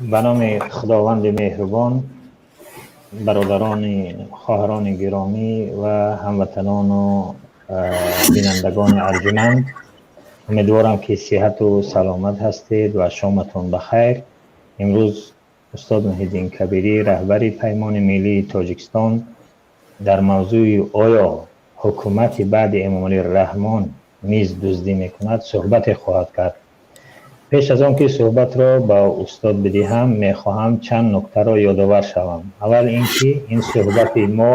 Ба номи Худованди меҳрубон, бародарони, хоҳарони гиромӣ ва ҳамватанону бинандагони арҷуманд, умедворам, ки сиҳату саломат ҳастед ва шоматон ба хайр. Имрӯз устод Муҳиддин Кабирӣ, раҳбари Паймони миллии Тоҷикистон, дар мавзӯи «Оё ҳукумати баъди Эмомалӣ Раҳмон низ дуздӣ мекунад?» суҳбате хоҳад кард. Пеш аз он ки суҳбатро ба устод бидиҳам, мехоҳам чанд нуктаро ёдовар шавам. Аввал ин ки ин суҳбати мо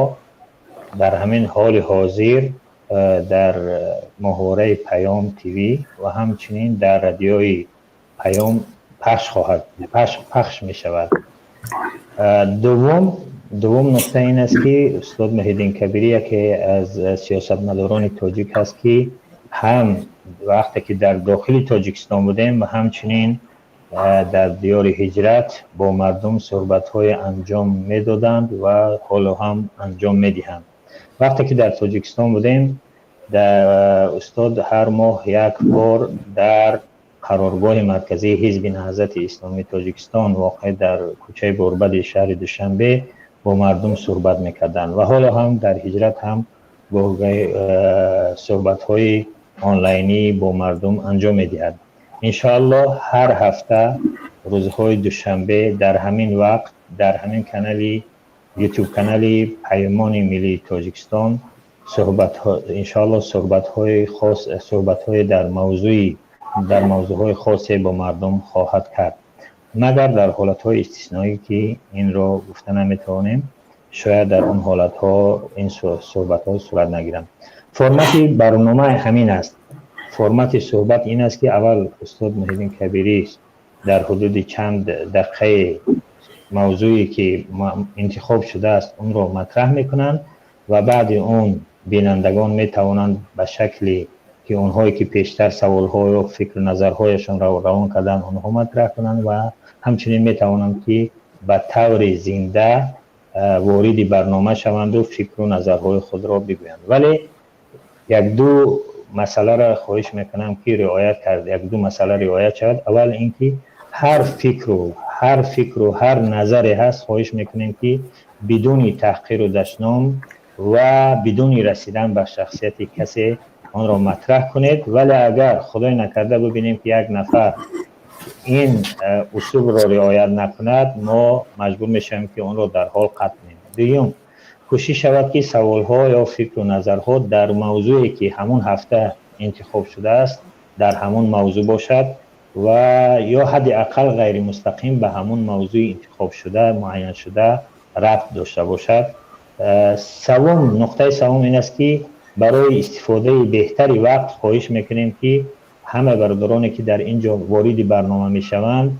дар ҳамин ҳоли ҳозир дар моҳвораи Паём ТВ ва ҳамчунин дар радиои Паём пахш мешавад. Дуввум нукта ин аст, ки устод Муҳиддин Кабирӣ яке аз сиёсатмадорони тоҷик ҳаст, ки ҳам вақте ки дар дохили Тоҷикистон будем ва ҳамчунин дар диёри ҳиҷрат бо мардум суҳбатҳое анҷом медоданд ва ҳоло ҳам анҷом медиҳанд. Вақте ки дар Тоҷикистон будем, устод ҳар моҳ як бор дар қароргоҳи марказии Ҳизби Наҳзати Исломии Тоҷикистон, воқеъ дар кӯчаи Борбади шаҳри Душанбе, бо мардум суҳбат мекарданд ва ҳоло ҳам дар ҳиҷрат ҳам гоҳ-гоҳ суҳбатҳои онлайнӣ бо мардум анҷом медиҳад. Иншоаллоҳ, ҳар ҳафта рӯзҳои душанбе дар ҳамин вақт дар ҳамин канали Ютуб, канали Паймони миллии Тоҷикистон, суҳбатҳо, иншоаллоҳ, суҳбатҳои хос, суҳбатҳои дар мавзӯъҳои хосе бо мардум хоҳад кард, магар дар ҳолатҳои истисноӣ, ки инро гуфта наметавонем, шояд дар он ҳолатҳо ин суҳбатҳо сурат нагиранд. Формати барнома ҳамин аст. Формати суҳбат ин аст, ки аввал устод Муҳиддин Кабирӣ дар ҳудуди чанд дақиқаи мавзӯе ки интихоб шудааст, онро матраҳ мекунанд ва баъди он бинандагон метавонанд ба шакле ки онҳое ки пештар саволҳо ё фикру назарҳояшонро равон карданд, онҳо матраҳ кунанд ва ҳамчунин метавонанд, ки ба таври зинда вориди барнома шаванду фикру назарҳои худро бигӯянд. Вале як-ду масъаларо хоҳиш мекунам, ки риоят кард, як-ду масъала риоят шавад. Аввал ин ки ҳар фикру ҳар назаре ҳаст, хоҳиш мекунем, ки бидуни таҳқиру дашном ва бидуни расидан ба шахсияти касе онро матраҳ кунед. Вале агар, худой накарда, бибинем, ки як нафар ин усулро риоят накунад, мо маҷбур мешавем, ки онро дар ҳол қатъ кунем. Дуюм, кӯшиш шавад, ки саволҳо ё фикру назарҳо дар мавзӯе ки ҳамон ҳафта интихоб шудааст, дар ҳамон мавзӯъ бошад ва ё ҳадди ақал ғайримустақим ба ҳамон мавзӯи интихобшуда, муайяншуда рабт дошта бошад. Савум, нуқтаи савум ин аст, ки барои истифодаи беҳтари вақт хоҳиш мекунем, ки ҳама бародароне ки дар ин ҷо вориди барнома мешаванд,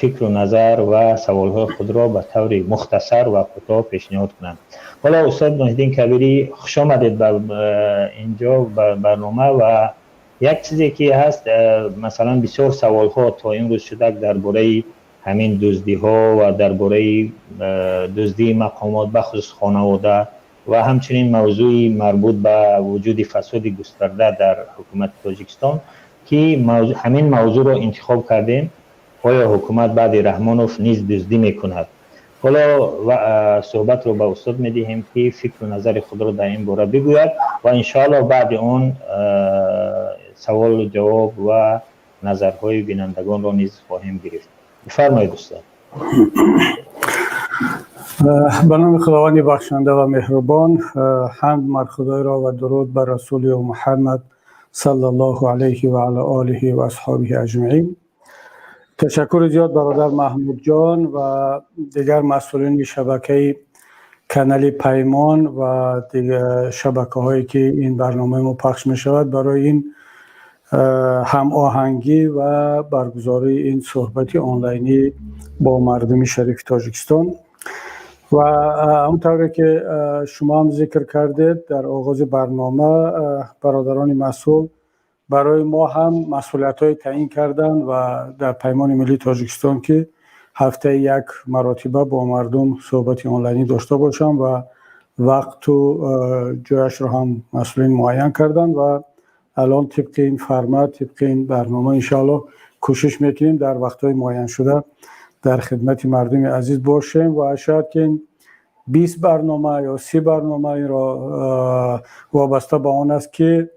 фикру назар ва саволҳои худро ба таври мухтасар ва кӯтоҳ пешниҳод кунанд. Ҳоло, устод Муҳиддин Кабирӣ, хушомадед ба инҷо, ба барнома. Ва як чизе ки ҳаст, масалан, бисёр саволҳо то имрӯз шуда дар бораи ҳамин дуздиҳо ва дар бораи дуздии мақомот, бахусус хонавода, ва ҳамчунин мавзӯи марбут ба вуҷуди фасоди густарда дар ҳукумати Тоҷикистон, ки ҳамин мавзӯъро интихоб кардем: «Оё ҳукумат баъди Раҳмонов низ дуздӣ мекунад?» Ҳоло суҳбатро ба устод медиҳем, ки фикру назари худро дар ин бора бигӯяд ва иншоаллоҳ баъди он саволу ҷавоб ва назарҳои бинандагонро низ хоҳем гирифт. Бифармоед, устод. Ба номи Худованди бахшанда ва меҳрубон. Ҳамд мар Худойро ва дуруд бар расули Муҳаммад саллаллоҳу алайҳи ва ала олиҳи ва асҳобиҳи аҷмаин. Ташаккури зиёд, бародар Маҳмудҷон ва дигар масъулини шабакаи канали Паймон ва шабакаҳое ки ин барномаи мо пахш мешавад, барои ин ҳамоҳангӣ ва баргузории ин суҳбати онлайнӣ бо мардуми шарифи Тоҷикистон. Ва он тавре ки шумо ҳам зикр кардед дар оғози барнома, бародарони масъул барои мо ҳам масъулиятҳое таъин карданд ва дар Паймони миллии Тоҷикистон, ки ҳафтаи як маротиба бо мардум суҳбати онлайнӣ дошта бошам ва вақту ҷояшро ҳам масъулин муайян карданд. Ва алон тибқи ин формат, тибқи ин барнома, иншоаллоҳ, кӯшиш мекунем дар вақтҳои муайяншуда Дар хидмати мардуми азиз бошем ва шояд ки ин 20 барнома ё 30 барнома инро вобаста ба он аст, ки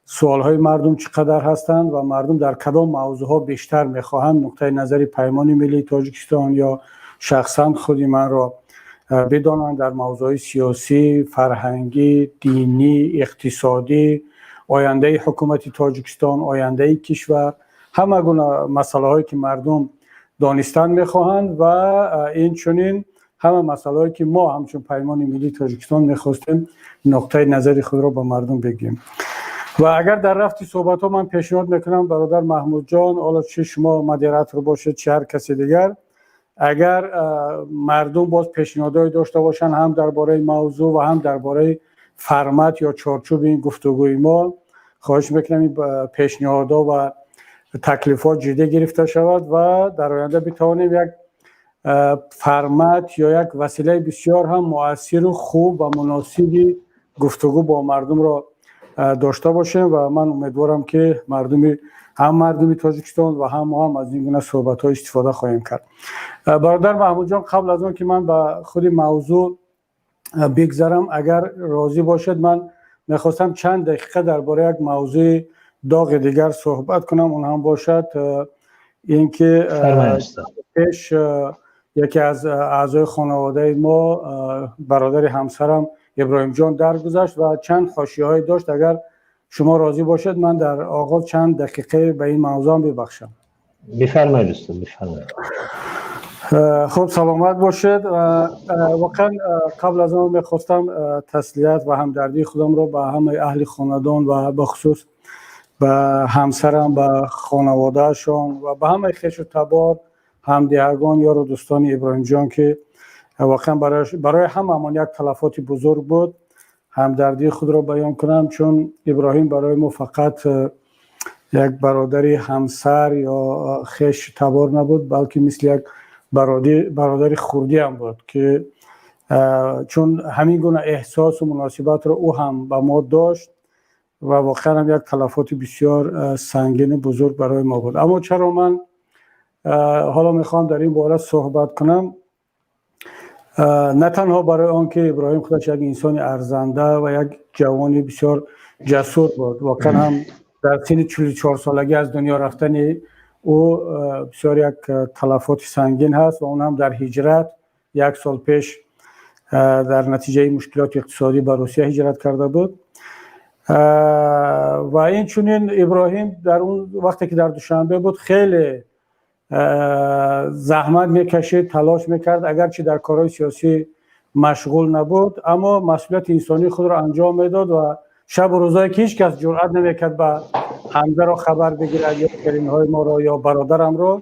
суолҳои мардум чӣ қадар ҳастанд ва мардум дар кадом мавзӯъҳо бештар мехоҳанд нуқтаи назари Паймони миллии Тоҷикистон ё шахсан худи манро бидонанд дар мавзӯъҳои сиёсӣ, фарҳангӣ, динӣ, иқтисодӣ, ояндаи ҳукумати Тоҷикистон, ояндаи кишвар, ҳама гуна масъалаҳое, ки мардум донистан мехоҳанд, ва инчунин ҳама масъалаҳое, ки мо ҳамчун Паймони миллии Тоҷикистон мехостем нуқтаи назари худро ба мардум бигӯем. Ва агар дар рафти суҳбатҳо, ман пешниҳод мекунам, бародар Маҳмудҷон, ҳоло чӣ шумо модератор бошед, чӣ ҳар касе дигар, агар мардум боз пешниҳодҳое дошта бошанд ҳам дар бораи мавзӯъ ва ҳам дар бораи формат ё чорчӯби ин гуфтугӯи мо, хоҳиш мекунам ин пешниҳодҳо ва таклифҳо ҷиддӣ гирифта шавад ва дар оянда битавонем як формат ё як василаи бисёр ҳам муассиру хуб ва муносиби гуфтугӯ бо мардумро дошта бошем. Ва ман умедворам, ки мардуми ҳам мардуми Тоҷикистон ва ҳам мо ҳам аз ин гуна суҳбатҳо истифода хоҳем кард. Бародар Маҳмудҷон, қабл аз он ки ман ба худи мавзӯъ бигзарам, агар розӣ бошед, ман мехостам чанд дақиқа дар бораи як мавзӯи доғи дигар суҳбат кунам. Он ҳам бошад ин ки пеш яке аз аъзои хонаводаи мо, бародари ҳамсарам Иброҳимҷон даргузашт ва чанд ҳошияҳое дошт. Агар шумо розӣ бошед, ман дар оғоз чанд дақиқае ба ин мавзӯъ бибахшам. Бифармоед, устод, бифармоед. Хуб, саломат бошед. Воқеан, қабл аз он мехостам таслият ва ҳамдардии худамро ба ҳамаи аҳли хонадон ва бахусус ба ҳамсарам, ба хонаводаашон ва ба ҳамаи хешу табор, ҳамдиҳагон, ёру дӯстони Иброҳимҷон, ки воқеан барои ҳамаамон як талафоти бузург буд, ҳамдардии худро баён кунам. Чун Иброҳим барои мо фақат як бародари ҳамсар ё хеш табор набуд, балки мисли як бародари хурдиам буд, ки чун ҳамин гуна эҳсосу муносибатро ӯ ҳам ба мо дошт ва воқеан ҳам як талафоти бисёр сангину бузург барои мо буд. Аммо чаро ман ҳоло мехоҳам дар ин бора суҳбат кунам? На танҳо барои он ки Иброҳим худаш як инсони арзанда ва як ҷавони бисёр ҷасур буд. Воқеан ҳам дар синни 44-солагӣ аз дунё рафтани ӯ бисёр як талафоти сангин ҳаст ва он ҳам дар ҳиҷрат, як сол пеш дар натиҷаи мушкилоти иқтисодӣ ба Русия ҳиҷрат карда буд. Ва инчунин Иброҳим дар он вақте ки дар Душанбе буд, хеле заҳмат мекашид, талош мекард. Агарчи дар корҳои сиёсӣ машғул набуд, аммо масъулияти инсонии худро анҷом медод ва шабу рӯзое ки ҳеҷ кас ҷуръат намекард ба Ҳамзаро хабар бигирад ё келинҳои моро ё бародарамро,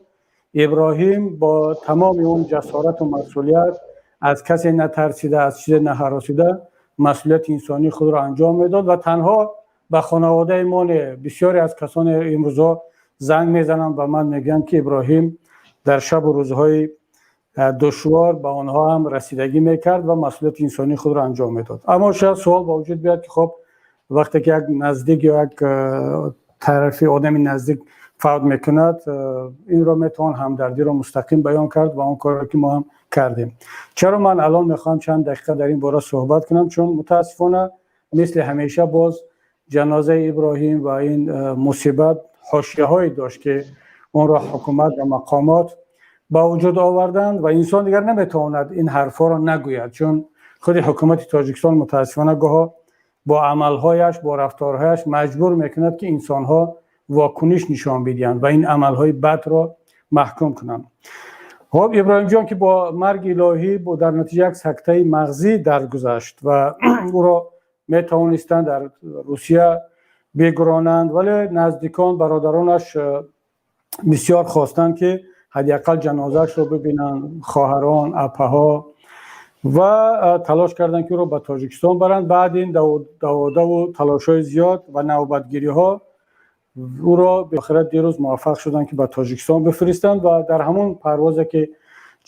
Иброҳим бо тамоми он ҷасорату масъулият, аз касе натарсида, аз чизе наҳаросида, масъулияти инсонии худро анҷом медод. Ва танҳо ба хонаводаи мо не, бисёре аз касоне имрӯзҳо занг мезананд, ба ман мегӯянд, ки Иброҳим дар шабу рӯзҳои душвор ба онҳо ҳам расидагӣ мекард ва масъулияти инсонии худро анҷом медод. Аммо шояд суол ба вуҷуд биёяд, ки хоб, вақте ки як наздик ё як тарафи одами наздик фавт мекунад, инро метавон ҳамдардиро мустақим баён кард ва он корро ки мо ҳам кардем. Чаро ман алон мехоҳам чанд дақиқа дар ин бора суҳбат кунам? Чун мутаассифона, мисли ҳамеша, боз ҷанозаи Иброҳим ва ин мусибат ҳошияҳое дошт, ки онро ҳукумат ва мақомот ба вуҷуд оварданд ва инсон дигар наметавонад ин ҳарфҳоро нагӯяд, чун худи ҳукумати Тоҷикистон мутаассифона гоҳо бо амалҳояш, бо рафторҳояш маҷбур мекунад, ки инсонҳо вокуниш нишон бидиҳанд ва ин амалҳои бадро маҳкум кунанд. Хоб, Иброҳимҷон, ки бо марги илоҳӣ, бо дар натиҷа як сактаи мағзӣ даргузашт ва ӯро метавонистанд дар Русия бигуронанд, вале наздикон, бародаронаш бисёр хостанд, ки ҳадди ақал ҷанозаашро бибинанд, хоҳарон, апаҳо, ва талош карданд, ки ӯро ба Тоҷикистон баранд. Баъд ин даводаву талошҳои зиёд ва навбатгириҳо ӯро охират дирӯз муваффақ шуданд, ки ба Тоҷикистон бифиристанд. Ва дар ҳамон парвозе ки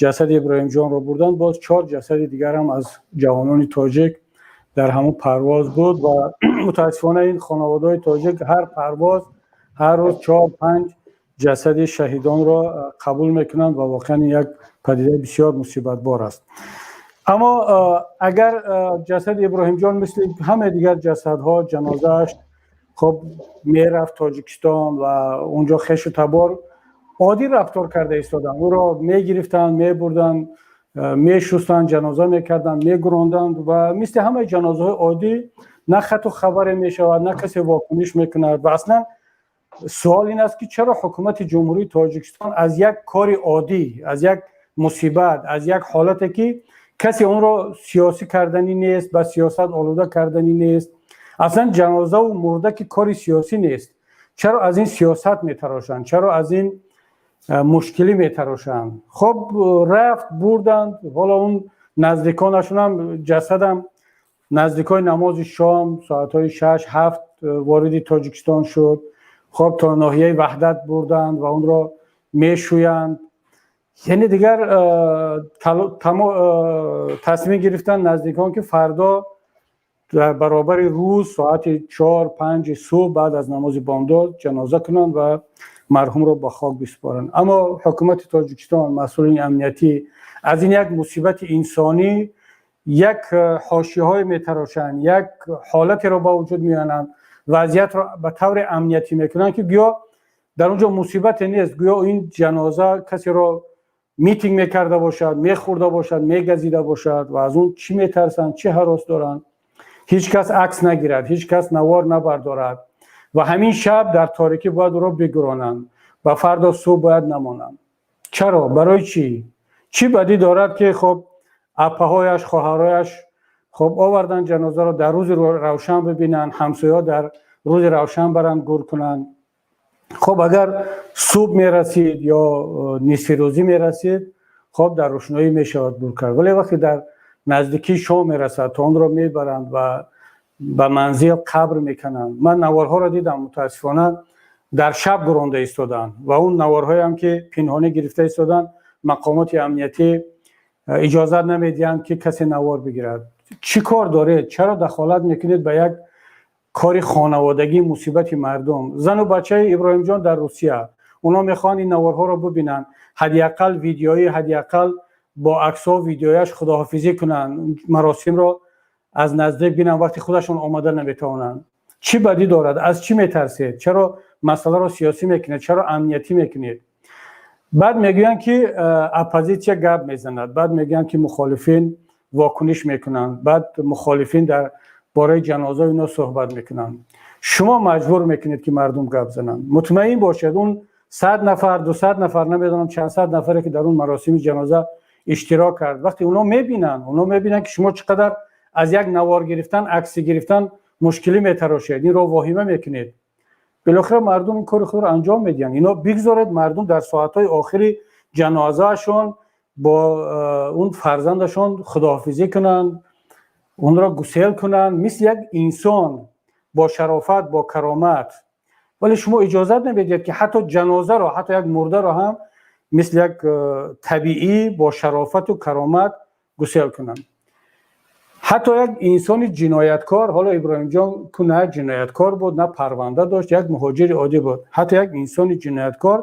ҷасади Иброҳимҷонро бурданд, боз чор ҷасади дигарам аз ҷавонони тоҷик дар ҳамон парвоз буд. Ва мутаассифона ин хонаводаҳои тоҷик ҳар парвоз, ҳар рӯз чор панҷ Ҷасади шаҳидонро қабул мекунанд ва воқеан як падидаи бисёр мусибатбор аст. Аммо агар ҷасади Иброҳимҷон мисли ҳамаи дигар ҷасадҳо, ҷанозааш хоб мерафт Тоҷикистон ва унҷо хешу табор оддӣ рафтор карда истоданд, ӯро мегирифтанд, мебурданд, мешустанд, ҷаноза мекарданд, мегуронданд ва мисли ҳамаи ҷанозаҳои оддӣ, на хату хабаре мешавад, на касе вокуниш мекунад. Ва аслан суол ин аст, ки чаро ҳукумати Ҷумҳурии Тоҷикистон аз як кори оддӣ, аз як мусибат, аз як ҳолате, ки касе онро сиёсӣ карданӣ нест, ба сиёсат олуда карданӣ нест, аслан ҷанозаву мурда ки кори сиёсӣ нест, чаро аз ин сиёсат метарошанд, чаро аз ин мушкилӣ метарошанд? Хоб, рафт, бурданд, ҳоло он наздиконашонам ҷасадам наздикои намози шом, соатҳои 6-7 вориди Тоҷикистон шуд. Хоб, то ноҳияи Ваҳдат бурданд ва онро мешӯянд. Яъне дигар тасмим гирифтанд наздикон, ки фардо дар баробари рӯз, соати 4-5 субҳ, баъд аз намози бомдод ҷаноза кунанд ва марҳумро ба хок бисупоранд. Аммо ҳукумати Тоҷикистон, масъулини амниятӣ аз ин як мусибати инсонӣ як ҳошияҳое метарошанд, як ҳолатеро ба вуҷуд меоранд, вазъиятро ба тавре амниятӣ мекунанд, ки гӯё дар он ҷо мусибате нест, гӯё ин ҷаноза касеро митинг мекарда бошад, мехӯрда бошад, мегазида бошад. Ва аз он чӣ метарсанд, чӣ ҳарос доранд? Ҳеҷ кас акс нагирад, ҳеҷ кас навор набардорад ва ҳамин шаб дар торикӣ бояд ӯро бигуронанд ва фардо субҳ бояд намонанд. Чаро, барои чӣ? Чӣ бадӣ дорад, ки хоб апаҳояш, хоҳарояш хоб оварданд ҷанозаро, дар рӯзи равшан бибинанд, ҳамсояҳо дар рӯзи равшан баранд, гур кунанд? Хоб, агар субҳ мерасид ё нисфирӯзӣ мерасид, хоб, дар рӯшноӣ мешавад гур кард. Вале вақте дар наздикии шом мерасад, то онро мебаранд ва ба манзил қабр мекунанд. Ман наворҳоро дидам, мутаассифона, дар шаб гуронда истоданд ва он наворҳоеам, ки пинҳонӣ гирифта истоданд, мақомоти амниятӣ иҷозат намедиҳанд, ки касе навор бигирад. Чӣ кор доред? Чаро дахолат мекунед ба як кори хонаводагӣ, мусибати мардум? Зану бачаи Иброҳимҷон дар Русия, онҳо мехоҳанд ин наворҳоро бибинанд, ҳадди ақал видеоӣ, ҳадди ақал бо аксҳо, видеояш худоҳофизӣ кунанд, маросимро аз наздик бинанд, вақти худашон омада наметавонанд. Чӣ бадӣ дорад? Аз чӣ метарсед? Чаро масъаларо сиёсӣ мекунед? Чаро амниятӣ мекунед? Баъд мегӯянд, ки оппозитсия гап мезанад, баъд мегӯянд, ки мухолифин вокуниш мекунанд, баъд мухолифин дар бораи ҷанозаи ино суҳбат мекунанд. Шумо маҷбур мекунед, ки мардум гап зананд. Мутмаин бошед, он 100 нафар, 200 нафар, намедонам чанд сад нафаре, ки дар он маросими ҷаноза иштирок кард, вақте онҳо мебинанд, онҳо мебинанд, ки шумо чӣ қадар аз як навор гирифтан, акси гирифтан мушкилӣ метарошед, инро воҳима мекунед, билохира мардум ин кори худро анҷом медиҳанд. Ино бигзоред мардум дар соатҳои охири ҷанозаашон бо он фарзандашон худоҳофизӣ кунанд, онро гусел кунанд мисли як инсон, бо шарофат, бо каромат. Вале шумо иҷозат намедиҳед, ки ҳатто ҷанозаро, ҳатто як мурдаро ҳам мисли як табиӣ, бо шарофату каромат гусел кунанд. Ҳатто як инсони ҷинояткор, ҳоло Иброҳимҷон ку на ҷинояткор буд, на парванда дошт, як муҳоҷири оддӣ буд, ҳатто як инсони ҷинояткор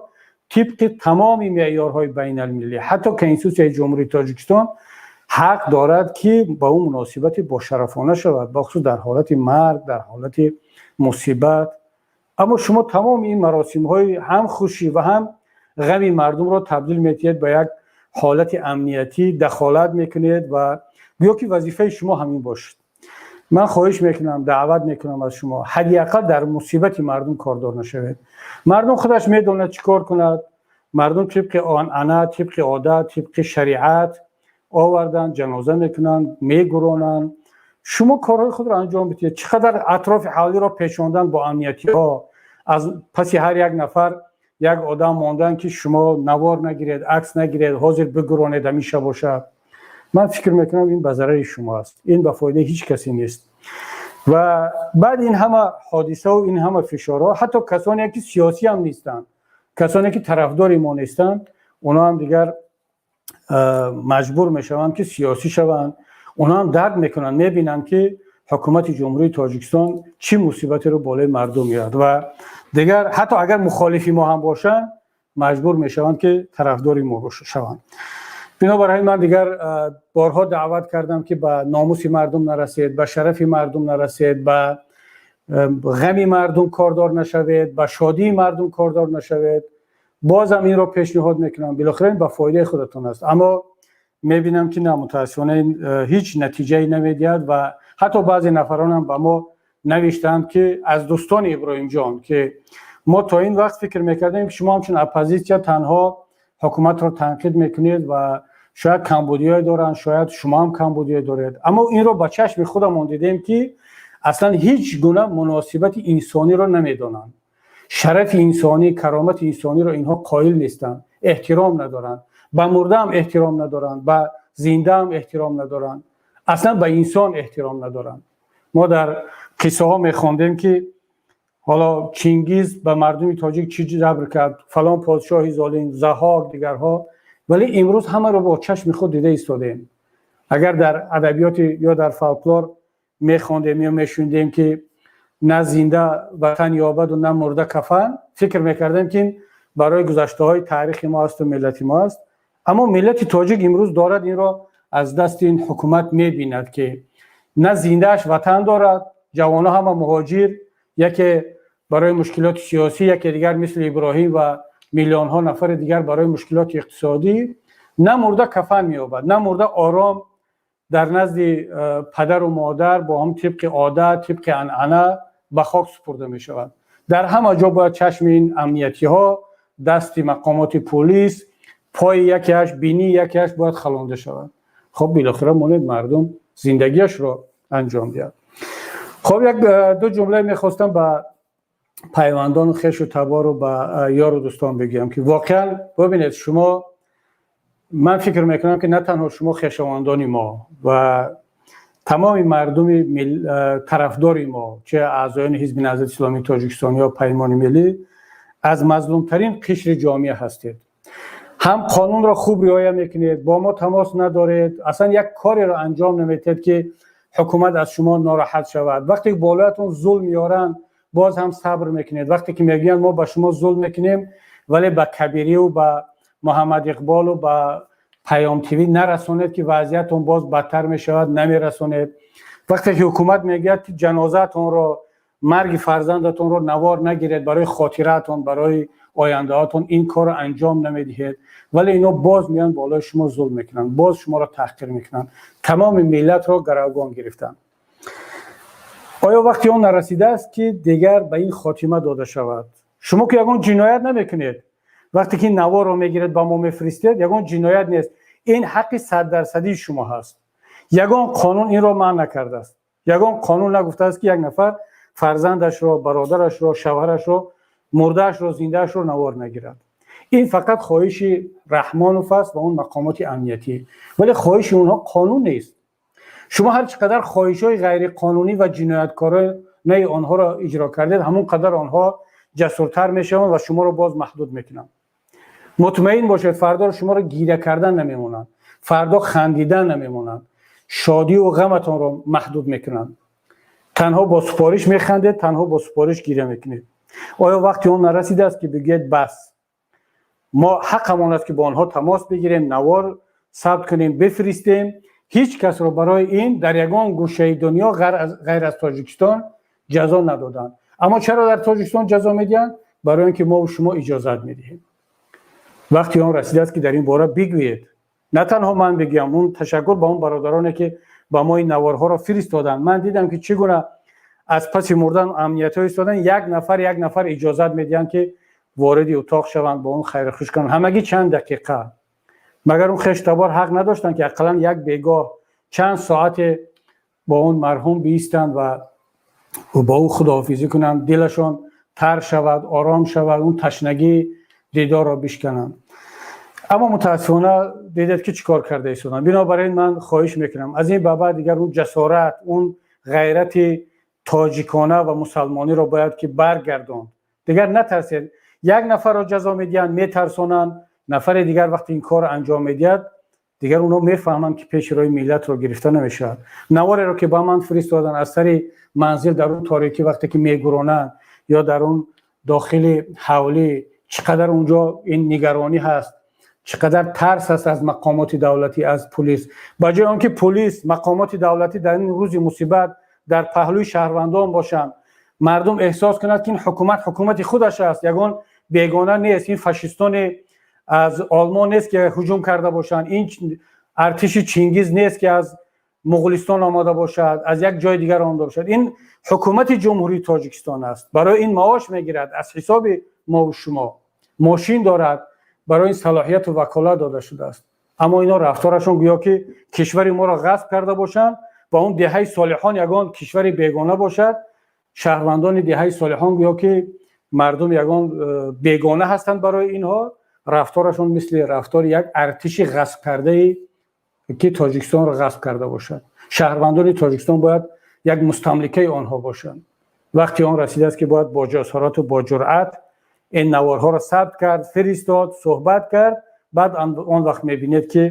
тибқи тамоми меъёрҳои байналмилалӣ, ҳатто Конститутсияи Ҷумҳурии Тоҷикистон, ҳақ дорад, ки ба ӯ муносибати бошарафона шавад, бахусус дар ҳолати марг, дар ҳолати мусибат. Аммо шумо тамоми ин маросимҳои ҳам хушӣ ва ҳам ғами мардумро табдил медиҳед ба як ҳолати амниятӣ, дахолат мекунед ва гӯё ки вазифаи шумо ҳамин бошад. Ман хоҳиш мекунам, даъват мекунам аз шумо, ҳадди ақал дар мусибати мардум кордор нашавед. Мардум худаш медонад, чӣ кор кунад. Мардум тибқи анъана, тибқи одат, тибқи шариат оварданд, ҷаноза мекунанд, мегуронанд. Шумо корҳои худро анҷом бидиҳед. Чӣ қадар атрофи ҳавлиро пешондан бо амниятиҳо, аз паси ҳар як нафар як одам мондан, ки шумо навор нагиред, акс нагиред, ҳозир бигуронед ҳамиша бошад. Ман фикр мекунам, ин ба зарари шумо аст, ин ба фоидаи ҳеҷ касе нест. Ва баъд ин ҳама ҳодисаву ин ҳама фишорҳо, ҳатто касоне, ки сиёсӣ ҳам нестанд, касоне, ки тарафдори мо нестанд, онҳо ҳам дигар маҷбур мешаванд, ки сиёсӣ шаванд. Онҳо ҳам дарк мекунанд, мебинанд, ки ҳукумати Ҷумҳурии Тоҷикистон чӣ мусибатеро болои мардум меорад. Ва дигар ҳатто агар мухолифи мо ҳам бошанд. маҷбур мешаванд, ки тарафдори мо шаванд. Бинобар ҳамин ман дигар борҳо даъват кардам, ки ба номуси мардум нарасед, ба шарафи мардум нарасед, ба ғами мардум кордор нашавед, ба шодии мардум кордор нашавед. Бозам инро пешниҳод мекунам, билохира ин ба фоидаи худатон аст. Аммо мебинам, ки на, мутаассифона, ин ҳеҷ натиҷае намедиҳад ва ҳатто баъзе нафаронам ба мо навиштаанд, ки аз дӯстони Иброҳимҷон, ки мо то ин вақт фикр мекардем, ки шумо ҳамчун оппозитсия танҳо ҳукуматро танқид мекунед ва шояд камбудиҳое доранд, шояд шумо ҳам камбудиҳое доред, аммо инро ба чашми худамон дидем, ки аслан ҳеҷ гуна муносибати инсониро намедонанд. Шарафи инсонӣ, каромати инсониро инҳо қоил нестанд, эҳтиром надоранд, ба мурдаам эҳтиром надоранд, ба зиндаам эҳтиром надоранд, аслан ба инсон эҳтиром надоранд. Мо дар қиссаҳо мехондем, ки ҳоло Чингиз ба мардуми тоҷик чӣ ҷабр кард, фалон подшоҳи золим, Заҳок, дигарҳо, вале имрӯз ҳамаро бо чашми худ дида истодаем. Агар дар адабиёти ё дар фолклор мехондем ё мешунидем, ки на зинда ватан ёбаду на мурда кафан, фикр мекардем, ки ин барои гузаштаҳои таърихи мо асту миллати мо аст. Аммо миллати тоҷик имрӯз дорад инро аз дасти ин ҳукумат мебинад, ки на зиндааш ватан дорад. Ҷавонҳо ҳама муҳоҷир, яке барои мушкилоти сиёсӣ, яке дигар мисли Иброҳим ва миллионҳо нафари дигар барои мушкилоти иқтисодӣ. На мурда кафан меёбад, на мурда ором дар назди падару модар бо ҳам тибқи одат, тибқи анъана ба хок супурда мешавад. Дар ҳама ҷо бояд чашми ин амниятиҳо, дасти мақомоти полис, пои якеаш, бинии якеаш бояд халонда шавад. Хоб, билохира монед мардум зиндагиашро анҷом диҳад. Хоб, як ду ҷумла мехостам ба пайвандону хешу табору ба ёру дӯстон бигӯям, ки воқеан бибинед, шумо, ман фикр мекунам, ки на танҳо шумо, хешовандони мо ва тамоми мардуми тарафдори мо, че аъзоёни Ҳизби Наҳзати Исломии Тоҷикистон ё Паймони Миллӣ, аз мазлумтарин қишри ҷомеа ҳастед. Ҳам қонунро хуб риоя мекунед, бо мо тамос надоред, аслан як кореро анҷом намедиҳед, ки ҳукумат аз шумо нороҳат шавад. Вақте болоятон зулм меоранд, боз ҳам сабр мекунед. Вақте ки мегӯянд, мо ба шумо зулм мекунем, вале ба Кабириву ба Муҳаммад Иқболу ба Паём ТВ нарасонед, ки вазъиятон боз бадтар мешавад, намерасонед. Вақте ки ҳукумат мегӯяд, ки ҷанозаатонро, марги фарзандатонро навор нагиред барои хотираатон, барои ояндаатон, ин корро анҷом намедиҳед. Вале ино боз меянд, болои шумо зулм мекунанд, боз шуморо таҳқир мекунанд, тамоми миллатро гаравгон гирифтанд. Оё вақти он нарасидааст, ки дигар ба ин хотима дода шавад? Шумо ки ягон ҷиноят намекунед. Вақте ки наворро мегиред, ба мо мефиристед, ягон ҷиноят нест, ин ҳаққи саддарсадии шумо ҳаст. Ягон қонун инро манъ накардааст, ягон қонун нагуфтааст, ки як нафар фарзандашро, бародарашро, шавҳарашро, мурдаашро, зиндаашро навор нагирад. Ин фақат хоҳиши Раҳмонов аст ва он мақомоти амниятӣ, вале хоҳиши онҳо қонун нест. Шумо ҳар чӣ қадар хоҳишҳои ғайриқонунӣ ва ҷинояткоронаи онҳоро иҷро кардед, ҳамон қадар онҳо ҷасуртар мешаванд ва шуморо боз маҳдуд мекунанд. Мутмаин бошед, фардоро шуморо гиря кардан намемонанд, фардо хандидан намемонанд, шодию ғаматонро маҳдуд мекунанд. Танҳо бо супориш механдед, танҳо бо супориш гиря мекунед. Оё вақти он нарасидааст, ки бигӯед: бас, мо ҳаққамон аст, ки бо онҳо тамос бигирем, навор сабт кунем, бифиристем? Ҳеҷ касро барои ин дар ягон гӯшаи дунё ғайр аз Тоҷикистон ҷазо надоданд. Аммо чаро дар Тоҷикистон ҷазо медиҳанд? Барои он ки мову шумо иҷозат медиҳем. Вақти он расидааст, ки дар ин бора бигӯед. На танҳо ман бигӯям, он ташаккур ба он бародароне, ки ба мо ин наворҳоро фиристоданд. Ман дидам, ки чӣ гуна аз паси мурдан амниятҳо истоданд, як нафар, як нафар иҷозат медиҳанд, ки вориди утоқ шаванд, бо он хайрухуш кунанд, ҳамагӣ чанд дақиқа. Магар он хештабор ҳақ надоштанд, ки ақаллан як бегоҳ чанд соате бо он марҳум биистанд ва бо ӯ худоҳофизӣ кунанд, дилашон тар шавад, ором шавад, он ташнагии дидорро бишкананд? Аммо мутаассифона дидед, ки чӣ кор карда истоданд. Бинобар ин ман хоҳиш мекунам, аз ин ба баъд дигар он ҷасорат, он ғайрати тоҷикона ва мусалмониро бояд ки баргардонд. Дигар натарсед. Як нафарро ҷазо медиҳанд, метарсонанд, нафари дигар вақте ин корро анҷом медиҳад, дигар онҳо мефаҳманд, ки пеши роҳи миллатро гирифта намешавад. Навореро ки ба ман фиристоданд аз сари манзил, дар он торикӣ вақте ки мегуронанд ё дар он дохили ҳавлӣ. Чӣ қадар унҷо ин нигаронӣ ҳаст, чӣ қадар тарс аст аз мақомоти давлатӣ, аз пулис. Ба ҷои он ки пулис, мақомоти давлатӣ дар ин рӯзи мусибат дар паҳлӯи шаҳрвандон бошанд, мардум эҳсос кунад, ки ин ҳукумат ҳукумати худаш аст, ягон бегона нест, ин фашистоне аз Олмон нест, ки ҳуҷум карда бошанд, ин артиши Чингиз нест, ки аз Муғулистон омада бошад, аз як ҷои дигар омада бошад. Ин ҳукумати Ҷумҳурии Тоҷикистон аст, барои ин маош мегирад аз ҳисоби мову шумо, мошин дорад, барои ин салоҳияту ваколат дода шудааст. Аммо ино рафторашон гӯё ки кишвари моро ғасб карда бошанд ва он деҳаи Солиҳон ягон кишвари бегона бошад, шаҳрвандони деҳаи Солиҳон гӯё ки мардум ягон бегона ҳастанд барои инҳо. Рафторашон мисли рафтори як артиши ғасбкардае, ки Тоҷикистонро ғасб карда бошад. Шаҳрвандони Тоҷикистон бояд як мустамликаи онҳо бошанд. Вақти он расидааст, ки бояд бо ҷасорату бо ҷуръат ин наворҳоро сабт кард, фиристод, суҳбат кард. Баъд он вақт мебинед, ки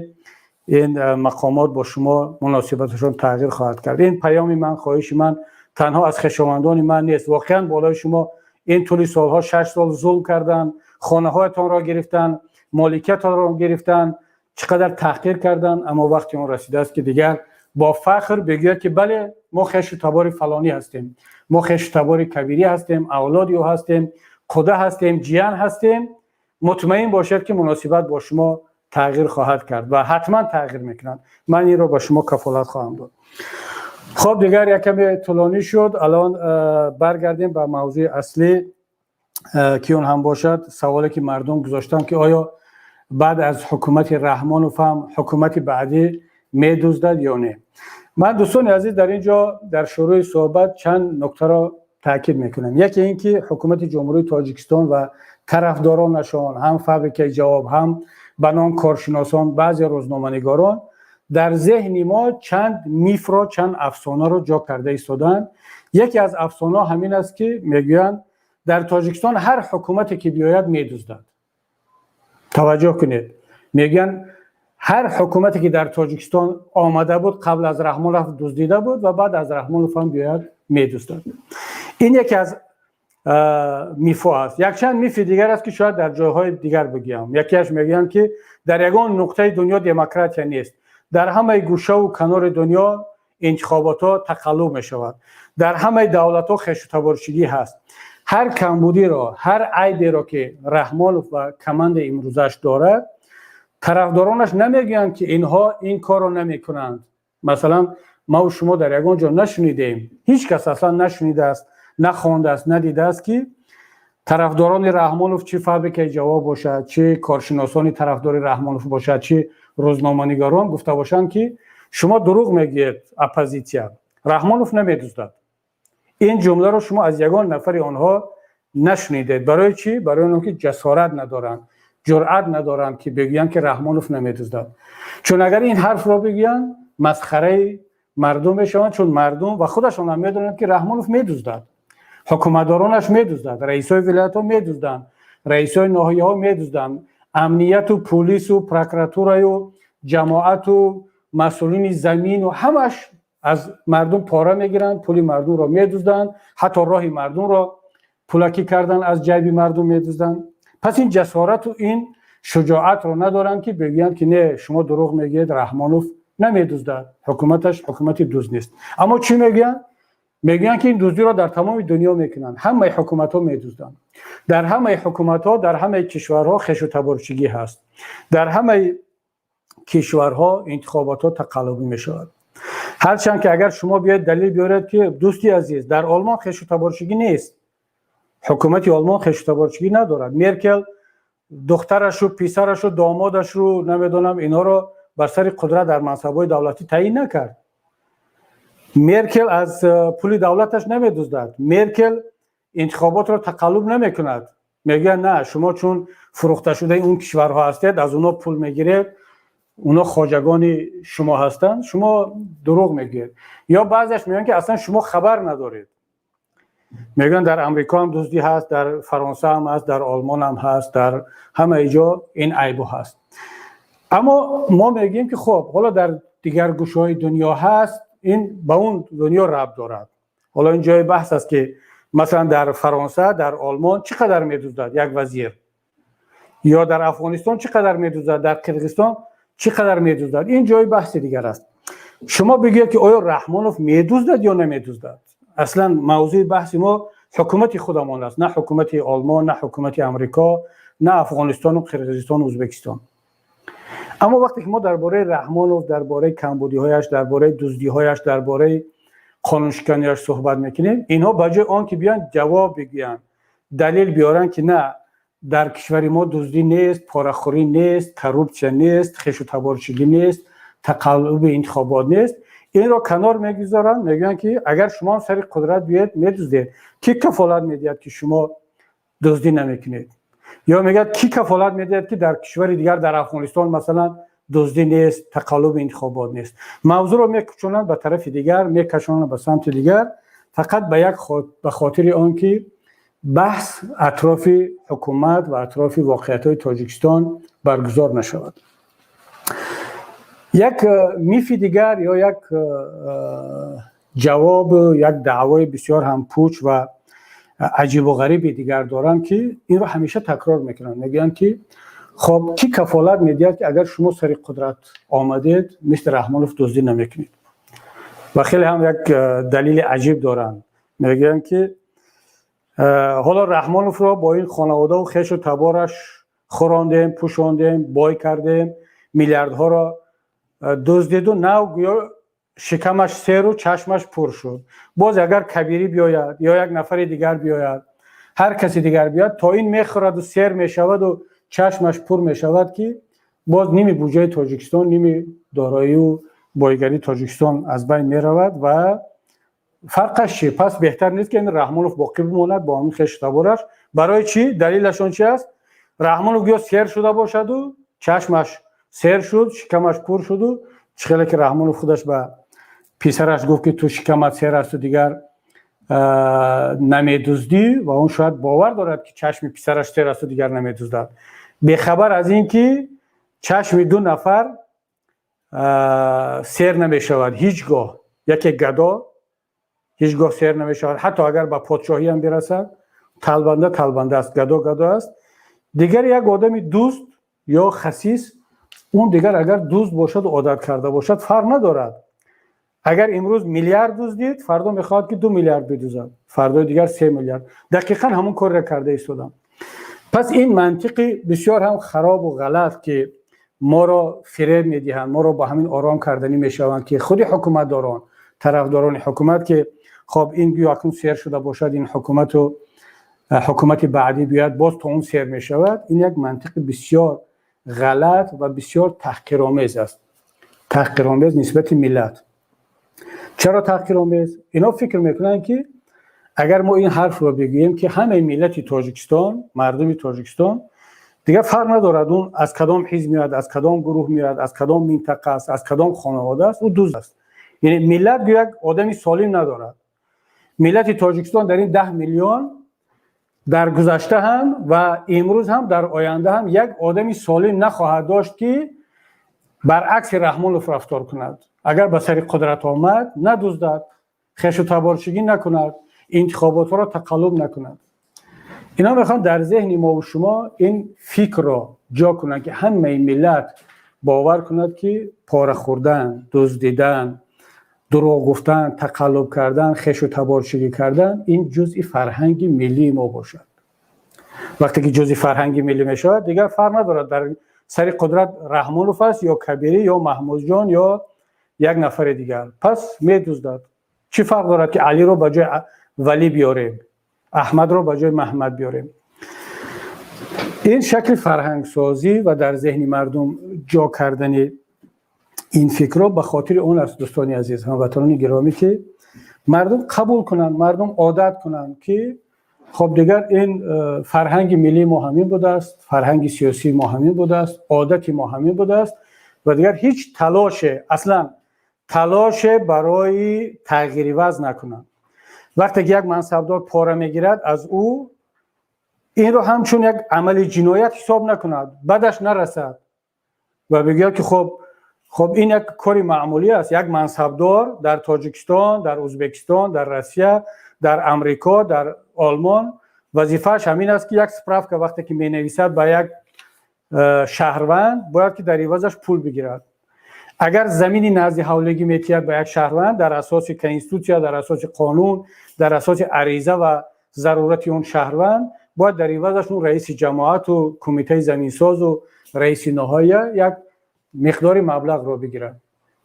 ин мақомот бо шумо муносибаташон тағйир хоҳад кард. Ин паёми ман, хоҳиши ман танҳо аз хешовандони ман нест. Воқеан болои шумо ин тӯли солҳо, 6 сол зулм карданд, хонаҳоятонро гирифтанд, моликиятонро гирифтанд, чӣ қадар таҳқир карданд. Аммо вақти он расидааст, ки дигар бо фахр бигӯяд, ки бале, мо хешу табори фалонӣ ҳастем, мо хешу табори Кабирӣ ҳастем, авлоди ӯ ҳастем, қуда ҳастем, ҷиян ҳастем. Мутмаин бошед, ки муносибат бо шумо тағйир хоҳад кард ва ҳатман тағйир мекунад. Ман инро ба шумо кафолат хоҳам дод. Хоб, дигар якаме тӯлонӣ шуд. Алон баргардем ба мавзӯи аслӣ, ки он ҳам бошад саволе, ки мардум гузоштанд, ки оё баъд аз ҳукумати Раҳмонов ҳам ҳукумати баъдӣ медуздад ё не. Ман, дӯстони азиз, дар ин ҷо дар шурӯи суҳбат чанд нуктаро таъкид мекунам. Яке ин ки ҳукумати Ҷумҳурии Тоҷикистон ва тарафдоронашон, ҳам Фабрикаи ҷавоб, ҳам ба ном коршиносон, баъзе рӯзноманигорон дар зеҳни мо чанд мифро, чанд афсонаро ҷо карда истодаанд. Яке аз афсонаҳо ҳамин аст, ки мегӯянд, дар Тоҷикистон ҳар ҳукумате ки биёяд, медуздад. Таваҷҷӯҳ кунед, мегӯянд, ҳар ҳукумате ки дар Тоҷикистон омада буд, қабл аз Раҳмонов дуздида буд ва баъд аз Раҳмонов ҳам биёяд, медуздад. Ин яке аз мифҳо аст. Якчанд мифи дигар аст, ки шояд дар ҷойҳои дигар бигӯям. Якеаш мегӯянд, ки дар ягон нуқтаи дунё демократия нест, дар ҳамаи гӯшаву канори дунё интихоботҳо тақаллуб мешавад, дар ҳамаи давлатҳо хешутаборчигӣ ҳаст. Ҳар камбудиро, ҳар айберо, ки Раҳмонов ва командаи имрӯзаш дорад, тарафдоронаш намегӯянд, ки инҳо ин корро намекунанд. Масалан, маву шумо дар ягон ҷо нашунидем, ҳеҷ кас аслан нашунидааст, нахондааст, надидааст, ки тарафдорони Раҳмонов, чӣ Фабрикаи ҷавоб бошад, чӣ коршиносони тарафдори Раҳмонов бошад, чӣ рӯзноманигорон гуфта бошанд, ки шумо дурӯғ мегӯед, оппозитсия, Раҳмонов намедуздад. Ин ҷумларо шумо аз ягон нафари онҳо нашунидед. Барои чӣ? Барои он ки ҷасорат надоранд, ҷуръат надоранд, ки бигӯянд, ки Раҳмонов намедуздад. Чун агар ин ҳарфро бигӯянд, масхараи мардум мешаванд, чун мардум ва худашон ҳам медонанд, ки Раҳмонов медуздад, ҳукуматдоронаш медуздад, раисои вилоятҳо медузданд, раисои ноҳияҳо медузданд, амнияту пулису прокуратураю ҷамоату масъулини замину ҳамаш аз мардум пора мегиранд, пули мардумро медузданд, ҳатто роҳи мардумро пулакӣ кардан, аз ҷайби мардум медузданд. Пас ин ҷасорату ин шуҷоатро надоранд, ки бигӯянд, ки не, шумо дурӯғ мегӯед, Раҳмонов намедуздад, ҳукуматаш ҳукумати дузд нест. Аммо чӣ мегӯянд? Мегӯянд, ки ин дуздиро дар тамоми дунё мекунанд, ҳамаи ҳукуматҳо медузданд, дар ҳамаи ҳукуматҳо, дар ҳамаи кишварҳо хешутаборчигӣ ҳаст, дар ҳамаи кишварҳо интихоботҳо тақаллубӣ мешавад. Ҳарчанд ки агар шумо биёед, далел биёред, ки дӯсти азиз, дар Олмон хешутаборчигӣ нест, ҳукумати Олмон хешутаборчигӣ надорад, Меркел духтарашу, писарашу, домодашу, намедонам, инҳоро бар сари қудрат дар мансабҳои давлатӣ таъин накард, Меркел аз пули давлаташ намедуздад, Меркел интихоботро тақаллуб намекунад. Мегӯянд, на, шумо чун фурӯхташудаи он кишварҳо ҳастед, аз онҳо пул мегиред, онҳо хоҷагони шумо ҳастанд, шумо дурӯғ мегӯед. Ё баъзеаш мегӯянд, ки аслан шумо хабар надоред. Мегӯянд, дар Амрико ҳам дуздӣ ҳаст, дар Фаронса ҳам ҳаст, дар Олмон ҳам ҳаст, дар ҳамаи ҷо ин айбо ҳаст. Аммо мо мегӯем, ки хуб, ҳоло дар дигар гӯшаҳои дунё ҳаст, ин ба он дунё рабт дорад. Ҳоло ин ҷои баҳс аст, ки масалан дар Фаронса, дар Олмон чӣ қадар медуздад як вазир. Ё дар Афғонистон чӣ қадар медуздад, дар Қирғизистон чӣ қадар медуздад, ин ҷои баҳси дигар аст. Шумо бигӯед, ки оё Раҳмонов медуздад ё намедуздад? Аслан мавзӯи баҳси мо ҳукумати худамон аст, на ҳукумати Олмон, на ҳукумати Амрико, на Афғонистону Қирғизистону Ӯзбекистон. Аммо вақте ки мо дар бораи Раҳмонов, дар бораи камбудиҳояш, дар бораи дуздиҳояш, дар бораи қонуншиканиҳояш суҳбат мекунем, инҳо ба ҷои он ки биёянд, ҷавоб бигӯянд, далел биёранд, ки на, дар кишвари мо дуздӣ нест, порахӯрӣ нест, коррупсия нест, хешу таборчигӣ нест, тақаллуби интихобот нест, инро канор мегузоранд, мегӯянд, ки агар шумо ҳам сари қудрат биёед, медуздед. Кӣ кафолат медиҳад, ки шумо дуздӣ намекунед? Ё мегӯяд, кӣ кафолат медиҳад, ки дар кишвари дигар, дар Афғонистон масалан, дуздӣ нест, тақаллуби интихобот нест? Мавзӯъро мекучонанд ба тарафи дигар, мекашонанд ба самти дигар, фақат ба хотири он ки баҳс атрофи ҳукумат ва атрофи воқеиятҳои Тоҷикистон баргузор нашавад. Як мифи дигар ё як ҷавоб, як даъвои бисёр ҳам пуч ва аҷибу ғариби дигар доранд, ки инро ҳамеша такрор мекунанд. Мегӯянд, ки хоб, кӣ кафолат медиҳад, ки агар шумо сари қудрат омадед, мисли Раҳмонов дуздӣ намекунед? Ва хеле ҳам як далели аҷиб доранд. Мегӯянд, ки ҳоло Раҳмоновро бо ин хонаводаву хешу табораш хӯрондем, пӯшондем, бой кардем, миллиардҳоро дуздиду нав гӯё шикамаш серу чашмаш пур шуд. Боз агар Кабирӣ биёяд ё як нафари дигар биёяд, ҳар каси дигар биёяд, то ин мехӯраду сер мешаваду чашмаш пур мешавад, ки боз ними буҷаи Тоҷикистон, ними дороию бойгарии Тоҷикистон аз байн меравад. Ва фарқаш чи? Пас беҳтар нест, ки ин Раҳмонов боқӣ бимонад бо ҳамин хешу табораш? Барои чӣ? Далелашон чи аст? Раҳмонов гӯё сер шуда бошаду чашмаш сер шуд, шикамаш пур шуду, чӣ хеле ки Раҳмонов худаш ба писараш гуфт, ки ту шикамат сер асту дигар намедуздӣ, ва он шояд бовар дорад, ки чашми писараш сер асту дигар намедуздад, бехабар аз ин ки чашми ду нафар сер намешавад ҳеҷ гоҳ. Яке гадо ҳеҷ гоҳ сер намешавад, ҳатто агар ба подшоҳиам бирасад, талбанда талбанда аст, гадо гадо аст. Дигар як одами дузд ё хасис, он дигар агар дузд бошаду одат карда бошад, фарқ надорад. Агар имрӯз миллиард дуздид, фардо мехоҳад, ки 2 миллиард бидузад, фардои дигар 3 миллиард. Дақиқан ҳамон корро карда истодам. Пас ин мантиқи бисёр ҳам харобу ғалат, ки моро фиреб медиҳанд, моро ба ҳамин ором карданӣ мешаванд, ки худи ҳукуматдорон, тарафдорони ҳукумат, ки хоб, ин гӯё акнун сер шуда бошад ин ҳукумату ҳукумати баъдӣ биёяд, боз то он сер мешавад, ин як мантиқи бисёр ғалат ва бисёр таҳқиромез аст, таҳқиромез нисбати миллат. Чаро таҳқиромез? Ино фикр мекунанд, ки агар мо ин ҳарфро бигӯем, ки ҳамаи миллати Тоҷикистон, мардуми Тоҷикистон, дигар фарқ надорад, он аз кадом ҳизб меояд, аз кадом гурӯҳ меояд, аз кадом минтақа аст, аз кадом хонавода аст, ӯ дузд аст. Яъне миллат гӯё як одами солим надорад. Миллати Тоҷикистон дар ин 10 миллион дар гузашта ҳам ва имрӯз ҳам, дар оянда ҳам як одами солим нахоҳад дошт, ки баръакси Раҳмонов рафтор кунад, агар ба сари қудрат омад, надуздад, хешу таборчигӣ накунад, интихоботҳоро тақаллуб накунад. Ино мехоҳанд дар зеҳни мову шумо ин фикрро ҷо кунанд, ки ҳамаи миллат бовар кунад, ки пора хӯрдан, дуздидан, дурӯғ гуфтан, тақаллуб кардан, хешу таборчигӣ кардан ин ҷузъи фарҳанги миллии мо бошад. Вақте ки ҷузъи фарҳанги миллӣ мешавад, дигар фарқ надорад, дар сари қудрат Раҳмонов аст ё Кабирӣ ё Маҳмудҷон ё як нафари дигар, пас медуздад. Чӣ фарқ дорад, ки Алиро ба ҷои Валӣ биёрем, Аҳмадро ба ҷои Маҳмад биёрем? Ин шакли фарҳангсозӣ ва дар зеҳни мардум ҷо кардани ин фикрро ба хотири он аст, дӯстони азиз, ҳамватанони гиромӣ, ки мардум қабул кунанд, мардум одат кунанд, ки хоб, дигар ин фарҳанги миллии мо ҳамин будааст, фарҳанги сиёсии мо ҳамин будааст, одати мо ҳамин будааст ва дигар ҳеҷ талоше, аслан талоше барои тағйири вазъ накунанд. Вақте ки як мансабдор пора мегирад, аз ӯ инро ҳамчун як амали ҷиноят ҳисоб накунад, бадаш нарасад ва бигӯяд, ки хоб, ин як кори маъмулӣ аст. Як мансабдор дар Тоҷикистон, дар Ӯзбекистон, дар Россия, дар Амрико, дар Олмон вазифааш ҳамин аст, ки як справка вақте ки менависад, ба як Шаҳрванд бояд ки дар ивазаш пул бигирад. Агар замини назди ҳавлигӣ метиҳад ба як шаҳрванд, дар асоси конститутсия, дар асоси қонун, дар асоси ариза ва зарурати он шаҳрванд, бояд дар ивазаш он раиси ҷамоату кумитаи заминсозу раиси ноҳия як миқдори маблағро бигирад.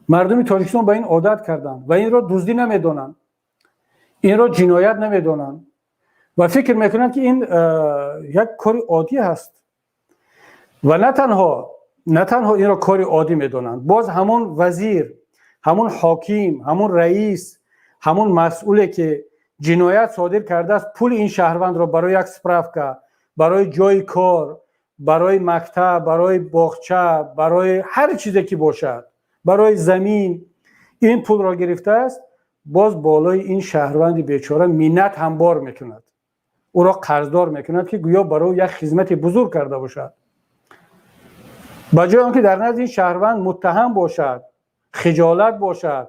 Мардуми Тоҷикистон ба ин одат карданд ва инро дуздӣ намедонанд, инро ҷиноят намедонанд ва фикр мекунанд, ки ин як кори оддӣ ҳаст. Ва на танҳо инро кори оддӣ медонанд, боз ҳамон вазир, ҳамон ҳоким, ҳамон раис, ҳамон масъуле, ки ҷиноят содир кардааст, пули ин шаҳрвандро барои як справка, барои ҷои кор, барои мактаб, барои боғча, барои ҳар чизе ки бошад, барои замин ин пулро гирифтааст, боз болои ин шаҳрванди бечора миннат ҳам бор мекунад, ӯро қарздор мекунад, ки гӯё барои як хизмати бузург карда бошад. Ба ҷои он ки дар назди ин шаҳрванд муттаҳам бошад, хиҷолат бошад,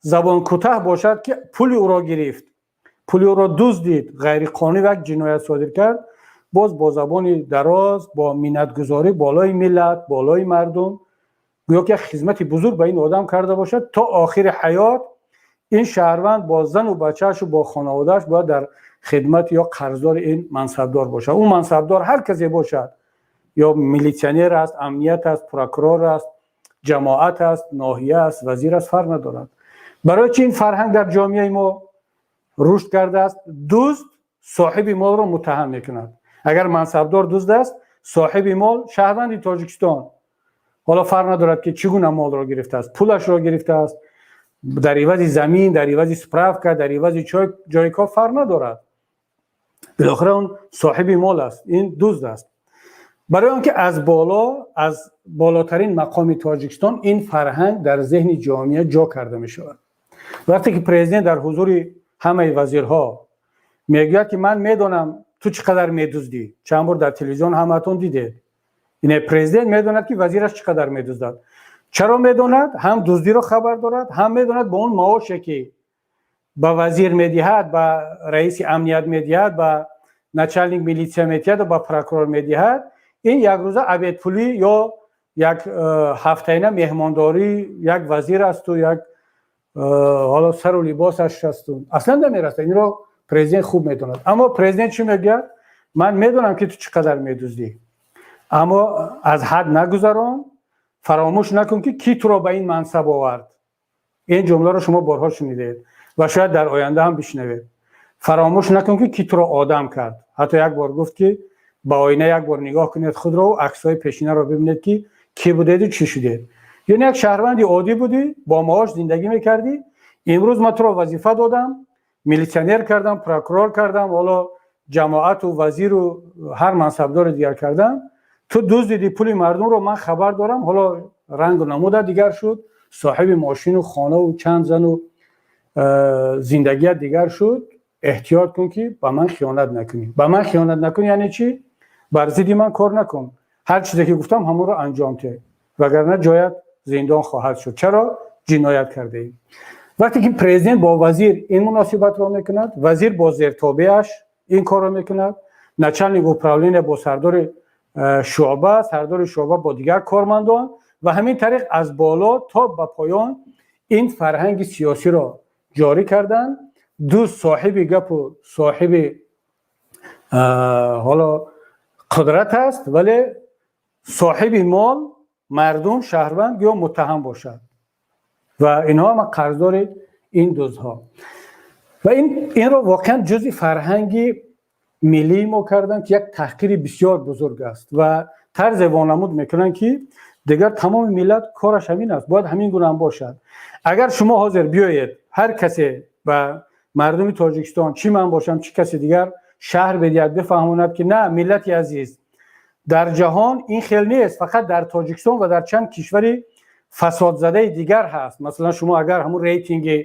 забонкӯтаҳ бошад, ки пули ӯро гирифт, пули ӯро дуздид, ғайриқонунӣ як ҷиноят содир кард, боз бо забони дароз, бо миннатгузорӣ болои миллат, болои мардум, гӯё ки як хизмати бузург ба ин одам карда бошад. То охири ҳаёт ин шаҳрванд бо зану бачаашу бо хонаводааш бояд дар хидмат ё қарздори ин мансабдор бошад. Ӯ мансабдор ҳар касе бошад, ё милитсионер аст, амният аст, прокурор аст, ҷамоат аст, ноҳия аст, вазир аст, фарқ надорад. Барои чи ин фарҳанг дар ҷомеаи мо рушд кардааст? Дузд соҳиби молро муттаҳам мекунад. Агар мансабдор дузд аст, соҳиби мол, шаҳрванди Тоҷикистон, ҳоло фарқ надорад, ки чӣ гуна молро гирифтааст, пулашро гирифтааст дар ивази замин, дар ивази справка, дар ивази ҷои кор, фарқ надорад, билохира он соҳиби мол аст, ин дузд аст. Барои он ки аз боло, аз болотарин мақоми Тоҷикистон ин фарҳанг дар зеҳни ҷомеа ҷо карда мешавад. Вақте ки президент дар ҳузури ҳамаи вазирҳо мегӯяд, ки ман медонам, ту чӣ қадар медуздӣ, чанд бор дар телевизион ҳамаатон дидед, ине президент медонад, ки вазираш чӣ қадар медуздад. Чаро медонад? Ҳам дуздиро хабар дорад, ҳам медонад, бо он маоше ки ба вазир медиҳад, ба раиси амният медиҳад, ба начальник милитсия медиҳад ва ба прокурор медиҳад, ин якрӯза обедпулӣ ё як ҳафтаина меҳмондорӣ як вазир асту як ҳоло сару либосаш асту аслан намерасад. Инро президент хуб медонад. Аммо президент чӣ мегӯяд? Ман медонам, ки ту чӣ қадар медуздӣ, аммо аз ҳад нагузарон. Фаромӯш накун, ки кӣ туро ба ин мансаб овард. Ин ҷумларо шумо борҳо шунидед ва шояд дар оянда ҳам бишнавед. Фаромӯш накун, ки кӣ туро одам кард. Ҳатто як бор гуфт, ки ба оина як бор нигоҳ кунед худро, аксҳои пешинаро бибинед, ки кӣ будеду чӣ шудед. Яъне як шаҳрванди оддӣ будӣ, бо маош зиндагӣ мекардӣ, имрӯз ман туро вазифа додам, милитсионер кардам, прокурор кардам, ҳоло ҷамоату вазиру ҳар мансабдори дигар кардам, ту дуздидӣ пули мардумро, ман хабар дорам. Ҳоло рангу намуда дигар шуд, соҳиби мошину хонаву чанд зану зиндагият дигар шуд, эҳтиёт кун, ки ба ман хиёнат накунӣ. Ба ман хиёнат накунӣ яъне чӣ? Бар зидди ман кор накун, ҳар чизе ки гуфтам, ҳамонро анҷом деҳ, вагарна ҷоят зиндон хоҳад шуд. Чаро? Ҷиноят кардаӣ. Вақте ки президент бо вазир ин муносибатро мекунад, вазир бо зертобеаш ин корро мекунад, начальник управления бо сардори шӯъба, сардори шӯъба бо дигар кормандон ва ҳамин тариқ аз боло то ба поён ин фарҳанги сиёсиро ҷорӣ карданд. Ду соҳиби гапу соҳиби ҳоло қудрат аст, вале соҳиби мол, мардум, шаҳрванд гӯё муттаҳам бошад ва инҳо ҳама қарздори ин дуздҳо. Ва инро воқеан ҷузъи фарҳанги миллии мо карданд, ки як таҳқири бисёр бузург аст. Ва тарзе вонамуд мекунанд, ки дигар тамоми миллат кораш ҳамин аст, бояд ҳамин гуна ҳам бошад. Агар шумо ҳозир биёед, ҳар касе ба мардуми Тоҷикистон, чӣ ман бошам, чӣ каси дигар, шарҳ бидиҳад, бифаҳмонад, ки на, миллати азиз, дар ҷаҳон ин хел нест, фақат дар Тоҷикистон ва дар чанд кишвари фасодзадаи дигар ҳаст. Масалан, шумо агар ҳамун рейтинги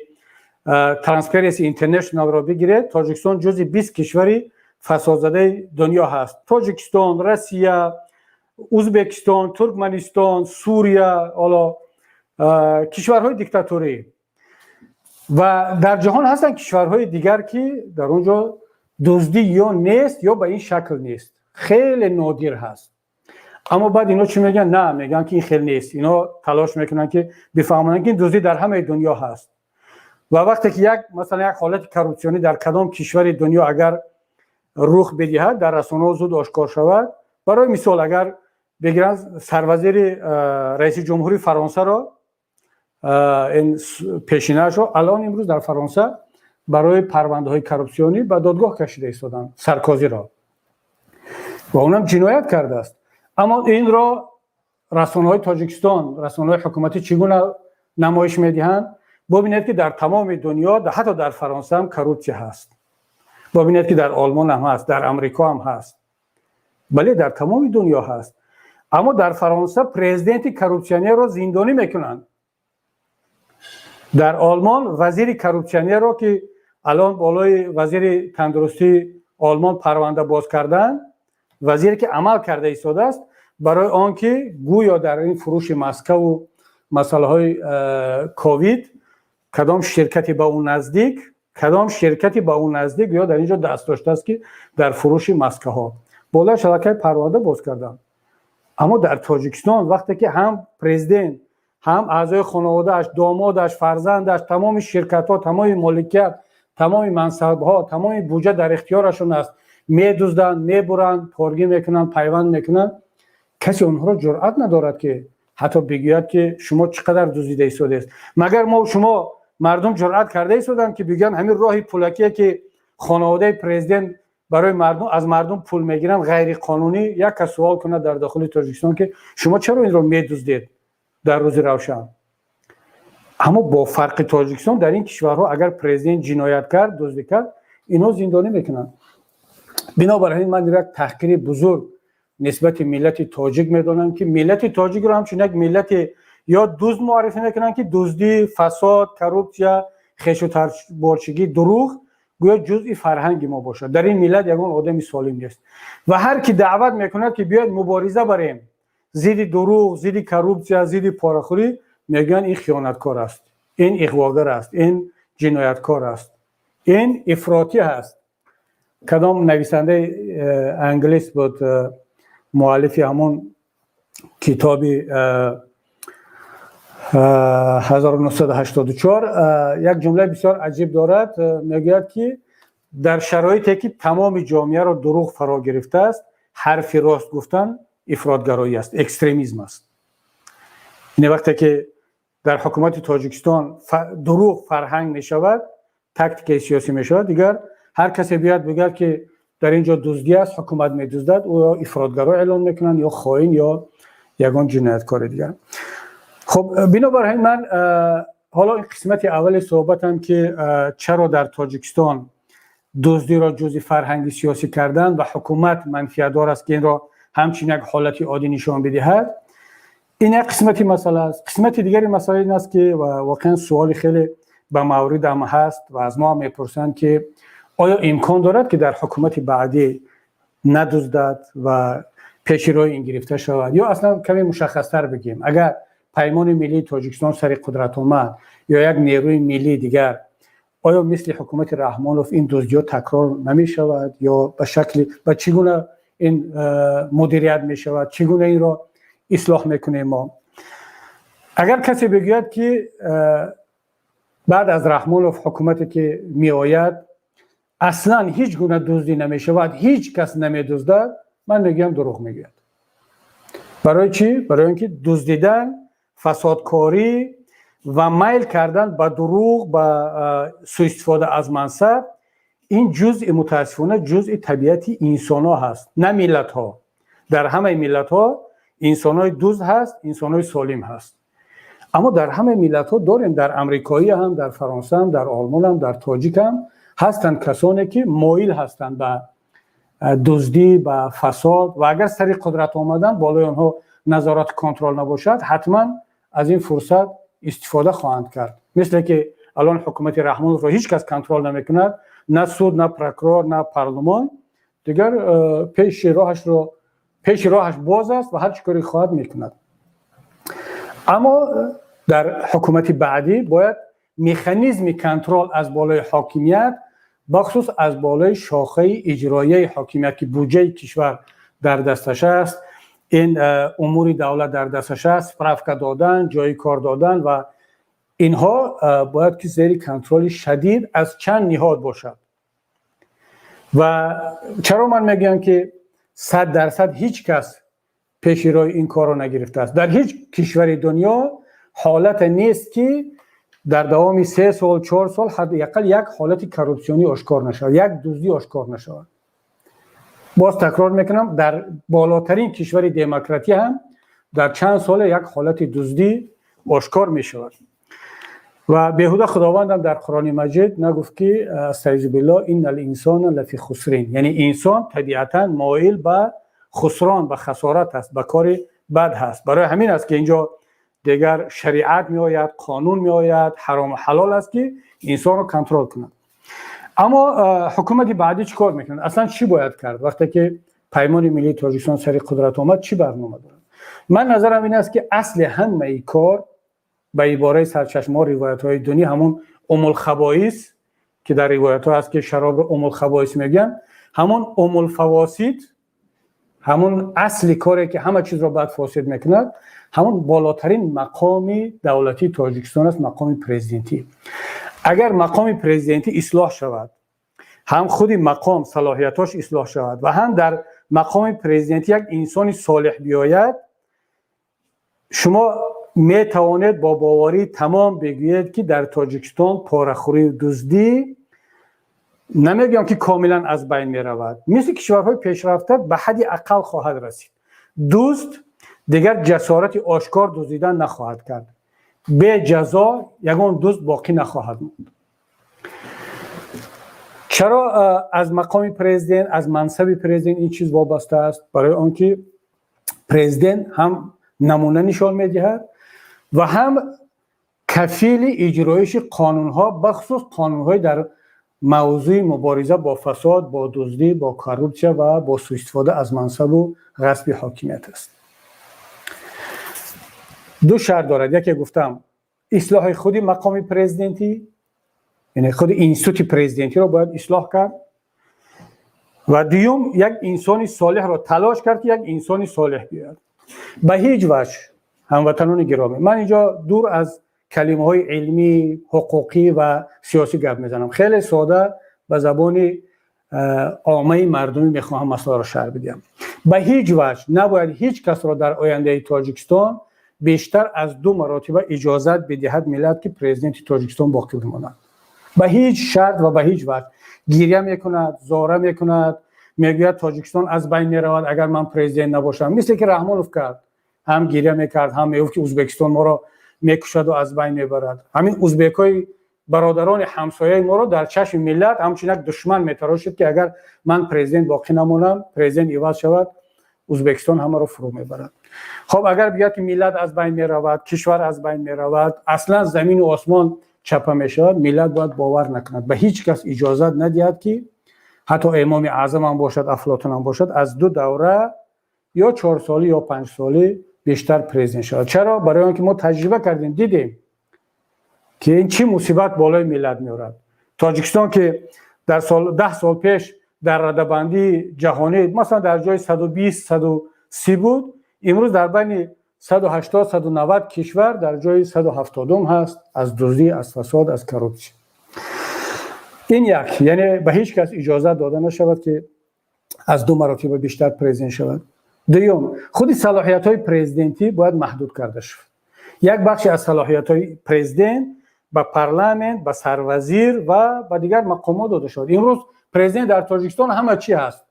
Transparency International-ро бигиред, Тоҷикистон ҷузъи 20 кишвари фасодзадаи дунё ҳаст. Тоҷикистон, Россия, Узбекистон, Туркманистон, Сурия, ҳоло кишварҳои диктаторӣ. Ва дар ҷаҳон ҳастанд кишварҳои дигар, ки дар он ҷо дуздӣ ё нест, ё ба ин шакл нест, хеле нодир ҳаст. Аммо баъд ино чӣ мегӯянд? На, мегӯянд, ки ин хел нест. Ино талош мекунанд, ки бифаҳмонанд, ки ин дуздӣ дар ҳамаи дунё ҳаст. Ва вақте ки як, масалан, як ҳолати коррупсионӣ дар кадом кишвари дунё агар рух бидиҳад, дар расонаҳо зуд ошкор шавад. Барои мисол, агар бигиранд сарвазири, раиси ҷумҳури Фаронсаро, ин пешинаашро, алон имрӯз дар Фаронса барои парвандаҳои коррупсионӣ ба додгоҳ кашида истоданд Саркозиро ва онам ҷиноят кардааст. Аммо инро расонаҳои Тоҷикистон, расонаҳои ҳукуматӣ чӣ гуна намоиш медиҳанд? Бубинед, ки дар тамоми дунё, ҳатто дар Фаронса ҳам коррупсия ҳаст. Бубинед, ки дар Олмон ҳам ҳаст, дар Амрико ҳам ҳаст. Бале, дар тамоми дунё ҳаст. Аммо дар Фаронса президенти коррупсионерро зиндонӣ мекунанд, дар Олмон вазири коррупсионерро, ки алон болои вазири тандурустии Олмон парванда боз карданд, вазире ки амал карда истодааст, барои он ки гӯё дар ин фурӯши маскаву масъалаҳои ковид кадом ширкати ба ӯ наздик ё дар ин ҷо даст доштааст, ки дар фурӯши маскаҳо болояш аллакай парванда боз карданд. Аммо дар Тоҷикистон вақте ки ҳам президент, ҳам аъзои хонаводааш, домодаш, фарзандаш, тамоми ширкатҳо, тамоми моликият, тамоми мансабҳо, тамоми буҷа дар ихтиёрашон аст, медузданд, мебуранд, поргӣ мекунанд, пайванд мекунанд, касе онҳоро ҷуръат надорад, ки ҳатто бигӯяд, ки шумо чӣ қадар дуздида истодааст. Магар мо, шумо, мардум ҷуръат карда истоданд, ки бигӯянд, ҳамин роҳи пулакие, ки хонаводаи президент барои мардум, аз мардум пул мегиранд, ғайриқонунӣ? Як кас суол кунад дар дохили Тоҷикистон, ки шумо чаро инро медуздед дар рӯзи равшан? Аммо бо фарқи Тоҷикистон, дар ин кишварҳо агар президент ҷиноят кард, дуздӣ кард, инҳо зиндонӣ мекунанд. Бинобар ҳамин ман як таҳқири бузург нисбати миллати тоҷик медонам, ки миллати тоҷикро ҳамчун як миллати ё дузд муаррифӣ мекунанд, ки дуздӣ, фасод, коррупсия, хешутаборчигӣ, дурӯғ гӯё ҷузъи фарҳанги мо бошад, дар ин миллат ягон одами солим нест. Ва ҳар ки даъват мекунад, ки биёед мубориза барем зидди дурӯғ, зидди коррупсия, зидди порахӯрӣ, мегӯянд, ин хиёнаткор аст, ин иғвогар аст, ин ҷинояткор аст, ин ифротӣ ҳаст. Кадом нависандаи англис буд, муаллифи ҳамон китоби 1984, як ҷумлаи бисёр аҷиб дорад. Мегӯяд, ки дар шароите, ки тамоми ҷомеаро дурӯғ фаро гирифтааст, ҳарфи рост гуфтан ифротгароӣ аст, экстремизм аст. Ине вақте ки дар ҳукумати Тоҷикистон дурӯғ фарҳанг мешавад, тактикаи сиёсӣ мешавад, дигар ҳар касе биёяд бигӯяд, ки дар ин ҷо дуздӣ аст, ҳукумат медуздад, ӯ ифротгаро эълон мекунанд ё хоин ё ягон ҷинояткори дигар. Хуб, бинобар ҳамин ман ҳоло ин қисмати аввали суҳбатам, ки чаро дар Тоҷикистон дуздиро ҷузъи фарҳанги сиёсӣ кардан ва ҳукумат манфиатдор аст, ки инро ҳамчун як ҳолати оддӣ нишон бидиҳад, ин як қисмати масъала аст. Қисмати дигари масъала ин аст, ки воқеан суоли хеле ба мавридам ҳаст ва аз мо ҳам мепурсанд, ки оё имкон дорад, ки дар ҳукумати баъдӣ надуздад ва пеши роҳи ин гирифта шавад? Ё аслан каме мушаххастар бигӯем, агар Паймони миллии Тоҷикистон сари қудрат омад ё як нерӯи миллии дигар, оё мисли ҳукумати Раҳмонов ин дуздиҳо такрор намешавад ё ба шакли ба чӣ гуна ин мудирият мешавад, чӣ гуна инро ислоҳ мекунем мо? Агар касе бигӯяд, ки баъд аз Раҳмонов ҳукумате ки меояд, аслан ҳеҷ гуна дуздӣ намешавад, ҳеҷ кас намедуздад, ман мегӯям, дурӯғ мегӯяд. Барои чӣ? Барои он ки дуздидан, фасодкорӣ ва майл кардан ба дурӯғ, ба сӯистифода аз мансаб, ин ҷузъи, мутаассифона, ҷузъи табиати инсонҳо ҳаст, на миллатҳо. Дар ҳамаи миллатҳо инсонҳои дузд ҳаст, инсонҳои солим ҳаст. Аммо дар ҳамаи миллатҳо дорем, дар амрикоӣ ҳам, дар Фаронса ҳам, дар Олмон ҳам, дар тоҷик ҳам ҳастанд касоне, ки моил ҳастанд ба дуздӣ, ба фасод. Ва агар сари қудрат омаданд, болои онҳо назорату контрол набошад, ҳатман аз ин фурсат истифода хоҳанд кард. Мисле ки алон ҳукумати Раҳмоновро ҳеҷ кас контрол намекунад, на суд, на прокурор, на парлумон. Дигар пеши роҳаш боз аст ва ҳар чӣ коре хоҳад, мекунад. Аммо дар ҳукумати баъдӣ бояд механизми контрол аз болои ҳокимият, бахусус аз болои шохаи иҷроияи ҳокимият, ки буҷаи кишвар дар дасташ аст, Ин умури давлат дар дасташ аст, справка додан, ҷои кор додан ва инҳо бояд ки зери контроли шадид аз чанд ниҳод бошад. Ва чаро ман мегӯям, ки 100% ҳеҷ кас пеши роҳи ин корро нагирифтааст? Дар ҳеҷ кишвари дунё ҳолате нест, ки дар давоми 3 сол, 4 сол ҳадди ақал як ҳолати коррупсионӣ ошкор нашавад, як дуздӣ ошкор нашавад. Боз такрор мекунам, дар болотарин кишвари демократӣ ҳам дар чанд соле як ҳолати дуздӣ ошкор мешавад. Ва беҳуда Худовандам дар Қуръони Маҷид нагуфт, ки أستعيذ بالله إن الإنسان لفي خسر, яъне инсон табиатан моил ба хусрон, ба хасорат аст, ба кори бад ҳаст. Барои ҳамин аст, ки инҷо дигар шариат меояд, қонун меояд, ҳарому ҳалол аст, ки инсонро контрол кунад. Аммо ҳукумати баъдӣ чӣ кор мекунад? Аслан чӣ бояд кард? Вақте ки Паймони миллии Тоҷикистон сари қудрат омад, чӣ барнома дорад? Ман назарам ин аст, ки асли ҳамаи кор, ба ибораи сарчашмаҳо, ривоятҳои динӣ, ҳамун умулхабоис, ки дар ривоятҳо ҳаст, ки шаробро умулхабоис мегӯянд, ҳамун умулфавосид, ҳамун асли коре, ки ҳама чизро бад фосид мекунад, ҳамун болотарин мақоми давлатии Тоҷикистон аст, мақоми президентӣ. Агар мақоми президентӣ ислоҳ шавад, ҳам худи мақом салоҳиятҳош ислоҳ шавад ва ҳам дар мақоми президентӣ як инсони солеҳ биёяд, шумо метавонед бо боварии тамом бигӯед, ки дар Тоҷикистон порахӯрию дуздӣ, намегӯям, ки комилан аз байн меравад, мисли кишварҳои пешрафта ба ҳадди ақал хоҳад расид. Дузд дигар ҷасорати ошкор дуздидан нахоҳад кард, беҷазо ягон дузд боқӣ нахоҳад монд. Чаро аз мақоми президент, аз мансаби президент ин чиз вобаста аст? Барои он ки президент ҳам намуна нишон медиҳад ва ҳам кафили иҷроиши қонунҳо, бахусус қонунҳои дар мавзӯи мубориза бо фасод, бо дуздӣ, бо коррупсия ва бо суистифода аз мансабу ғасби ҳокимият аст. Ду шарт дорад: яке, гуфтам, ислоҳи худи мақоми президентӣ, яъне худи институти президентиро бояд ислоҳ кард, ва дуюм, як инсони солеҳро талош кард, ки як инсони солеҳ биёяд. Ба ҳеҷ ваҷҳ, ҳамватанони гиромӣ, ман инҷо дур аз калимаҳои илмӣ, ҳуқуқӣ ва сиёсӣ гап мезанам, хеле сода ба забони оммаи мардумӣ мехоҳам масъаларо шарҳ бидиҳам. Ба ҳеҷ ваҷҳ набояд ҳеҷ касро дар ояндаи Тоҷикистон бештар аз ду маротиба иҷозат бидиҳад миллат, ки президенти Тоҷикистон боқӣ бимонад. Ба ҳеҷ шарт ва ба ҳеҷ ваҷҳ. Гиря мекунад, зора мекунад, мегӯяд, Тоҷикистон аз байн меравад, агар ман президент набошам, мисле ки Раҳмонов кард, ҳам гиря мекард, ҳам мегуфт, ки Узбекистон моро мекушаду аз байн мебарад. Ҳамин узбекҳои бародарони ҳамсояи моро дар чашми миллат ҳамчун як душман метарошид, ки агар ман президент боқӣ намонам, президент иваз шавад, Узбекистон ҳамаро фурӯ мебарад. Хоб, агар бигӯяд, ки миллат аз байн меравад, кишвар аз байн меравад, аслан замину осмон чапа мешавад, миллат бояд бовар накунад. Ба ҳеҷ кас иҷозат надиҳад, ки ҳатто Имоми Аъзамам бошад, Афлотунам бошад, аз ду давра, ё 4 солӣ, ё 5 солӣ бештар президент шавад. Чаро? Барои он ки мо таҷриба кардем, дидем, ки ин чӣ мусибат болои миллат меорад. Тоҷикистон, ки дар сол 10 сол пеш дар радабандии ҷаҳонӣ, масалан, дар ҷои 120, 130 буд, имрӯз дар байни 180, 190 кишвар дар ҷои 170-ум ҳаст, аз дуздӣ, аз фасод, аз коррупсия. Ин як, яъне ба ҳеҷ кас иҷозат дода нашавад, ки аз ду маротиба бештар президент шавад. Дуюм, худи салоҳиятҳои президентӣ бояд маҳдуд карда шавад. Як бахши аз салоҳиятҳои президент ба парламент, ба сарвазир ва ба дигар мақомот дода шавад. Имрӯз президент дар Тоҷикистон ҳама чӣ ҳаст,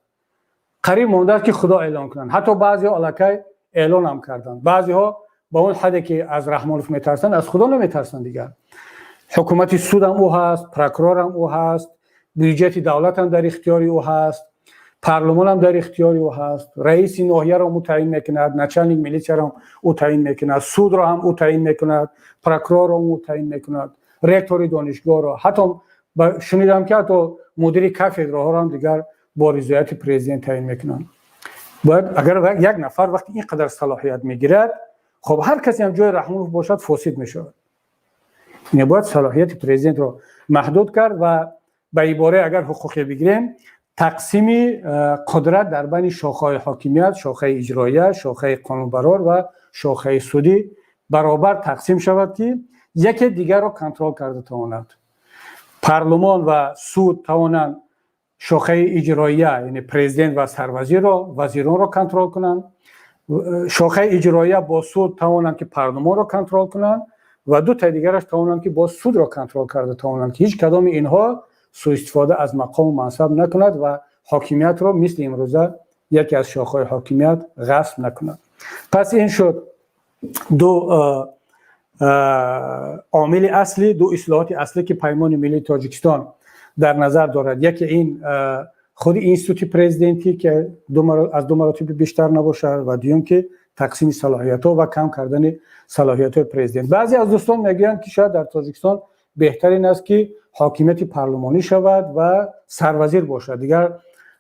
қариб мондааст, ки Худо эълон кунанд. Ҳатто баъзеҳо аллакай эълонам карданд. Баъзеҳо ба он ҳадде, ки аз Раҳмонов метарсанд, аз Худо наметарсанд. Дигар ҳукумати судам ӯ ҳаст, прокурорам ӯ ҳаст, бюҷети давлатам дар ихтиёри ӯ ҳаст, парлумонам дар ихтиёри ӯ ҳаст, раиси ноҳияро ӯ таъин мекунад, начальник милитсияро ӯ таъин мекунад, судро ҳам ӯ таъин мекунад, прокурорро ӯ таъин мекунад, ректори донишгоҳро, ҳатто шунидам, ки ҳатто мудири кафедраҳоро ҳам дигар бо ризояти президент таъин мекунанд. Бояд, агар як нафар вақти ин қадар салоҳият мегирад, хоб, ҳар касе ҳам ҷои Раҳмонов бошад, фосид мешавад. Бояд салоҳияти президентро маҳдуд кард ва ба ибораи агар ҳуқуқе бигирем. Тақсими қудрат дар байни шохаҳои ҳокимият, шохаи иҷроия, шохаи қонунбарор ва шохаи судӣ баробар тақсим шавад, ки яке дигарро контрол карда тавонад. Парлумон ва суд тавонанд шохаи иҷроия, яъне президент ва сарвазирро, вазиронро контрол кунанд, шохаи иҷроия бо суд тавонанд, ки парлумонро контрол кунанд, ва дутаи дигараш тавонанд, ки боз судро контрол карда тавонанд, ки ҳеҷ кадоми инҳо суистифода аз мақому мансаб накунад ва ҳокимиятро мисли имрӯза яке аз шохаҳои ҳокимият ғасб накунад. Пас ин шуд ду омили аслӣ, ду ислоҳоти аслӣ, ки Паймони миллии Тоҷикистон дар назар дорад. Яке ин худи институти президентӣ, ки аз ду маротиба бештар набошад, ва дуюм ки тақсими салоҳиятҳо ва кам кардани салоҳиятҳои президент. Баъзе аз дӯстон мегӯянд, ки шояд дар Тоҷикистон беҳтарин аст, ки ҳокимияти парлумонӣ шавад ва сарвазир бошад, дигар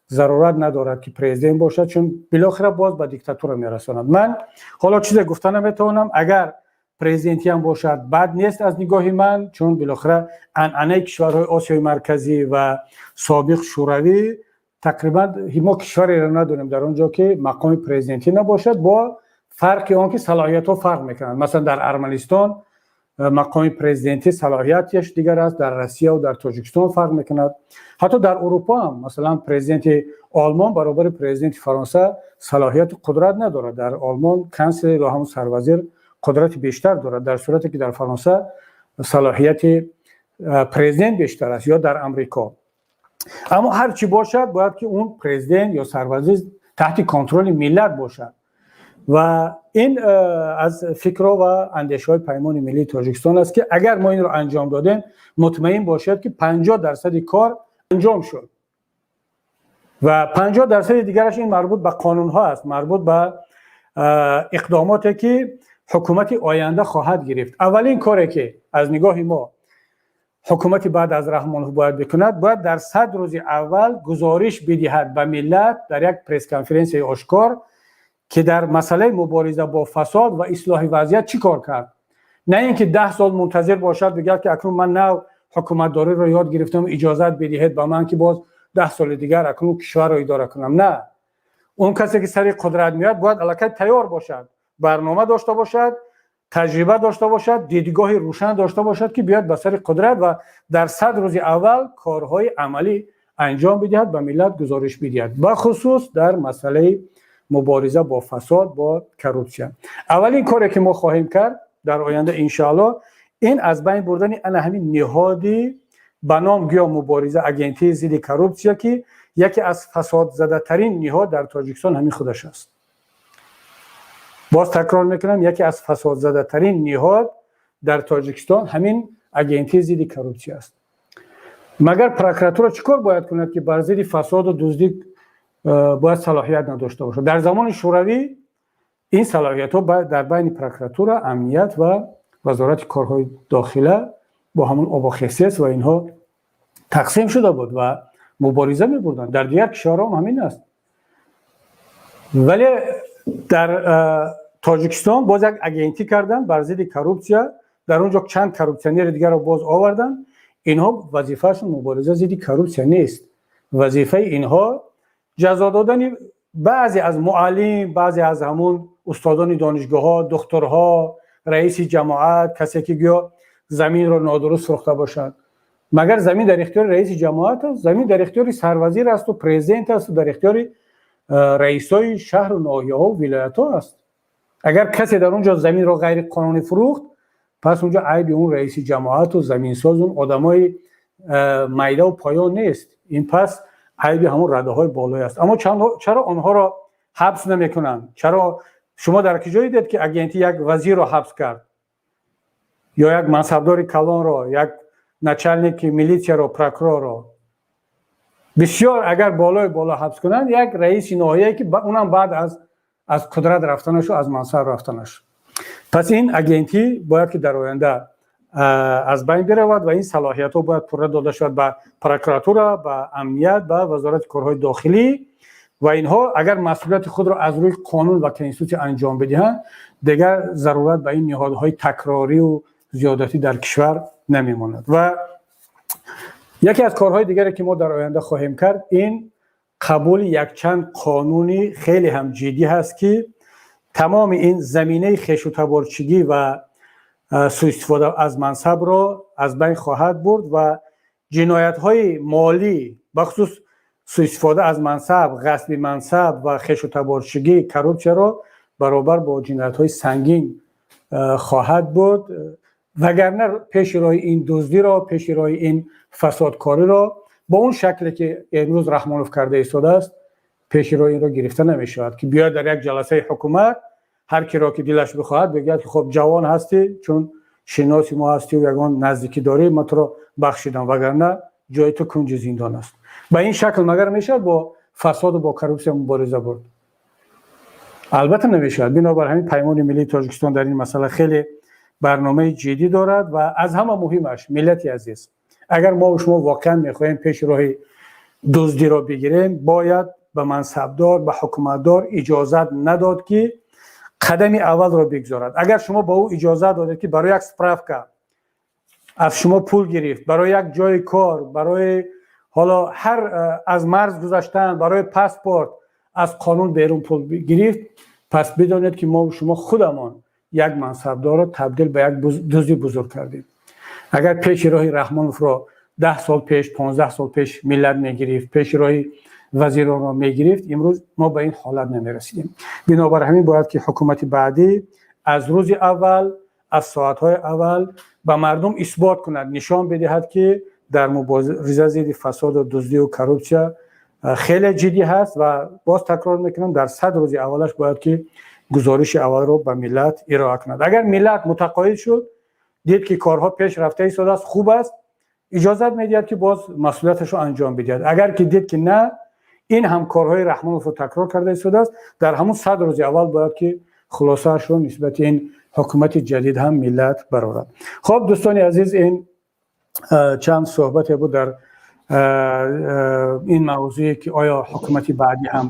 зарурат надорад, ки президент бошад, чун билохира боз ба диктатура мерасонад. Ман ҳоло чизе гуфта наметавонам. Агар президентиам бошад, бад нест аз нигоҳи ман, чун билохира анъанаи кишварҳои Осиёи Марказӣ ва собиқ Шӯравӣ, тақрибан мо кишвареро надорем дар он ҷо, ки мақоми президентӣ набошад, бо фарқи он ки салоҳиятҳо фарқ мекунанд. Масалан, дар Арманистон мақоми президентӣ салоҳияташ дигар аст, дар Россия дар Тоҷикистон фарқ мекунад. Ҳатто дар Урупо ҳам, масалан, президенти Олмон баробари президенти Фаронса салоҳияту қудрат надорад. Дар Олмон канцлер ё ҳамун сарвазир қудрати бештар дорад, дар сурате ки дар Фаронса салоҳияти президент бештар аст ё дар Амрико. Аммо ҳар чӣ бошад, бояд ки он президент ё сарвазир таҳти контроли миллат бошад. Ва ин аз фикрҳо ва андешаҳои Паймони миллии Тоҷикистон аст, ки агар мо инро анҷом додем, мутмаин бошед, ки 50 дарсади кор анҷом шуд ва 50 дарсади дигараш ин марбут ба қонунҳо аст, марбут ба иқдомоте, ки ҳукумати оянда хоҳад гирифт. Аввалин коре, ки аз нигоҳи мо ҳукумати баъд аз Раҳмонов бояд бикунад, бояд дар 100 рӯзи аввал гузориш бидиҳад ба миллат дар як пресс-конференсияи ошкор, ки дар масъалаи мубориза бо фасод ва ислоҳи вазъият чӣ кор кард. На ин ки 10 сол мунтазир бошад, бигӯяд, ки акнун ман нав ҳукуматдориро ёд гирифтам, иҷозат бидиҳед ба ман, ки боз 10 соли дигар акнун кишварро идора кунам. На, он касе, ки сари қудрат меояд, бояд аллакай тайёр бошад, барнома дошта бошад, таҷриба дошта бошад, дидгоҳи рӯшан дошта бошад, ки биёяд ба сари қудрат ва дар 100 рӯзи аввал корҳои амалӣ анҷом бидиҳад, ба миллат гузориш бидиҳад, бахусус дар масъалаи мубориза бо фасод, бо коррупсия. Аввалин коре, ки мо хоҳем кард дар оянда, иншоалло, ин аз байн бурдани ана ҳамин ниҳоди ба ном гӯё мубориза, Агентии зидди коррупсия, ки яке аз фасодзадатарин ниҳод дар Тоҷикистон ҳамин худаш аст. Боз такрор мекунам, яке аз фасодзадатарин ниҳод дар Тоҷикистон ҳамин Агентии зидди коррупсия аст. Магар прокуратура чӣ кор бояд кунад, ки бар зидди фасоду дуздӣ бояд салоҳият надошта бошад? Дар замони Шӯравӣ ин салоҳиятҳо дар байни прокуратура, амният ва Вазорати корҳои дохила бо ҳамон ОБХСС ва инҳо тақсим шуда буд ва мубориза мебурданд. Дар дигар кишварҳо ҳам ҳамин аст, вале дар Тоҷикистон боз як агентӣ карданд бар зидди коррупсия. Дар он ҷо чанд коррупсионери дигарро боз оварданд. Инҳо вазифаашон мубориза зидди коррупсия нест. Вазифаи инҳо ҷазо додани баъзе аз муаллим, баъзе аз ҳамун устодони донишгоҳҳо, духтурҳо, раиси ҷамоат, касе ки гӯё заминро нодуруст фурӯхта бошад. Магар замин дар ихтиёри раиси ҷамоат аст? Замин дар ихтиёри сарвазир асту президент асту дар ихтиёри раисои шаҳру ноҳияҳо, вилоятҳо аст. Агар касе дар он ҷо заминро ғайриқонунӣ фурӯхт, пас онҷо айби он раиси ҷамоату заминсоз, он одамои майдаву поён нест. Ин пас айби ҳамон радаҳои болое аст. Аммо чаро онҳоро ҳабс намекунанд? Чаро шумо дар куҷо дидед, ки агентӣ як вазирро ҳабс кард ё як мансабдори калонро, як начальники милитсияро, прокурорро? Бисёр агар болои боло ҳабс кунанд, як раиси ноҳияе, ки унам баъд аз қудрат рафтанашу аз мансаб рафтанаш. Пас ин агентӣ бояд ки дар оянда аз байн биравад ва ин салоҳиятҳо бояд пурра дода шавад ба прокуратура, ба амният, ба Вазорати корҳои дохилӣ. Ва инҳо агар масъулияти худро аз рӯи қонун ва конститутсия анҷом бидиҳанд, дигар зарурат ба ин ниҳодҳои такрорию зиёдатӣ дар кишвар намемонад. Ва яке аз корҳои дигаре, ки мо дар оянда хоҳем кард, ин Қабули якчанд қонуни хеле ҳам ҷиддӣ ҳаст, ки тамоми ин заминаи хешутаборчигӣ ва суистифода аз мансабро аз байн хоҳад бурд ва ҷиноятҳои молӣ, бахусус суистифода аз мансаб, ғасби мансаб ва хешутаборчигӣ, коррупсияро баробар бо ҷиноятҳои сангин хоҳад буд. Вагарна пеши роҳи ин дуздиро, пеши роҳи ин фасодкориро бо он шакле, ки имрӯз Раҳмонов карда истодааст, пеши роҳи инро гирифта намешавад, ки биёяд дар як ҷаласаи ҳукумат ҳар киро ки дилаш бихоҳад, бигӯяд, ки хуб, ҷавон ҳастӣ, чун шиноси мо ҳастӣ, ягон наздикӣ дорӣ, ман туро бахшидам, вагарна ҷои ту кунҷи зиндон аст. Ба ин шакл магар мешавад бо фасоду бо коррупсия мубориза бурд? Албатта, намешавад. Бинобар ҳамин Паймони миллии Тоҷикистон дар ин масъала хеле барномаи ҷиддӣ дорад. Ва аз ҳама муҳимаш, миллати азиз, агар мо шумо воқеан мехоҳем пеши роҳи дуздиро бигирем, бояд ба мансабдор, ба ҳукуматдор иҷозат надод, ки қадами аввалро бигзорад. Агар шумо ба ӯ иҷозат додед, ки барои як справка аз шумо пул гирифт, барои як ҷои кор, барои ҳоло ҳар аз марз гузаштан, барои паспорт аз қонун берун пул гирифт, пас бидонед, ки мо шумо худамон як мансабдорро табдил ба як дузди бузург кардем. Агар пеши роҳи Раҳмоновро 10 сол пеш, 15 сол пеш миллат мегирифт, пеши роҳи вазиронро мегирифт, имрӯз мо ба ин ҳолат намерасидем. Бинобар ҳамин бояд, ки ҳукумати баъдӣ аз рӯзи аввал, аз соатҳои аввал ба мардум исбот кунад, нишон бидиҳад, ки дар мубориза зидди фасоду дуздию коррупсия хеле ҷиддӣ ҳаст. Ва боз такрор мекунам, дар 100 рӯзи аввалаш бояд, ки гузориши аввалро ба миллат ироа кунад. Агар миллат мутақоид шуд, дид, ки корҳо пеш рафта истодааст, хуб аст, иҷозат медиҳад, ки боз масъулияташро анҷом бидиҳад. Агар ки дид, ки на, ин ҳам корҳои Раҳмоновро такрор карда истодааст, дар ҳамун 100 рӯзи аввал бояд, ки хулосаашро нисбати ин ҳукумати ҷадид ҳам миллат барорад. Хуб, дӯстони азиз, ин чанд суҳбате буд дар ин мавзӯе, ки оё ҳукумати баъдӣ ҳам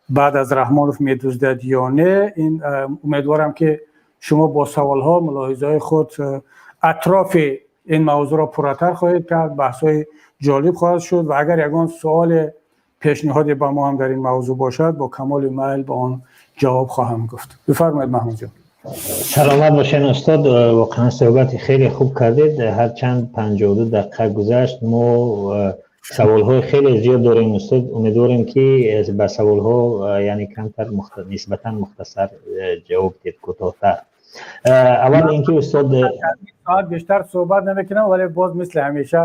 баъд аз Раҳмонов медуздад ё не. Ин умедворам, ки шумо бо саволҳо, мулоҳизаҳои худ атрофи ин мавзӯъро пурратар хоҳед кард, баҳсҳои ҷолиб хоҳад шуд. Ва агар ягон суоле, пешниҳоде ба мо ҳам дар ин мавзӯъ бошад, бо камоли майл ба он ҷавоб хоҳам гуфт. Бифармоед, Маҳмудҷон. Саломат бошед, устод. Воқеан суҳбати хеле хуб кардед. Ҳарчанд 52 дақиқа гузашт, мо саволҳои хеле зиёд дорем, устод. Умедворем, ки ба саволҳо, яъне камтар, нисбатан мухтасар ҷавоб диҳед, кӯтоҳтар. Аввал ин ки, устод, Соат бештар суҳбат намекунам, вале боз мисли ҳамеша.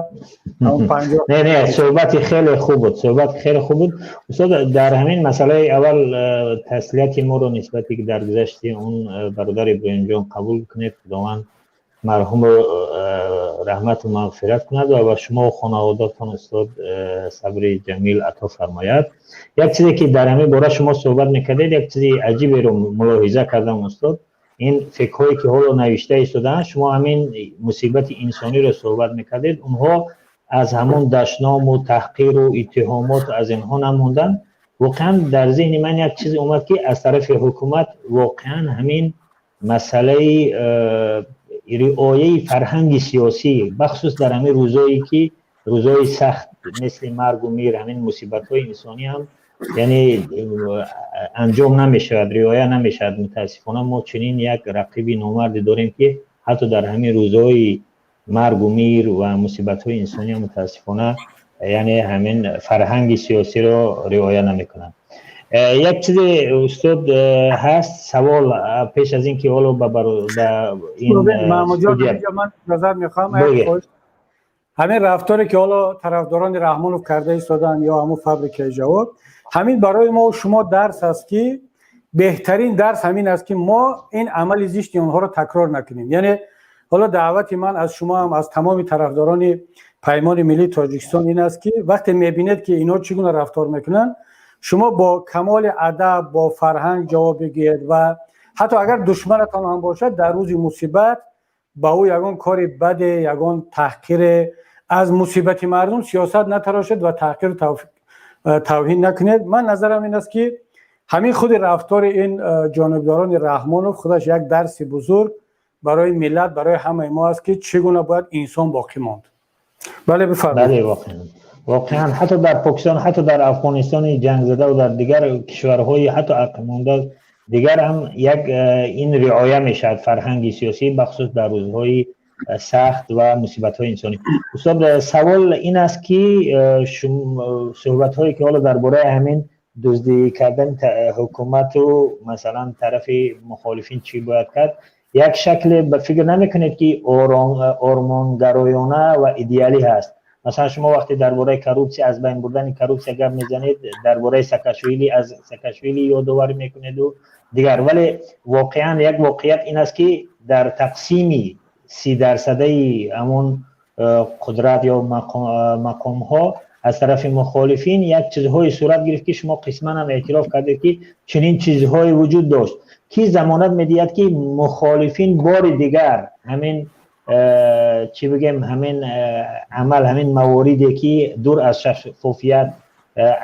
Не, суҳбати хеле хуб буд, суҳбат хеле хуб буд, устод. Дар ҳамин масъалаи аввал таслияти моро нисбати даргузашти он бародар Иброҳимҷон қабул кунед. Худованд марҳумро раҳмату мағфират кунад ва ба шумо хонаводатон, устод, сабри ҷамил ато фармояд. Як чизе, ки дар ҳамин бора шумо суҳбат мекардед, як чизи аҷиберо мулоҳиза кардам, устод. Ин фикрҳое, ки ҳоло навишта истодаанд, шумо ҳамин мусибати инсониро суҳбат мекардед, онҳо аз ҳамон дашному таҳқиру иттиҳомот аз инҳо намонданд. Воқеан, дар зеҳни ман як чиз омад, ки аз тарафи ҳукумат воқеан ҳамин масъалаи риояи фарҳанги сиёсӣ, бахусус дар ҳамин рӯзое, ки рӯзҳои сахт, мисли маргу мир, ҳамин мусибатҳои инсонӣ ҳам, яъне анҷом намешавад, риоя намешавад. Мутаассифона, мо чунин як рақиби номарде дорем, ки ҳатто дар ҳамин рӯзҳои маргу мир ва мусибатҳои инсонӣ, мутаассифона, яъне ҳамин фарҳанги сиёсиро риоя намекунанд. Як чизе, устод, ҳаст савол, пеш аз ин ки ҳоло ба ин ман назар мехоҳам. Ҳамин рафторе, ки ҳоло тарафдорони Раҳмонов карда истодаанд ё ҳамун фабрикаи ҷавоб, ҳамин барои мо шумо дарс аст, ки беҳтарин дарс ҳамин аст, ки мо ин амали зишти онҳоро такрор накунем. Яъне ҳоло даъвати ман аз шумо ҳам, аз тамоми тарафдорони Паймони миллии Тоҷикистон ин аст, ки вақте мебинед, ки инҳо чӣ гуна рафтор мекунанд, шумо бо камоли адаб, бо фарҳанг ҷавоб бигӯед. Ва ҳатто агар душманатон ҳам бошад, дар рӯзи мусибат ба ӯ ягон кори баде, ягон таҳқире, аз мусибати мардум сиёсат натарошед ва таҳқиру тавҳин накунед. Ман назарам ин аст, ки ҳамин худи рафтори ин ҷонибдорони Раҳмонов худаш як дарси бузург барои миллат, барои ҳамаи мо аст, ки чӣ гуна бояд инсон боқӣ монд. Бале, бифармоед. Бале, воқеан. Воқеан, ҳатто дар Покистон, ҳатто дар Афғонистони ҷангзада ва дар дигар кишварҳои ҳатто ақибмонда дигар ҳам як ин риоя мешавад фарҳанги сиёсӣ, бахусус дар рӯзҳои сахт ва мусибатҳои инсонӣ. Устод, савол ин аст, ки суҳбатҳое, ки ҳоло дар бораи ҳамин дуздӣ кардани ҳукумату масалан тарафи мухолифин чӣ бояд кард, як шакле ба фикр намекунед, ки ормонгароёна ва идеалӣ ҳаст? Масалан, шумо вақте дар бораи коррупсия, аз байн бурдани коррупсия гап мезанед, дар бораи Саакашвили, аз Саакашвили ёдоварӣ мекунеду дигар, вале воқеан як воқеият ин аст, ки дар тақсими 30 дарсадаи ҳамон қудрат ё мақомҳо аз тарафи мухолифин як чизҳое сурат гирифт, ки шумо қисман ҳам эътироф кардед, ки чунин чизҳое вуҷуд дошт. Ки замонат медиҳад, ки мухолифин бори дигар ҳамин, чӣ бигем, ҳамин амал, ҳамин мавориде, ки дур аз шаффофият,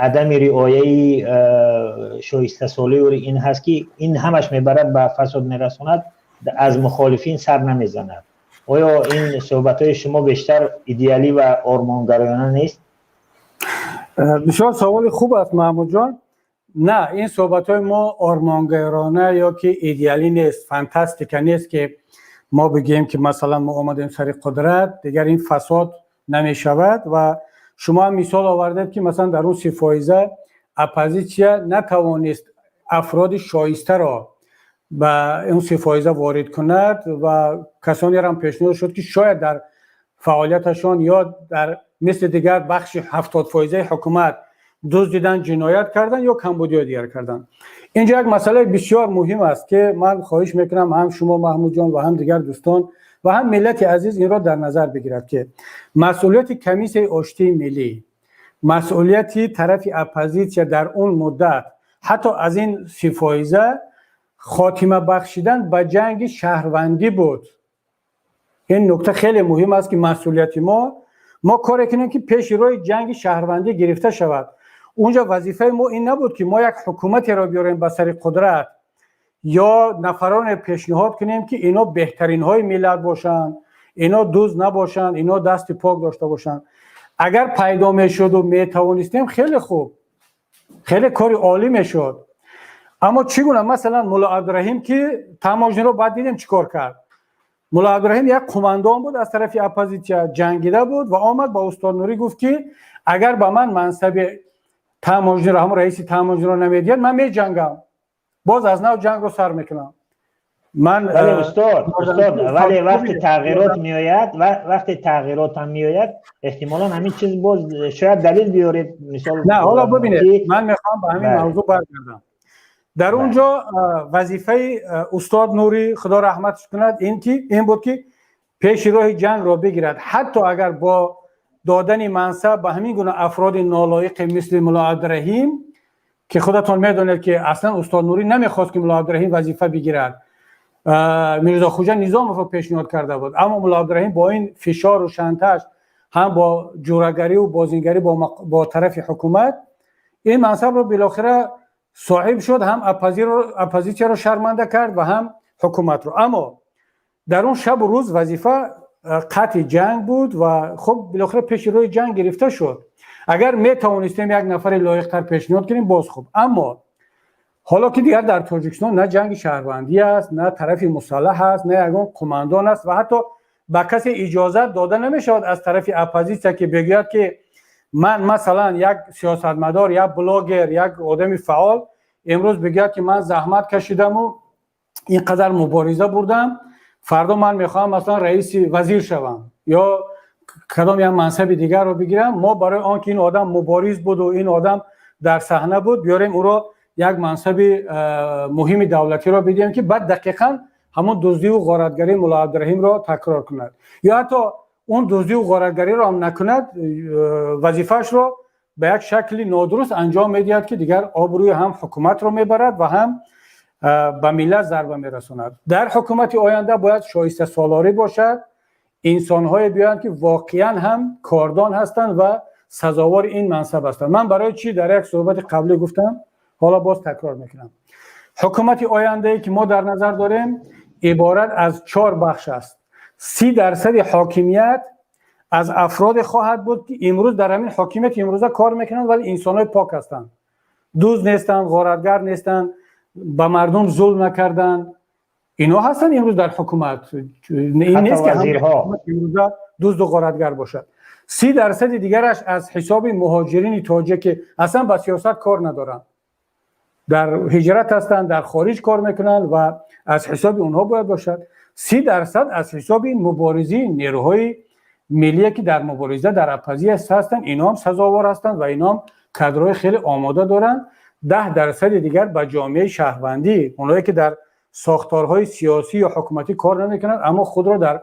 адами риояи шоистасолӣ ин ҳаст, ки ин ҳамаш мебарад, ба фасод мерасонад, аз мухолифин сар намезанад? Оё ин суҳбатҳои шумо бештар идеалӣ ва ормонгароёна нест? Бисёр саволи хуб аст, Маҳмудҷон. На, ин суҳбатҳои мо ормонгарона ё ки идеалӣ нест, фантастика нест, ки мо бигӯем, ки масалан мо омадем сари қудрат, дигар ин фасод намешавад. Ва шумо ҳам мисол овардед, ки масалан дар он 30 фоиза оппозитсия натавонист афроди шоистаро ба он 30 фоиза ворид кунад ва касонеро ҳам пешниҳод шуд, ки шояд дар фаъолияташон ё дар мисли дигар бахши 70 фоизаи ҳукумат дуздидан, ҷиноят кардан ё камбудиҳои дигар кардан. Инҷо як масъалаи бисёр муҳим аст, ки ман хоҳиш мекунам ҳам шумо, Маҳмудҷон, ва ҳам дигар дӯстон ва ҳам миллати азиз инро дар назар бигирад, ки масъулияти Комиссияи оштии миллӣ, масъулияти тарафи оппозитсия дар он муддат, ҳатто аз ин 30 фоиза, хотима бахшидан ба ҷанги шаҳрвандӣ буд. Ин нукта хеле муҳим аст, ки масъулияти мо коре кунем, ки пеши роҳи ҷанги шаҳрвандӣ гирифта шавад. Унҷо вазифаи мо ин набуд, ки мо як ҳукуматеро биёрем ба сари қудрат ё нафароне пешниҳод кунем, ки ино беҳтаринҳои миллат бошанд, ино дузд набошанд, ино дасти пок дошта бошанд. Агар пайдо мешуду метавонистем, хеле хуб, хеле кори олӣ мешуд. Аммо чӣ гуна? Масалан, Мулло Абдураҳим, ки таможниро баъд дидем чӣ кор кард. Мулло Абдураҳим як қумандон буд, аз тарафи оппозитсия ҷангида буд ва омад ба устод Нурӣ гуфт, ки агар ба ман мансаби таможниро, ҳамон раиси таможниро намедиҳад, ман меҷангам, боз аз нав ҷангро сар мекунам. Ман, вале устод, вале вақте тағйирот меояд, вақте тағйирот ҳам меояд, эҳтимолан ҳамин чиз боз шояд далел биёред, мисол. На, ҳоло бибинед, ман мехоҳам ба ҳамин мавзӯъ баргардам. Дар он ҷо вазифаи устод Нурӣ, Худо раҳматш кунад, ин ки ин буд, ки пеши роҳи ҷангро бигирад, ҳатто агар бо додани мансаб ба ҳамин гуна афроди нолоиқе мисли Мулло Абдураҳим, ки худатон медонед, ки аслан устод Нурӣ намехост, ки Мулло Абдураҳим вазифа бигирад, Мирзохуҷа Низомовро пешниҳод карда буд. Аммо Мулло Абдураҳим бо ин фишору шантаж, ҳам бо ҷурагариву бозингарӣ бо тарафи ҳукумат ин мансабро билохира соҳиб шуд, ҳам оппозитсияро шарманда кард ва ҳам ҳукуматро. Аммо дар он шабу рӯз вазифа қатъи ҷанг буд ва хуб, билохира пеши роҳи ҷанг гирифта шуд. Агар метавонистем як нафари лоиқтар пешниҳод кунем, боз хуб. Аммо ҳоло ки дигар дар Тоҷикистон на ҷанги шаҳрвандӣ аст, на тарафи мусаллаҳ аст, на ягон қумандон аст ва ҳатто ба касе иҷозат дода намешавад аз тарафи оппозитсия, ки бигӯяд, ки ман масалан як сиёсатмадор, як блогер, як одами фаъол имрӯз бигӯяд, ки ман заҳмат кашидаму ин қадар мубориза бурдам, фардо ман мехоҳам масалан раиси вазир шавам ё кадом як мансаби дигарро бигирам. Мо барои он ки ин одам мубориз буду ин одам дар саҳна буд, биёрем ӯро як мансаби муҳими давлатиро бидиҳем, ки баъд дақиқан ҳамон дуздиву ғоратгарии Мулло Абдураҳимро такрор кунад ё ҳатто он дуздиву ғоратгариро ҳам накунад, вазифаашро ба як шакли нодуруст анҷом медиҳад, ки дигар обрӯи ҳам ҳукуматро мебарад ва ҳам ба миллат зарба мерасонад. Дар ҳукумати оянда бояд шоистасолорӣ бошад, инсонҳое биёянд, ки воқеан ҳам кордон ҳастанд ва сазовори ин мансаб ҳастанд. Ман барои чӣ дар як суҳбати қаблӣ гуфтам, ҳоло боз такрор мекунам: ҳукумати ояндае, ки мо дар назар дорем, иборат аз чор бахш аст. 30 дарсади ҳокимият Аз афроде хоҳад буд, ки имрӯз дар ҳамин ҳокимияти имрӯза кор мекунанд, вале инсонҳои пок ҳастанд, дузд нестанд, ғоратгар нестанд, ба мардум зулм накарданд. Инҳо ҳастанд имрӯз дар ҳукумат. Ин нест ки имрӯза дузду ғоратгар бошад. 30% дигараш аз ҳисоби муҳоҷирини тоҷик, ки аслан ба сиёсат кор надоранд, дар ҳиҷрат ҳастанд, дар хориҷ кор мекунанд ва аз ҳисоби онҳо бояд бошад. 30% аз ҳисоби муборизии нерӯҳои миллие, ки дар мубориза дар оппозитсия ҳастанд, инҳо ҳам сазовор ҳастанд ва инҳо ҳам кадрҳои хеле омода доранд. 10% дигар ба ҷомеаи шаҳрвандӣ, онҳое ки дар сохторҳои сиёсӣ ё ҳукуматӣ кор намекунанд, аммо худро дар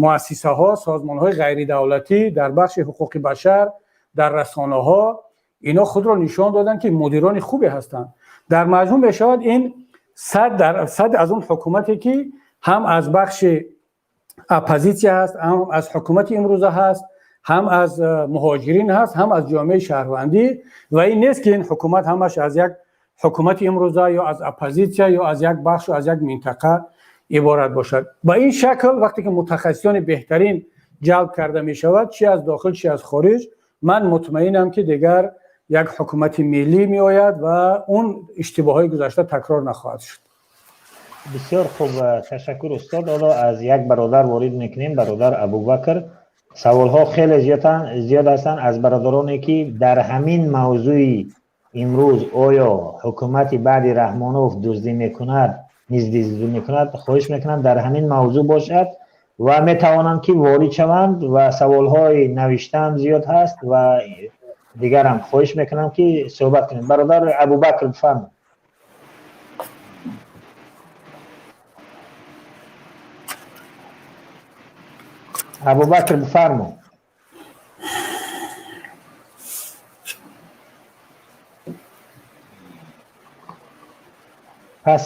муассисаҳо, созмонҳои ғайридавлатӣ, дар бахши ҳуқуқи башар, дар расонаҳо инҳо худро нишон доданд, ки мудирони хубе ҳастанд. Дар маҷмӯъ мешавад ин 100% аз он ҳукумате, ки ҳам аз бахши оппозитсия ҳаст, ҳам аз ҳукумати имрӯза ҳаст, ҳам аз муҳоҷирин ҳаст, ҳам аз ҷомеаи шаҳрвандӣ. Ва ин нест, ки ин ҳукумат ҳамаш аз як ҳукумати имрӯза ё аз оппозитсия ё аз як бахшу аз як минтақа иборат бошад. Ба ин шакл вақте ки мутахассисони беҳтарин ҷалб карда мешавад, чи аз дохил, чи аз хориҷ, ман мутмаинам, ки дигар як ҳукумати миллӣ меояд ва он иштибоҳҳои гузашта такрор нахоҳад шуд. Бисёр хуб, ташаккур, устод. Ҳоло аз як бародар ворид мекунем, бародар Абубакр. Саволҳо хеле зиёд ҳастанд аз бародароне, ки дар ҳамин мавзӯи имрӯз, оё ҳукумати баъди Раҳмонов дуздӣ мекунад, низ дуздӣ мекунад, хоҳиш мекунам дар ҳамин мавзӯъ бошад ва метавонанд, ки ворид шаванд ва саволҳои навиштаам зиёд ҳаст ва дигарам хоҳиш мекунам, ки суҳбат кунем. Бародар Абубакр, бифармоед. Абубакр, бифармо. Пас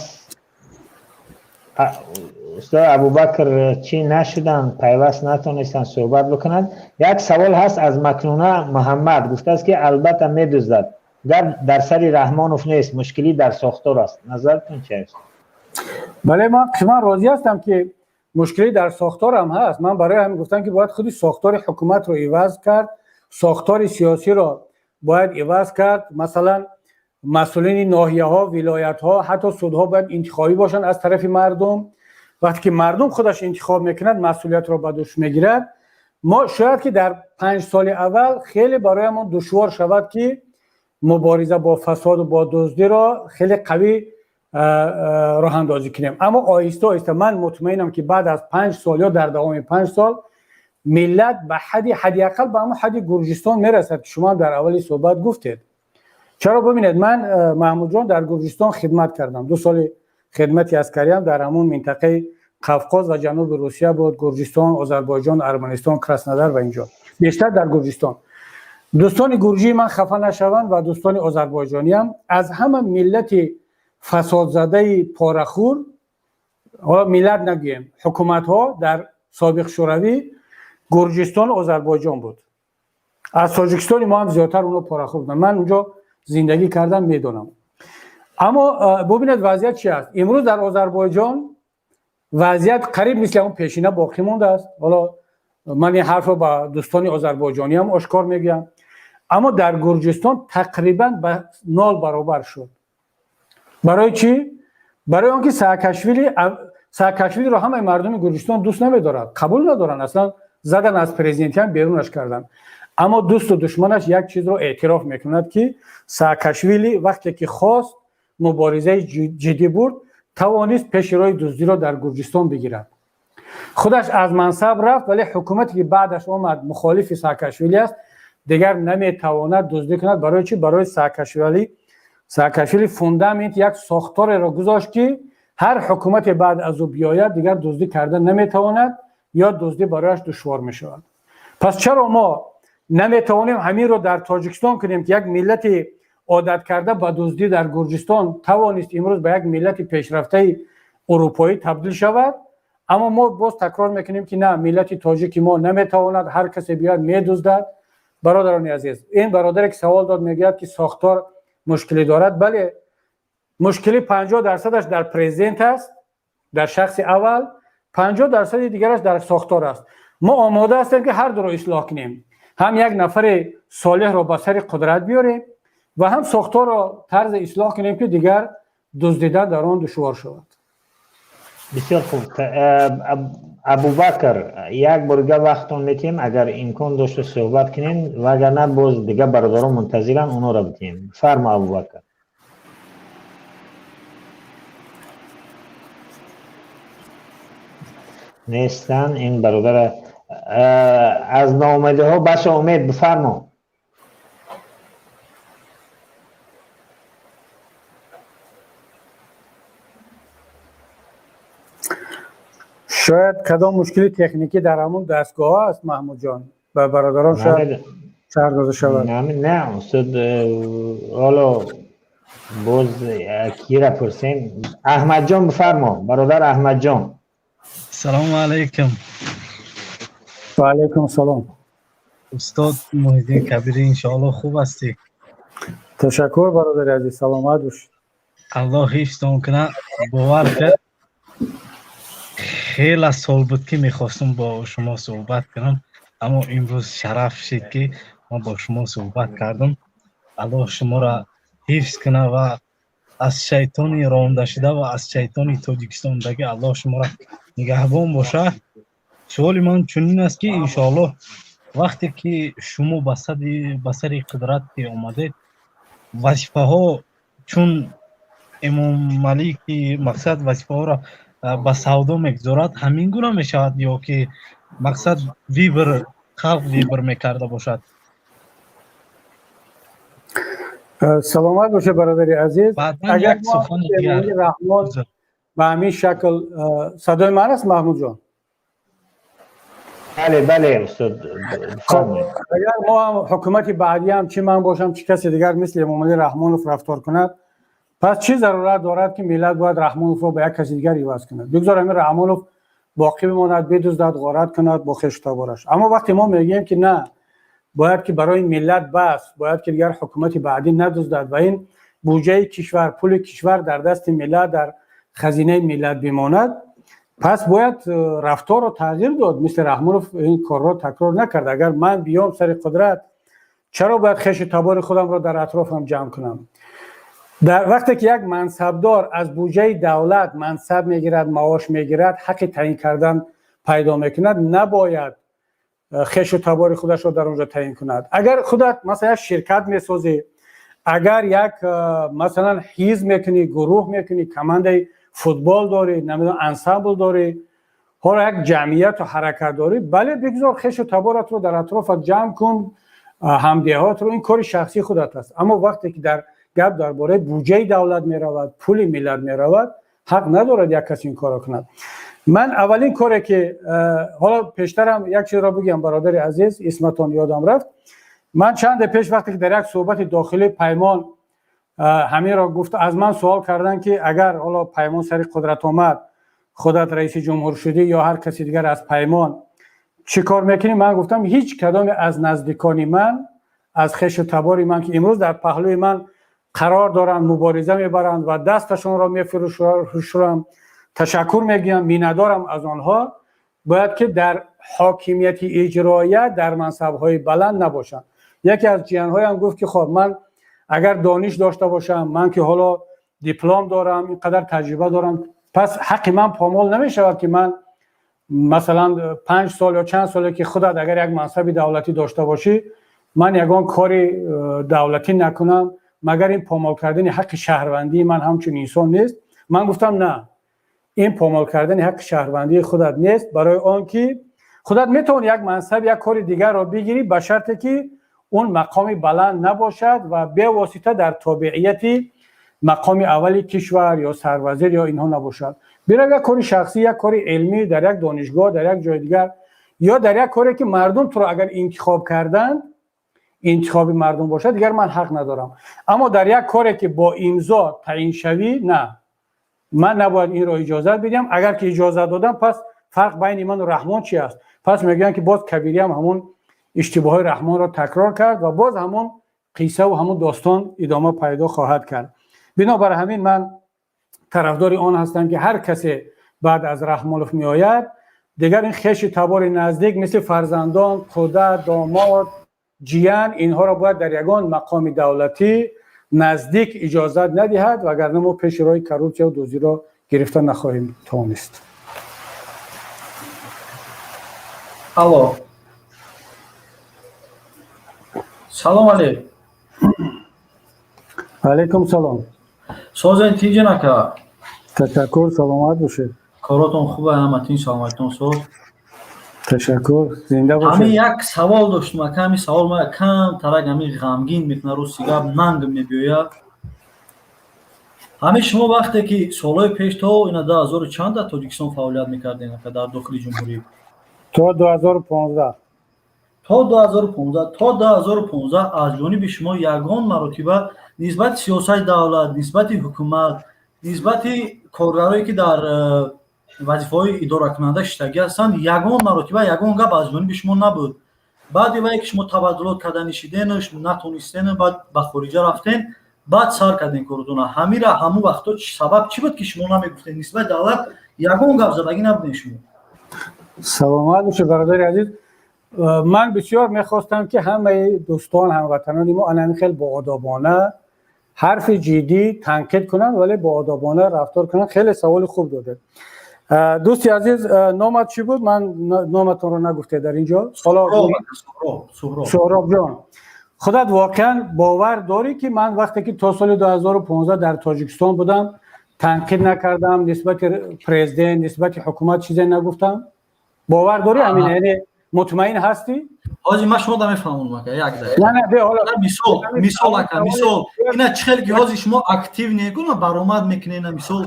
устод Абубакр чӣ нашуданд, пайваст натонистанд суҳбат бикунанд. Як савол ҳаст аз Макнуна Муҳаммад, гуфтааст, ки албатта медуздад, гап дар сари Раҳмонов нест, мушкилӣ дар сохтор аст. Назаратон чи аст? Бале, ман қисман розӣ ҳастам, ки мушкилӣ дар сохтор ҳам ҳаст. Ман барои ҳамин гуфтам, ки бояд худи сохтори ҳукуматро иваз кард, сохтори сиёсиро бояд иваз кард. Масалан, масъулини ноҳияҳо, вилоятҳо, ҳатто судҳо бояд интихобӣ бошанд аз тарафи мардум. Вақте ки мардум худаш интихоб мекунад, масъулиятро ба дӯш мегирад. Мо шояд ки дар 5 соли аввал хеле бароямон душвор шавад, ки мубориза бо фасоду бо дуздиро хеле қавӣ роҳандозӣ кунем, аммо оҳиста оҳиста ман мутмаинам, ки баъд аз 5 сол ё дар давоми 5 сол миллат ба ҳадди ақал ба ҳамон ҳадди Гурҷистон мерасад, ки шумо дар аввали суҳбат гуфтед. Чаро? Бибинед, ман, Маҳмудҷон, дар Гурҷистон хидмат кардам. 2 соли хидмати аскариам дар ҳамон минтақаи Қавқоз ва ҷануби Русия буд: Гурҷистон, Озарбойҷон, Арманистон, Краснодар ва инҷо, бештар дар Гурҷистон. Дӯстони гурҷии ман хафа нашаванд ва дӯстони озарбойҷониам. Аз ҳама миллати фасодзадаи порахӯр, ҳоло миллат нагӯем, ҳукуматҳо дар собиқ Шӯравӣ Гурҷистону Озарбойҷон буд. Аз Тоҷикистони мо ҳам зиёдтар онҳо порахӯр буданд. Ман унҷо зиндагӣ кардам, медонам. Аммо бубинед, вазъият чи аст имрӯз дар Озарбойҷон. Вазъият қариб мисли ҳамон пешина боқӣ мондааст. Ҳоло ман ин ҳарфро ба дӯстони озарбойҷониам ошкор мегӯям. Аммо дар Гурҷистон тақрибан ба нол баробар шуд. Барои чӣ? Барои он ки Саакашвилиро ҳамаи мардуми Гурҷистон дӯст намедорад, қабул надоранд, аслан задан, аз президентиам берунаш карданд. Аммо дӯсту душманаш як чизро эътироф мекунад, ки Саакашвили вақте ки хост муборизаи ҷиддӣ бурд, тавонист пеши роҳи дуздиро дар Гурҷистон бигирад. Худаш аз мансаб рафт, вале ҳукумате, ки баъдаш омад, мухолифи Саакашвили аст, дигар наметавонад дуздӣ кунад. Барои чӣ? Барои Саакашвили фундамент, як сохтореро гузошт, ки ҳар ҳукумате баъд аз ӯ биёяд, дигар дуздӣ карда наметавонад ё дуздӣ барояш душвор мешавад. Пас чаро мо наметавонем ҳаминро дар Тоҷикистон кунем, ки як миллати одат карда ба дуздӣ дар Гурҷистон тавонист имрӯз ба як миллати пешрафтаи урупоӣ табдил шавад? Аммо мо боз такрор мекунем, ки на, миллати тоҷики мо наметавонад, ҳар касе биёяд, медуздад. Бародарони азиз, ин бародаре, ки савол дод, мегӯяд, ки сохтор мушкилӣ дорад. Бале, мушкили 50%-аш дар президент аст, дар шахси аввал, 50%-и дигараш дар сохтор аст. Мо омода ҳастем, ки ҳар дуро ислоҳ кунем, ҳам як нафари солеҳро ба сари қудрат биёрем ва ҳам сохторро тарзи ислоҳ кунем, ки дигар дуздидан дар он душвор шавад. Бисёр хуб. Абубакр, як бор дига вақтон метиҳем, агар имкон дошта суҳбат кунем, вагарна боз дига бародарон мунтазиранд, онҳоро битиҳем. Фармо, Абубакр. Нестан ин бародара. Аз ноумедиҳо баша умед, бифармо. Шояд кадом мушкили техникӣ дар ҳамун дастгоҳ аст, Маҳмудҷон, ба бародарон шояд шарҳ дода шавад. Не, устод, ҳоло боз кира пурсем. Аҳмадҷон, бифармо, бародар Аҳмадҷон. Салому алайкум. Ва алайкум салом. Устод Муҳиддин Кабирӣ, иншоалло хуб ҳастӣ? Ташаккур, бародари азиз, саломат бошед. Аллоҳ ҳифзтон кунад. Бовар кард, хеле сол буд, ки мехостум бо шумо суҳбат кунам, аммо имрӯз шараф шид, ки ман бо шумо суҳбат кардам. Аллоҳ шуморо ҳифз кунад ва аз шайтони рондашуда ва аз шайтони тоҷикистондагӣ Аллоҳ шуморо нигаҳбон бошад. Суоли ман чунин аст, ки иншоаллоҳ вақте ки шумо ба сари қудрат ки омадед, вазифаҳо чун Эмомалӣ, ки мақсад вазифаҳоро ба савдо мегузорад, ҳамин гуна мешавад ё ки мақсад выбор, халқ выбор мекарда бошад? Саломат бошед, бародари азиз. Агар сухани дигар Раҳмон ба ҳамин шакл. Садои ман аст, Маҳмудҷон? Бале, бале, устод. Агар мо ҳам ҳукумати баъдӣ ҳам, чӣ ман бошам, чӣ касе дигар, мисли Эмомалӣ Раҳмонов рафтор кунад, пас чӣ зарурат дорад, ки миллат бояд Раҳмоновро ба як каси дигар иваз кунад? Бигзор ҳамин Раҳмонов боқӣ бимонад, бидуздад, ғорат кунад бо хешу табораш. Аммо вақте мо мегӯем, ки на, бояд ки барои миллат бас, бояд ки дигар ҳукумати баъдӣ надуздад ва ин буҷаи кишвар, пули кишвар дар дасти миллат, дар хазинаи миллат бимонад, пас бояд рафторро тағйир дод, мисли Раҳмонов ин корро такрор накард. Агар ман биём сари қудрат, чаро бояд хешу табори худамро дар атрофам ҷамъ кунам? Дар вақте ки як мансабдор аз буҷаи давлат мансаб мегирад, маош мегирад, ҳаққи таъин кардан пайдо мекунад, набояд хешу табори худашро дар онҷо таъин кунад. Агар худат масалан як ширкат месозӣ, агар як масалан ҳизб мекунӣ, гурӯҳ мекунӣ, командаи футбол дорӣ, намедонам, ансамбл дорӣ, ҳоло як ҷамъияту ҳаракат дорӣ, бале, бигзор хешу таборатро дар атрофат ҷамъ кун, ҳамдеҳотро, ин кори шахсии худат аст. Аммо вақте ки дар гап дар бораи буҷаи давлат меравад, пули миллат меравад, ҳақ надорад як кас ин корро кунад. Ман аввалин коре ки, ҳоло пештарам як чизро бигӯям, бародари азиз, исматон ёдам рафт. Ман чанде пеш, вақте ки дар як суҳбати дохилии Паймон ҳаминро гуфт, аз ман суол карданд, ки агар ҳоло Паймон сари қудрат омад, худат раиси ҷумҳур шудӣ ё ҳар каси дигар аз Паймон, чӣ кор мекунӣ? Ман гуфтам, ҳеҷ кадоме аз наздикони ман, аз хешу табори ман, ки имрӯз дар паҳлӯи ман қарор доранд, мубориза мебаранд ва дасташонро мефурӯшам, ташаккур мегӯям, миннатдорам аз онҳо, бояд ки дар ҳокимияти иҷроия дар мансабҳои баланд набошанд. Яке аз ҷиянҳоям гуфт, ки хоб, ман агар дониш дошта бошам, ман ки ҳоло диплом дорам, ин қадар таҷриба дорам, пас ҳаққи ман помол намешавад, ки ман масалан 5 сол ё чанд соле ки худат агар як мансаби давлатӣ дошта бошӣ, ман ягон кори давлатӣ накунам? Магар ин помол кардани ҳаққи шаҳрвандии ман ҳамчун инсон нест? Ман гуфтам, на, ин помол кардани ҳаққи шаҳрвандии худат нест, барои он ки худат метавонӣ як мансаб, як кори дигарро бигирӣ, ба шарте ки он мақоми баланд набошад ва бевосита дар тобеияти мақоми аввали кишвар ё сарвазир ё инҳо набошад. Бирав як кори шахсӣ, як кори илмӣ дар як донишгоҳ, дар як ҷои дигар ё дар як коре ки мардум туро агар интихоб карданд, интихоби мардум бошад, дигар ман ҳақ надорам. Аммо дар як коре ки бо имзо таъин шавӣ, на, ман набояд инро иҷозат бидиҳам. Агар ки иҷозат додам, пас фарқ байни ману Раҳмон чи аст? Пас мегӯянд, ки боз Кабириам ҳамон иштибоҳои Раҳмонро такрор кард ва боз ҳамон қиссаву ҳамон достон идома пайдо хоҳад кард. Бинобар ҳамин ман тарафдори он ҳастам, ки ҳар касе баъд аз Раҳмонов меояд, Дигар ин хеши табори наздик, мисли фарзандон, кӯда, домод, ҷиян, инҳоро бояд дар ягон мақоми давлатӣ наздик иҷозат надиҳад, вагарна мо пеши роҳи коррупсия дуздиро гирифта нахоҳем тавонист. Алло. Салом алейкум. Алейкум салом. Созен тинҷен ака? Ташаккур, саломат бошед. Коротон хуб, ҳаматин саломатон соз. Ташаккур, зинда бошед. Ҳамин як савол доштум ака, ҳамин савол ма кам тарак ҳамин ғамгин мекунад, рости гап нанг мебиёяд. Ҳамин шумо вақте ки солҳои пеш то ина 2000 чанд дар Тоҷикистон фаъолият мекардем ака дар дохили ҷумҳурӣ? То 2015. То 2015, то 2015 аз ҷониби шумо ягон маротиба нисбати сиёсати давлат, нисбати ҳукумат, нисбати коргарое ки дар вазифаҳои идоракунанда шиштагӣ ҳастанд, ягон маротиба ягон гап аз ҷониби шумо набуд. Баъди вае ки шумо табаддулот карда нишидену натонистену баъд ба хориҷа рафтен, баъд сар кардем коротона. Ҳамира ҳамун вақто сабаб чӣ буд ки шумо намегуфтед нисбати давлат ягон гап задагӣ набудем шумо? Саломат бошед, бародари азиз. Ман бисёр мехостам ки ҳамаи дӯстон, ҳамватанони мо ана ҳамин хел боодобона ҳарфи ҷиддӣ танқид кунанд, вале боодобона рафтор кунанд. Хеле саволи хуб додед. Дӯсти азиз, номат чӣ буд? Ман номатонро нагуфте дар ин ҷо. Суҳробҷон, худат воқеан бовар дорӣ ки ман вақте ки то соли 2015 дар Тоҷикистон будам, танқид накардам нисбати президент, нисбати ҳукумат чизе нагуфтам? Бовар дорӣ ҳамин? Яъне мутмаин ҳастӣ? Ҳозир ман шумо да мефаҳмонам ака, як дақиқа. Не, не, бе ҳоло. Мисол, мисол ака, мисол. Ина чӣ хеле ки ҳозир шумо актив некуна баромад мекунед, мисол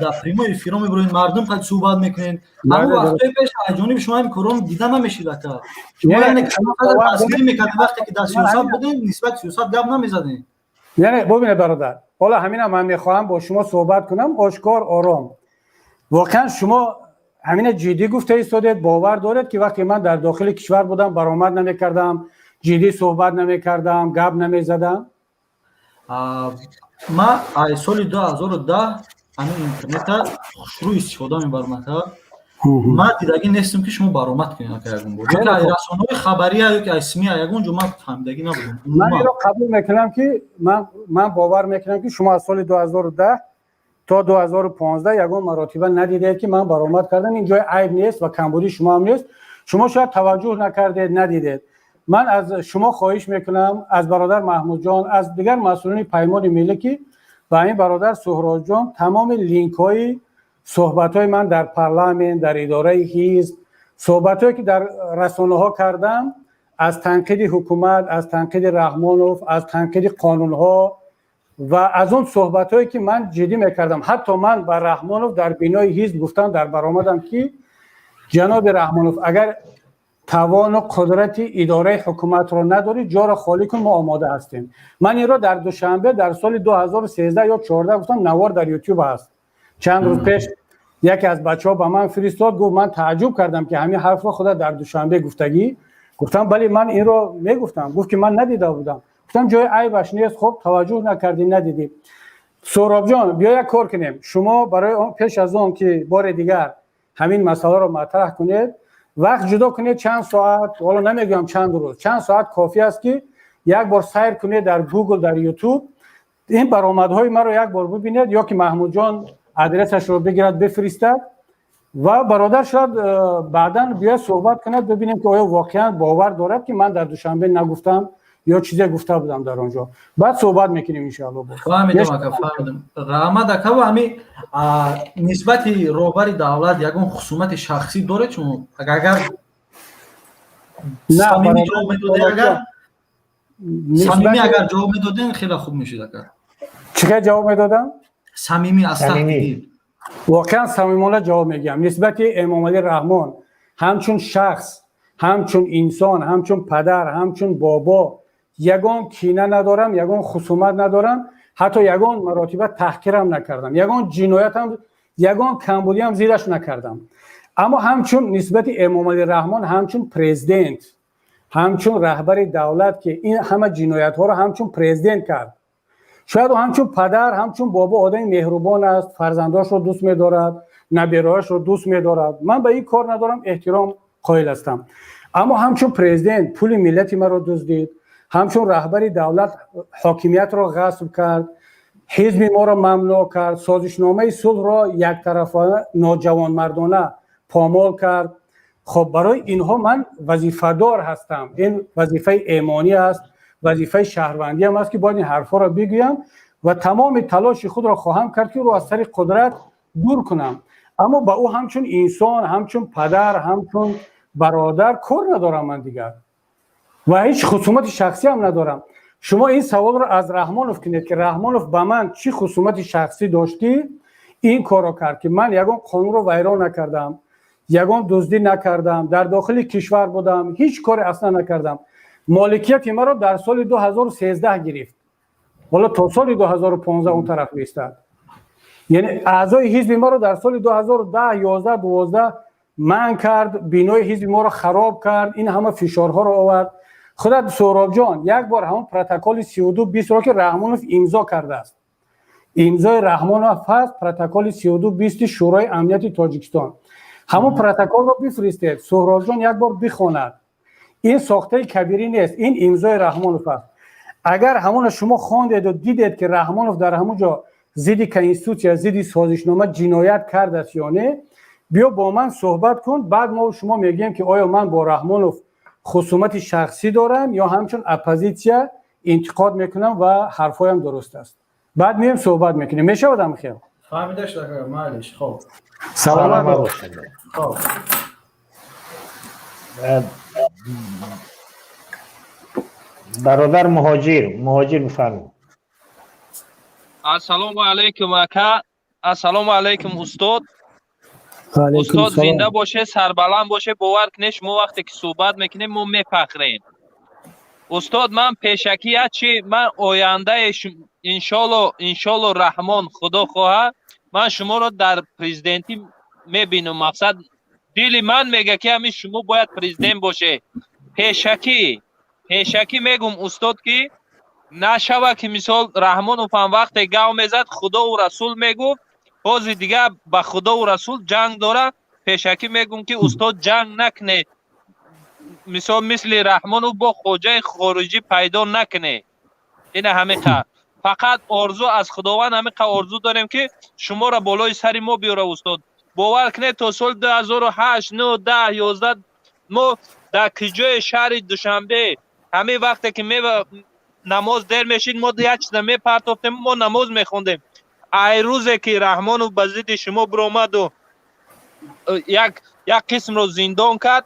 дар прямой эфиро мебуроед, мардум қад суҳбат мекунед. Ҳамон вақтҳои пеш аз ҷониби шумо ҳамин корон дида намешид ака. Шумо яъне шумо қадар дастгирӣ мекардед вақте ки дар сиёсат будед, нисбати сиёсат гап намезадед. Яъне бубинед бародар, ҳоло ҳаминам ман мехоҳам бо шумо суҳбат кунам ошкор, ором. Воқеан шумо ҳамина ҷиддӣ гуфта истодед, бовар доред ки вақте ман дар дохили кишвар будам, баромад намекардам, ҷиддӣ суҳбат намекардам, гап намезадам? Ман аз соли 2010 ҳамин интернета хушрӯ истифода мебарам ака. Ман дидагӣ нестам ки шумо баромад кунед ака ягон бор. Ёки аз расонаҳои хабария, ёки аз СМИ ягон ҷо ман фаҳмидагӣ набудам. Ман инро қабул мекунам ки ман бовар мекунам ки шумо аз соли 2010 то 2015 ягон маротиба надидед ки ман баромад кардам. Ин ҷои айб нест ва камбудии шумо ҳам нест. Шумо шояд таваҷҷӯҳ накардед, надидед. Ман аз шумо хоҳиш мекунам, аз бародар Маҳмудҷон, аз дигар масъулони Паймони миллӣ, ки ба ин бародар Суҳробҷон тамоми линкҳои суҳбатҳои ман дар парламент, дар идораи ҳизб, суҳбатҳое ки дар расонаҳо кардам, аз танқиди ҳукумат, аз танқиди Раҳмонов, аз танқиди қонунҳо ва аз он суҳбатҳое ки ман ҷиддӣ мекардам. Ҳатто ман ба Раҳмонов дар бинои ҳизб гуфтам, дар баромадам ки ҷаноби Раҳмонов, агар тавону қудрати идораи ҳукуматро надорӣ, ҷоро холӣ кун, мо омода ҳастем. Ман инро дар Душанбе дар соли 2013 ё 14 гуфтам, навор дар Ютуб ҳаст. Чанд рӯз пеш яке аз бачаҳо ба ман фиристод, гуфт ман тааҷҷуб кардам ки ҳамин ҳарфро худа дар Душанбе гуфтагӣ. Гуфтам бале, ман инро мегуфтам. Гуфт ки ман надида будам. Гуфтам ҷои айбаш нест, хуб таваҷҷӯҳ накардӣ, надидӣ. Суҳробҷон, биё як кор кунем. Шумо барои он пеш аз он ки бори дигар ҳамин масъаларо матраҳ кунед, вақт ҷудо кунед чанд соат, ҳоло намегӯям чанд рӯз, чанд соат кофӣ аст ки як бор сайр кунед дар Google, дар YouTube, ин баромадҳои маро як бор бибинед, ё ки Маҳмудҷон адресашро бигирад, бифиристад ва бародар шояд баъдан биёяд суҳбат кунад, бибинем ки оё воқеан бовар дорад ки ман дар Душанбе нагуфтам ё чизе гуфта будам дар он ҷо. Баъд суҳбат мекунем иншоалло. Фаҳмидам ака, фаҳмидам. Раҳмат ака. Ва ҳамин нисбати роҳбари давлат ягон хусумати шахсӣ доред шумо? Агар самимӣ ҷавоб медодед, агар самимӣ агар ҷавоб медодем, хеле хуб мешуд ака. Чӣ хел ҷавоб медодам? Самимӣ, аз таҳти дил. Воқеан самимона ҷавоб мегӯям. Нисбати Эмомалӣ Раҳмон ҳамчун шахс, ҳамчун инсон, ҳамчун падар, ҳамчун бобо ягон кина надорам, ягон хусумат надорам, ҳатто ягон маротиба таҳқирам накардам, ягон ҷиноятам, ягон камбудиам зираш накардам. Аммо ҳамчун нисбати Эмомалӣ Раҳмон ҳамчун президент, ҳамчун раҳбари давлат ки ин ҳама ҷиноятҳоро ҳамчун президент кард, шояд ӯ ҳамчун падар, ҳамчун бобо одами меҳрубон аст, фарзандошро дӯст медорад, Набераҳояшро дӯст медорад. Ман ба ин кор надорам, эҳтиром қоил ҳастам. Аммо ҳамчун президент пули миллати маро дуздид, ҳамчун раҳбари давлат ҳокимиятро ғасб кард, ҳизби моро мамнӯъ кард, созишномаи сулҳро яктарафона, ноҷавонмардона помол кард. Хоб, барои инҳо ман вазифадор ҳастам. Ин вазифаи эмонӣ аст, вазифаи шаҳрвандиам аст, ки бояд ин ҳарфҳоро бигӯям ва тамоми талоши худро хоҳам кард, ки ӯро аз сари қудрат дур кунам. Аммо ба ӯ ҳамчун инсон, ҳамчун падар, ҳамчун бародар кор надорам ман дигар ва ҳеҷ хусумати шахсӣ ҳам надорам. Шумо ин саволро аз Раҳмонов кунед, ки Раҳмонов ба ман чӣ хусумати шахсӣ дошт, ки ин корро кард, ки ман ягон қонунро вайрон накардам, ягон дуздӣ накардам, дар дохили кишвар будам, ҳеҷ коре аслан накардам. Моликияти маро дар соли 2013 гирифт, ҳоло то соли 2015 он тараф меистад. Яъне аъзои ҳизби маро дар соли 2010, 11, 12 манъ кард, бинои ҳизби моро хароб кард, ин ҳама фишорҳоро овард. Худат, Суҳробҷон, як бор ҳамон протоколи 3220-ро, ки Раҳмонов имзо кардааст, имзои Раҳмонов ҳаст, протоколи 3220-и Шӯрои амнияти Тоҷикистон, ҳамон протоколро бифиристед, Суҳробҷон як бор бихонад. Ин сохтаи Кабирӣ нест, ин имзои Раҳмонов аст. Агар ҳамона шумо хондеду дидед, ки Раҳмонов дар ҳамон ҷо зидди конститутсия, зидди созишнома ҷиноят кардааст ё не, биё бо ман суҳбат кун. Баъд мо шумо мегӯем, ки оё ман бо Раҳмонов хусумати шахсӣ дорам ё ҳамчун оппозитсия интиқод мекунам ва ҳарфҳоям дуруст аст. Баъд меем, суҳбат мекунем. Мешавад ҳамхел? Фаҳмида шуд, майлиш, хоб. Саломат бошед. Хоб. Бародар Муҳоҷир, Муҳоҷир, бифармоед. Ассалому алайкум, ака, ассалому алайкум, устод. Устод, зинда боше, сарбаланд боше. Бовар кунед, шумо вақте ки суҳбат мекунем, мо мефахрем. Устод, ман пешакӣ чи ман ояндаи, иншолло, иншолло, Раҳмон, Худо хоҳад, ман шуморо дар президентӣ мебинам. Мақсад, дили ман мега, ки ҳамин шумо бояд президент боше. Пешакӣ мегум, устод, ки нашава, ки мисол Раҳмонов ҳам вақте гав мезад, Худову Расул мегуфт, ҳозир дигар ба Худову Расул ҷанг дора. Пешакӣ мегум, ки устод, ҷанг накне, мисол мисли Раҳмонов бо хоҷаи хориҷӣ пайдо накне. Ина ҳамиқа фақат орзу аз Худованд, ҳамиқа орзу дорем, ки шуморо болои сари мо биёра. Устод, бовар кунед, то соли 2008, 9, 10, 11 мо дар киҷои шаҳри Душанбе, ҳамин вақте ки намоз дер мешид, мо як чиза мепартофтем, мо намоз мехондем. Ай рӯзе ки Раҳмонов ба зидди шумо биромаду як қисмро зиндон кард,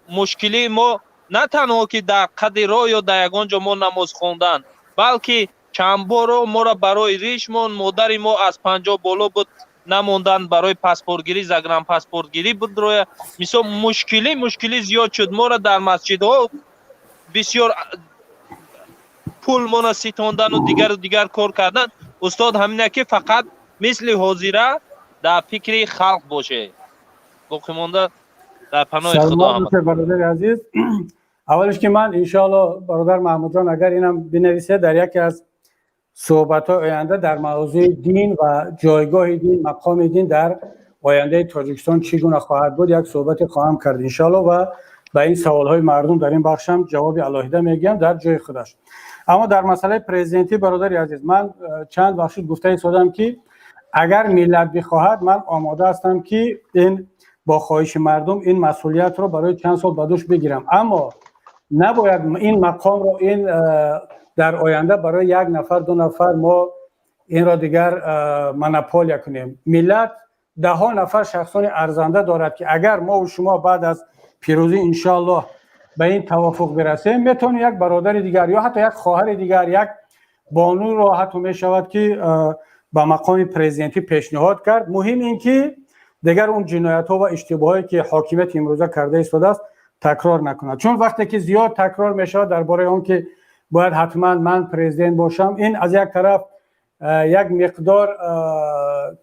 мушкилии мо на танҳо ки дар қади роҳ ё дар ягон ҷо мо намоз хондан, балки чанд боро моро барои ришмон, модари мо аз 50 боло буд, намондан барои паспортгирӣ, загранпаспортгирӣ буд роя. Мисол, мушкилӣ зиёд шуд. Моро дар масҷидҳо бисёр пул мона ситондану дигару дигар кор кардан. Устод, ҳамина ки фақат мисли ҳозира дар фикри халқ боше. Боқимонда дар паноҳи Худо. Бародари азиз, аввалиш ки ман иншоалло, бародар Маҳмудҷон, агар инам бинависе, дар яке аз суҳбатҳои оянда дар мавзӯи дин ва ҷойгоҳи дин, мақоми дин дар ояндаи Тоҷикистон чӣ гуна хоҳад буд, як суҳбате хоҳам кард иншоалло ва ба ин саволҳои мардум дар ин бахшам ҷавоби алоҳида мегӯям дар ҷои худаш. Аммо дар масъалаи президентӣ, бародари азиз, ман чанд вақт шуд гуфта истодам, ки агар миллат бихоҳад, ман омода ҳастам, ки ин бо хоҳиши мардум ин масъулиятро барои чанд сол ба дӯш бигирам. Аммо набояд ин мақомро ин дар оянда барои як нафар, ду нафар мо инро дигар монополия кунем. Миллат даҳҳо нафар шахсони арзанда дорад, ки агар мову шумо баъд аз пирӯзӣ иншоаллоҳ ба ин тавофуқ бирасем, метавонем як бародари дигар ё ҳатто як хоҳари дигар, як бонуро ҳатто мешавад, ки ба мақоми президентӣ пешниҳод кард. Муҳим ин ки дигар он ҷиноятҳо ва иштибоҳое, ки ҳокимияти имрӯза карда истодааст, такрор накунад. Чун вақте ки зиёд такрор мешавад дар бораи он ки бояд ҳатман ман президент бошам, ин аз як тараф як миқдор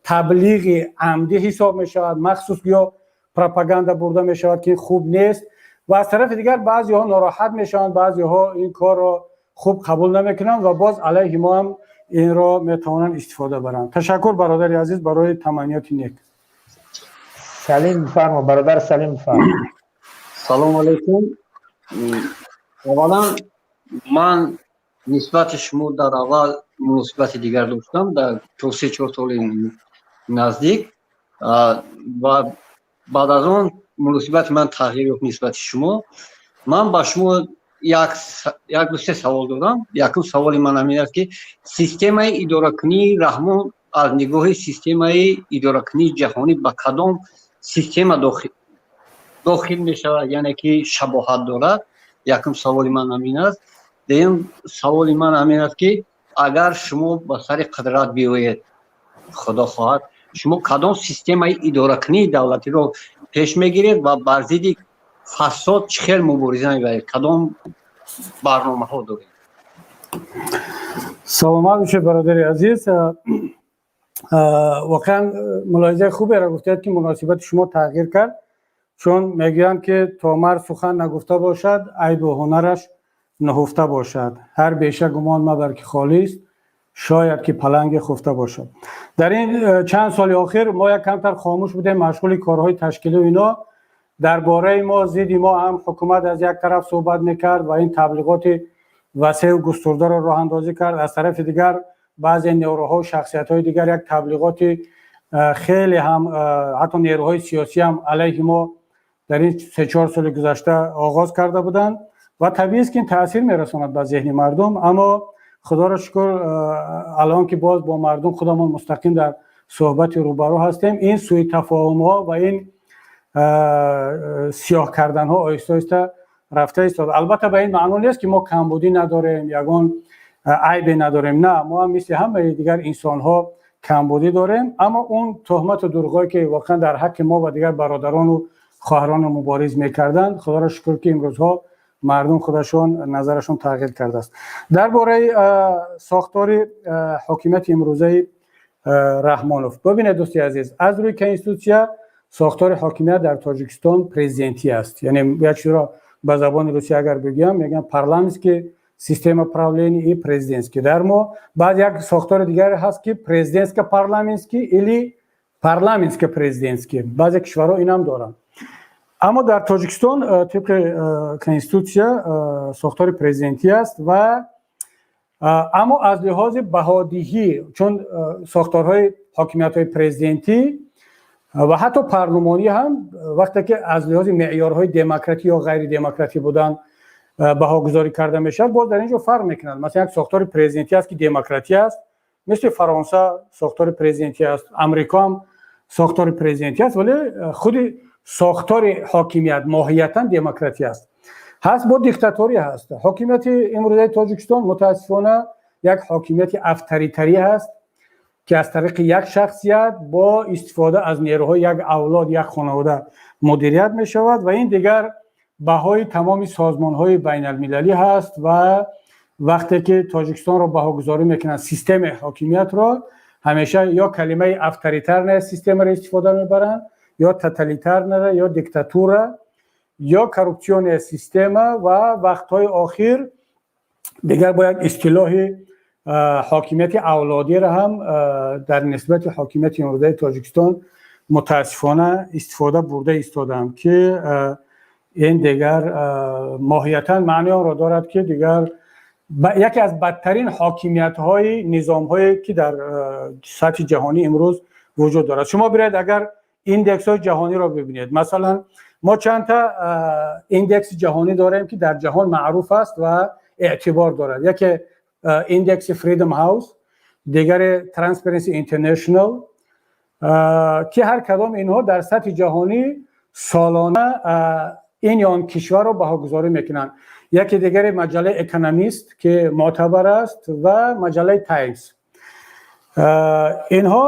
таблиғи амдӣ ҳисоб мешавад, махсус ё пропаганда бурда мешавад, ки хуб нест, ва аз тарафи дигар баъзеҳо нороҳат мешаванд, баъзеҳо ин корро хуб қабул намекунанд ва боз алайҳи мо ҳам инро метавонанд истифода баранд. Ташаккур, бародари азиз, барои таманниёти нек. Салим, бифармо, бародар Салим, бифармо. Салому алайкум. Аввалан, ман нисбати шумо дар аввал муносибати дигар доштам, дар то 3-4 соли наздик, ва баъд аз он муносибати ман тағйир ёфт нисбати шумо. Ман ба шумо як, ду, се савол дорам. Якум саволи ман ҳамин аст, ки системаи идоракунии Раҳмон аз нигоҳи системаи идоракунии ҷаҳонӣ ба кадом система дохил мешавад, яъне ки шабоҳат дорад? Якум саволи ман ҳамин аст. Дуюм саволи ман ҳамин аст, ки агар шумо ба сари қудрат биёед, Худо хоҳад, шумо кадом системаи идоракунии давлатиро пеш мегиред ва бар зидди фасод чӣ хел мубориза мебаред, кадом барномаҳо доред? Саломат бошед, бародари азиз. Воқеан, мулоҳизаи хуберо гуфтед, ки муносибати шумо тағйир кард, чун мегӯянд, ки то мард сухан нагуфта бошад, айбу ҳунараш нуҳуфта бошад. Ҳар беша гумон мабар, ки холист, шояд ки паланге хуфта бошад. Дар ин чанд соли охир мо як камтар хомӯш будем, машғули корҳои ташкилӣ ино. Дар бораи мо, зидди мо ҳам ҳукумат аз як тараф суҳбат мекард ва ин таблиғоти васеъу густурдаро роҳандозӣ кард, аз тарафи дигар баъзе нерӯҳо, шахсиятҳои дигар як таблиғоти хеле ҳам, ҳатто нерӯҳои сиёсӣ ҳам алайҳи мо дар ин 3-4 соли гузашта оғоз карда буданд ва табиист, ки ин таъсир мерасонад ба зеҳни мардум. Аммо, Худоро шукр, алон ки боз бо мардум худамон мустақим дар суҳбати рӯбарӯ ҳастем, ин сӯитафоҳумҳо ва ин сиёҳ карданҳо оҳиста оҳиста рафта истода. Албатта, ба ин маъно нест, ки мо камбудӣ надорем, ягон айбе надорем. На, мо ҳам мисли ҳамаи дигар инсонҳо камбудӣ дорем, аммо он туҳмату дурӯғҳое, ки воқеан дар ҳаққи мо ва дигар бародарону хоҳарону мубориз мекарданд, Худоро шукр, ки имрӯзҳо мардум худашон назарашон тағйир кардааст. Дар бораи сохтори ҳокимияти имрӯзаи Раҳмонов, бибинед, дӯсти азиз, аз рӯи конститутсия сохтори ҳокимият дар Тоҷикистон президентӣ аст. Яъне як чизро ба забони русӣ агар бигӯям, мегӯям парламентский система правления и президентский. Дар мо баъд як сохтори дигаре ҳаст, ки президентско парламентский или парламентско президентский, баъзе кишварҳо инам доранд. Аммо дар Тоҷикистон тибқи конститутсия сохтори президентӣ аст ва аммо аз лиҳози баҳодиҳӣ, чун сохторҳои ҳокимиятҳои президентӣ ва ҳатто парлумонӣ ҳам, вақте ки аз лиҳози меъёрҳои демократӣ ё ғайридемократӣ будан баҳогузорӣ карда мешавад, боз дар ин ҷо фарқ мекунад. Масалан, як сохтори президентӣ аст, ки демократӣ аст, мисли Фаронса сохтори президентӣ аст, Амрико ҳам сохтори президентӣ аст, вале худи сохтори ҳокимият моҳиятан демократӣ аст. Ҳаст бо диктаторӣ ҳаст. Ҳокимияти имрӯзаи Тоҷикистон, мутаассифона, як ҳокимияти авторитарӣ ҳаст, ки аз тариқи як шахсият бо истифода аз нерӯҳои як авлод, як хонавода мудирият мешавад. Ва ин дигар баҳои тамоми созмонҳои байналмилалӣ ҳаст ва вақте ки Тоҷикистонро баҳогузорӣ мекунанд, системаи ҳокимиятро, ҳамеша ё калимаи авторитарная системаро истифода мебаранд, ё тоталитарная, ё диктатура, ё коррупционная система ва вақтҳои охир дигар бо як истилоҳи ҳокимияти авлодиро ҳам дар нисбати ҳокимияти имрӯзаи Тоҷикистон, мутаассифона, истифода бурда истодаам, ки ин дигар моҳиятан маънии онро дорад, ки дигар яке аз бадтарин ҳокимиятҳои низомҳое, ки дар сатҳи ҷаҳонӣ имрӯз вуҷуд дорад. Шумо биред, агар индексҳои ҷаҳониро бибинед, масалан, мо чандта индекси ҷаҳонӣ дорем, ки дар ҷаҳон маъруф аст ва эътибор дорад. Яке индекси Freedom House, дигаре Transparency International, ки ҳар кадом инҳо дар сатҳи ҷаҳонӣ солона ин ё он кишварро баҳогузорӣ мекунанд. Яке дигаре маҷаллаи Экономист, ки мӯътабар аст, ва маҷаллаи Таймс. Инҳо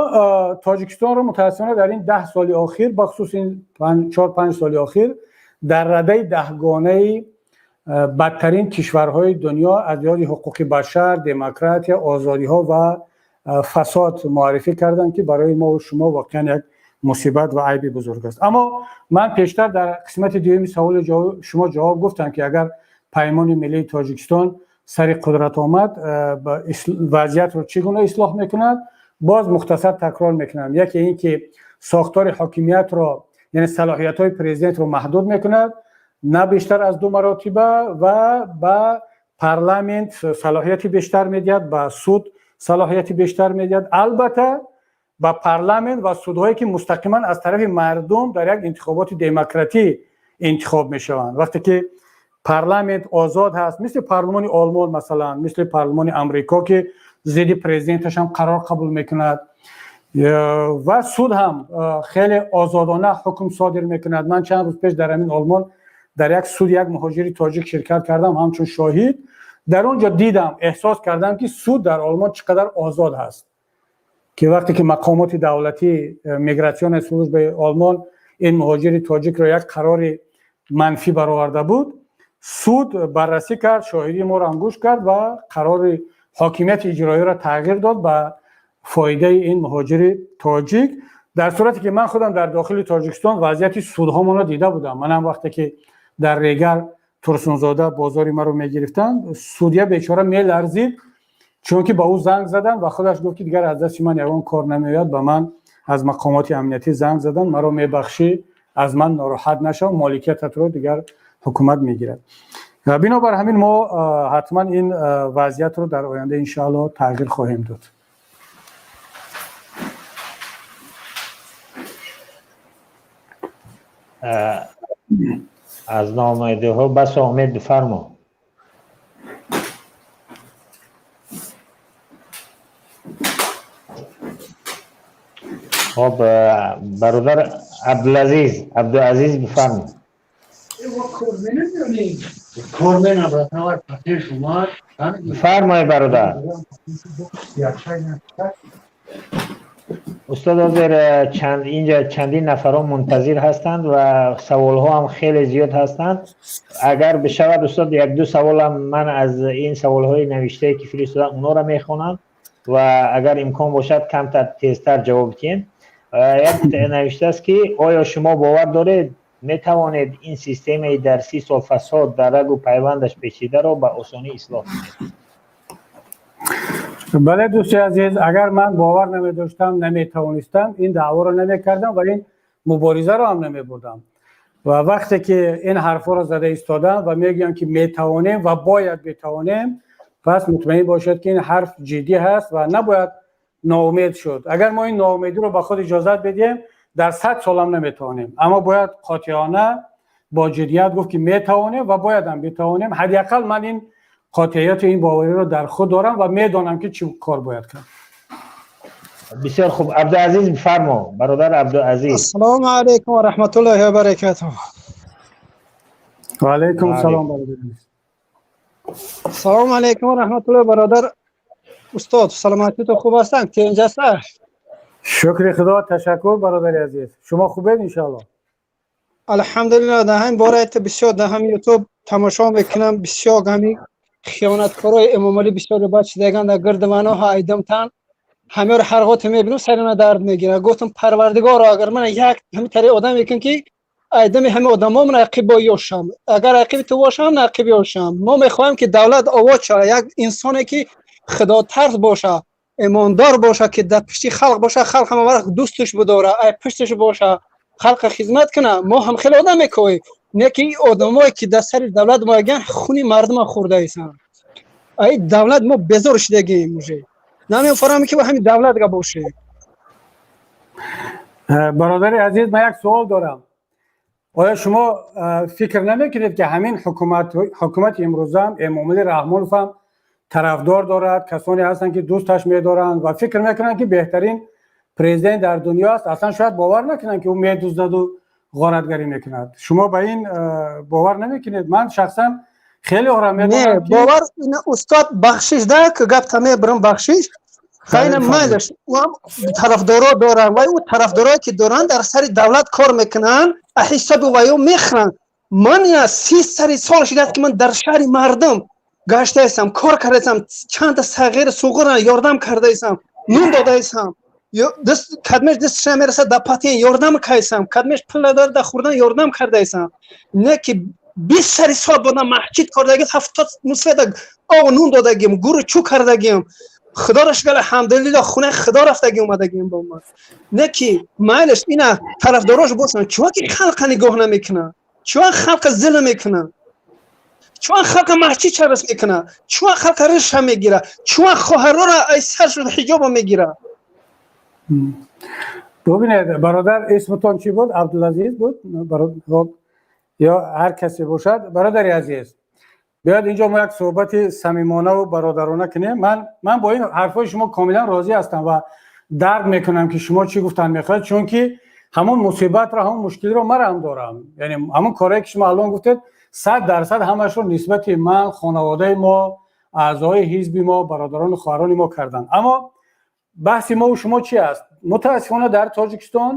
Тоҷикистонро, мутаассифона, дар ин 10 соли охир, бахусус ин 4-5 соли охир, дар радаи даҳгонаи бадтарин кишварҳои дунё аз лиҳози ҳуқуқи башар, демократия, озодиҳо ва фасод муаррифӣ карданд, ки барои мо шумо воқеан як мусибат ва айби бузург аст. Аммо ман пештар дар қисмати дуюми саволи шумо ҷавоб гуфтам, ки агар Паймони Миллии Тоҷикистон сари қудрат омад, вазъиятро чӣ гуна ислоҳ мекунад. Боз мухтасар такрор мекунам: яке ин ки сохтори ҳокимиятро Яъне салоҳиятҳои президентро маҳдуд мекунад, на бештар аз ду маротиба, ва ба парламент салоҳияти бештар медиҳад, ба суд салоҳияти бештар медиҳад. Албатта, ба парламент ва судҳое, ки мустақиман аз тарафи мардум дар як интихоботи демократӣ интихоб мешаванд. Вақте ки парламент озод ҳаст, мисли парлумони Олмон масалан, мисли парлумони Амрико, ки зидди президенташ ҳам қарор қабул мекунад, ва суд ҳам хеле озодона ҳукм содир мекунад. Ман чанд рӯз пеш дар ҳамин Олмон дар як суд як муҳоҷири тоҷик ширкат кардам ҳамчун шоҳид. Дар он ҷо дидам, эҳсос кардам, ки суд дар Олмон чӣ қадар озод ҳаст, ки вақте ки мақомоти давлатӣ, миграционная службаи Олмон, ин муҳоҷири тоҷикро як қарори манфӣ бароварда буд, суд баррасӣ кард, шоҳидии моро ҳам гӯш кард ва қарори ҳокимияти иҷроиро тағйир дод ба фоидаи ин муҳоҷири тоҷик. Дар сурате ки ман худам дар дохили Тоҷикистон вазъияти судҳомонро дида будам. Манам вақте ки дар Регар Турсунзода бозори маро мегирифтанд, судья бечора меларзид, чунки ба ӯ занг заданд ва худаш гуфт, ки дигар аз дасти ман ягон кор намеояд, ба ман аз мақомоти амниятӣ занг заданд, маро мебахшӣ, аз ман нороҳат нашав, моликиятатро дигар ҳукумат мегирад. Бинобар ҳамин мо ҳатман ин вазъиятро дар оянда, иншоалло, тағйир хоҳем дод. Аз номайдаҳо бас омед, бифармо. Хоб, бародар Абдулазиз, Абдуазиз, бифармо. Бифармои, бародар. Устод, ҳозир чанд инҷа чандин нафарон мунтазир ҳастанд ва саволҳо ҳам хеле зиёд ҳастанд. Агар бишавад, устод, як ду саволам ман аз ин саволҳои навиштае, ки фиристодам, онҳоро мехонам ва агар имкон бошад, камтар тезтар ҷавоб диҳем. Як навиштааст, ки оё шумо бовар доред, метавонед ин системаи дар 30 сол фасод дар рагу пайвандаш печидаро ба осонӣ ислоҳ кунед? Бале, дӯсти азиз, агар ман бовар намедоштам, наметавонистам, ин даъворо намекардам ва ин муборизаро ҳам намебурдам. Ва вақте ки ин ҳарфҳоро зада истодам ва мегӯям, ки метавонем ва бояд битавонем, пас мутмаин бошед, ки ин ҳарф ҷиддӣ ҳаст ва набояд ноумед шуд. Агар мо ин ноумедиро ба худ иҷозат бидиҳем, дар 100 солам наметавонем. Аммо бояд қотеона бо ҷиддият гуфт, ки метавонем ва боядам битавонем. Ҳадди ақал ман ин қотеияти ин бовариро дар худ дорам ва медонам, ки чӣ кор бояд кард. Бисёр хуб. Абдуазиз, бифармо, бародар Абдуазиз. Ассалому алайкум ва раҳматуллоҳи ва баракатуҳ. Ва алайкум салом, бародар. Ассалому алайкум ва раҳматуллоҳ, бародар устод, саломатитон хуб ҳастанд? Тинҷ аст? Шукри Худо, ташаккур, бародари азиз. Шумо хубед, иншоалло? Алҳамдулиллоҳ. Дар ҳамин бора бисёр дар ҳамин Ютуб тамошо мекунам, бисёр ҳамин хиёнаткорои Эмомалӣ бисёр бад шидаган дар гирди маноҳа айдамтан. Ҳамёро ҳар гоҳ мебинам, сарина дард мегирад. Гуфтам: «Парвардигоро, агар ман як ҳамин тари одам мекун, ки айдами ҳамин одамо ман ақиб ёшам, агар ақиби ту бошам, на ақиб ёшам». Мо мехоҳем, ки давлат овод шавад, як инсоне, ки худотарс боша, имондор боша, ки дар пишти халқ боша, халқ ҳама вақт дӯсташ бидора, ай пушташ боша, халқа хизмат куна. Мо ҳам хеле одам мекоҳем, не ки одамое, ки дар сари давлат мояган, хуни мардума хӯрдаисанд. Ай давлат мо безор шудагием, уже намефаҳмем, ки ҳамин давлат га боше. Бародари азиз, ман як суол дорам. Оё шумо фикр намекунед, ки ҳамин ҳукумати имрӯзам, Эмомалӣ Раҳмонов ҳам тарафдор дорад, касоне ҳастанд, ки дӯсташ медоранд ва фикр мекунанд, ки беҳтарин президент дар дунё аст? Аслан шояд бовар накунанд, ки ӯ медуздаду ғоратгарӣ мекунад. Шумо ба ин бовар намекунед? Ман шахсан хеле орам медонам. Бовар, устод, бахшиш да, ки гапта мебарам, бахшиш. Хайна, майлаш, ӯ тарафдоро доранд, вай ӯ тарафдорое, ки доранд, дар сари давлат кор мекунанд, ҳисоби вайо мехӯранд. Ман 30 сари сол шудааст, ки ман дар шаҳри мардум гаштаистам, кор кардаистам, чанда сағиру суғурро ёрдам кардаистам, нун додаистам, кадмеш дасташ намерасад, да патен ёрдам кардам, кадмеш пул надорад, да хӯрдан ёрдам кардаистам. Не ки 20 сари сол будам, маҳҷид кардагим, 70 мусфеда об нун додагим, гуру чӯ кардагим. Худоро шукр, алҳамдулиллоҳ, хонаи Худо рафтагӣ омадагим бо ман. Не ки майлаш ина тарафдорош бошанд, чун ки халқа нигоҳ намекунад, чун халқа зулм мекунад, чун халқа маҳчи чарас мекунад, чун халқа риша мегирад, чун хоҳарора ай саршон ҳиҷоба мегирад. Бубинед, бародар, исмтон чӣ буд? Абдулазиз буд ё ҳар касе бошад. Бародари азиз, биёед инҷо мо як суҳбати самимона бародарона кунем. Ман бо ин ҳарфҳои шумо комилан розӣ ҳастам ва дарк мекунам, ки шумо чӣ гуфтан мехоҳед, чунки ҳамон мусибатро, ҳамон мушкилиро ман ҳам дорам. Яъне ҳамон корое ки шумо алон гуфтед, 100% ҳамашро нисбати ман, хонаводаи мо, аъзои ҳизби мо, бародарону хоҳарони мо карданд. Аммо баҳси мо шумо чӣ аст? Мутаассифона, дар Тоҷикистон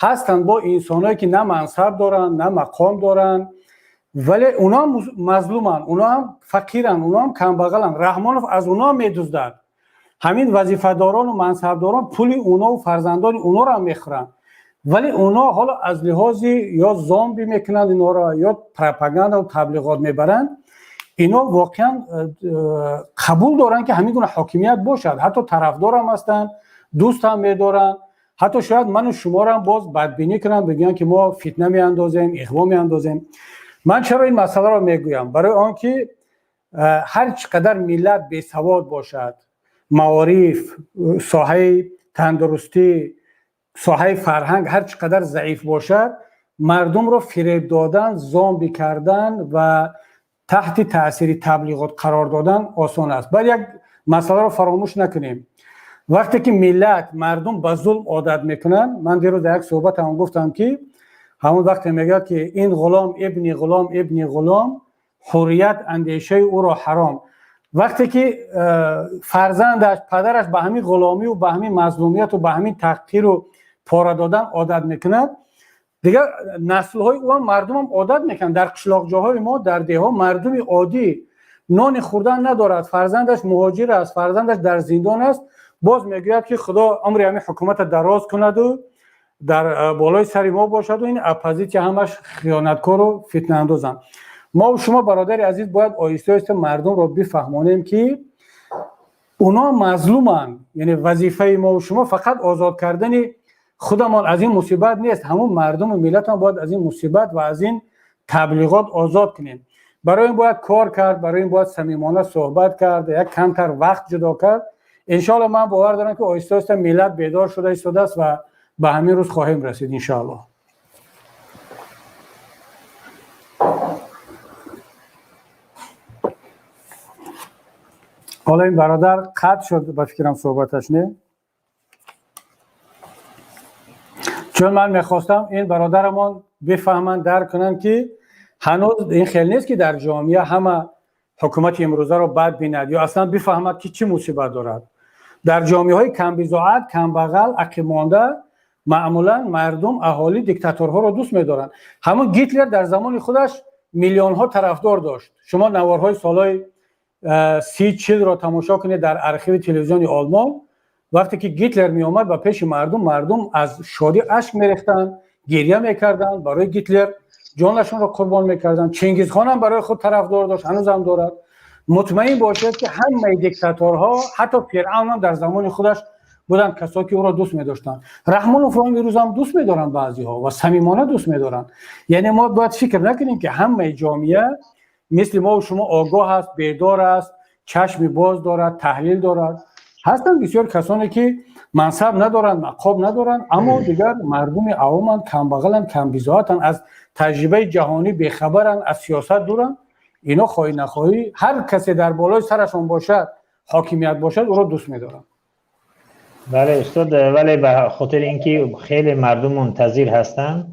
ҳастанд бо инсонҳое, ки на мансаб доранд, на мақом доранд, вале уно ҳам мазлуманд, уно ҳам фақиранд, уно ҳам камбағаланд. Раҳмонов аз уно медуздад. Ҳамин вазифадорону мансабдорон пули унову фарзандони уноро ҳам мехӯранд, вале уно ҳоло аз лиҳози ё зомби мекунанд инҳоро, ё пропагандаву таблиғот мебаранд. Ино воқеан қабул доранд, ки ҳамин гуна ҳокимият бошад, ҳатто тарафдорам ҳастанд, дӯст ҳам медоранд. Ҳатто шояд ману шуморо ҳам боз бадбинӣ кунанд, бигӯянд, ки мо фитна меандозем, иғво меандозем. Ман чаро ин масъаларо мегӯям? Барои он ки ҳар чӣ қадар миллат бесавод бошад, маориф, соҳаи тандурустӣ, соҳаи фарҳанг ҳар чӣ қадар заиф бошад, мардумро фиреб додан, зомби кардан ва таҳти таъсири таблиғот қарор додан осон аст. Баъд як масъаларо фаромӯш накунем: вақте ки миллат, мардум ба зулм одат мекунанд, ман дирӯз дар як суҳбатам гуфтам, ки ҳамон вақте мегӯяд, ки ин ғулом ибни ғулом ибни ғулом, ҳуррият андешаи ӯро ҳаром. Вақте ки фарзандаш, падараш ба ҳамин ғуломию ба ҳамин мазлумияту ба ҳамин таҳқиру пора додан одат мекунад, дигар наслҳои ӯ ҳам, мардумам одат мекунанд. Дар қишлоқҷоҳои мо, дар деҳҳо мардуми оддӣ нони хӯрдан надорад, фарзандаш муҳоҷир аст, фарзандаш дар зиндон аст, боз мегӯяд, ки Худо умри ҳамин ҳукумата дароз кунаду дар болои сари мо бошаду ин оппозитсия ҳамаш хиёнаткору фитнаандозанд. Мо шумо, бародари азиз, бояд оҳиста оҳиста мардумро бифаҳмонем, ки уно мазлуманд. Яъне вазифаи мо шумо фақат озод кардани худамон аз ин мусибат нест, ҳамун мардуму миллатам бояд аз ин мусибат ва аз ин таблиғот озод кунем. Барои ин бояд кор кард, барои ин бояд самимона суҳбат кард, як камтар вақт ҷудо кард. Иншоалло, ман бовар дорам, ки оҳиста оҳиста миллат бедор шуда истодааст ва ба ҳамин рӯз хоҳем расид, иншоалло. Ҳоло ин бародар қатъ шуд, ба фикрам, суҳбаташ не? Чун ман мехостам ин бародарамон бифаҳманд, дарк кунанд, ки ҳанӯз ин хел нест, ки дар ҷомеа ҳама ҳукумати имрӯзаро бад бинад ё аслан бифаҳмад, ки чӣ мусибат дорад. Дар ҷомеаҳои камбизоат, камбағал, ақибмонда маъмулан мардум, аҳолӣ диктаторҳоро дӯст медоранд. Ҳамон Гитлер дар замони худаш миллионҳо тарафдор дошт. Шумо наворҳои солҳои 30-40-ро тамошо кунед дар архиви телевизиони Олмон. Вақте ки Гитлер меомад ба пеши мардум, мардум аз шодӣ ашк мерехтанд, гирья мекарданд, барои Гитлер ҷонашонро қурбон мекарданд. Чингизхонам барои худ тарафдор дошт, ҳанӯзам дорад. Мутмаин бошед, ки ҳамаи диктаторҳо, ҳатто Фиръавнам дар замони худаш буданд касое, ки ӯро дӯст медоштанд. Раҳмоновро имрӯзам дӯст медоранд баъзеҳо ва самимона дӯст медоранд. Яъне мо бояд фикр накунем, ки ҳамаи ҷомеа мисли мо шумо огоҳ аст, бедор аст, чашми боз дорад, таҳлил дорад. Ҳастанд бисёр касоне, ки мансаб надоранд, мақом надоранд, аммо дигар мардуми авоманд, камбағаланд, камбизоатанд, аз таҷрибаи ҷаҳонӣ бехабаранд, аз сиёсат дуранд. Ино хоҳӣ нахоҳӣ, ҳар касе дар болои сарашон бошад, ҳокимият бошад, ӯро дӯст медоранд. Бале, устод, вале ба хотири инки хеле мардум мунтазир ҳастанд,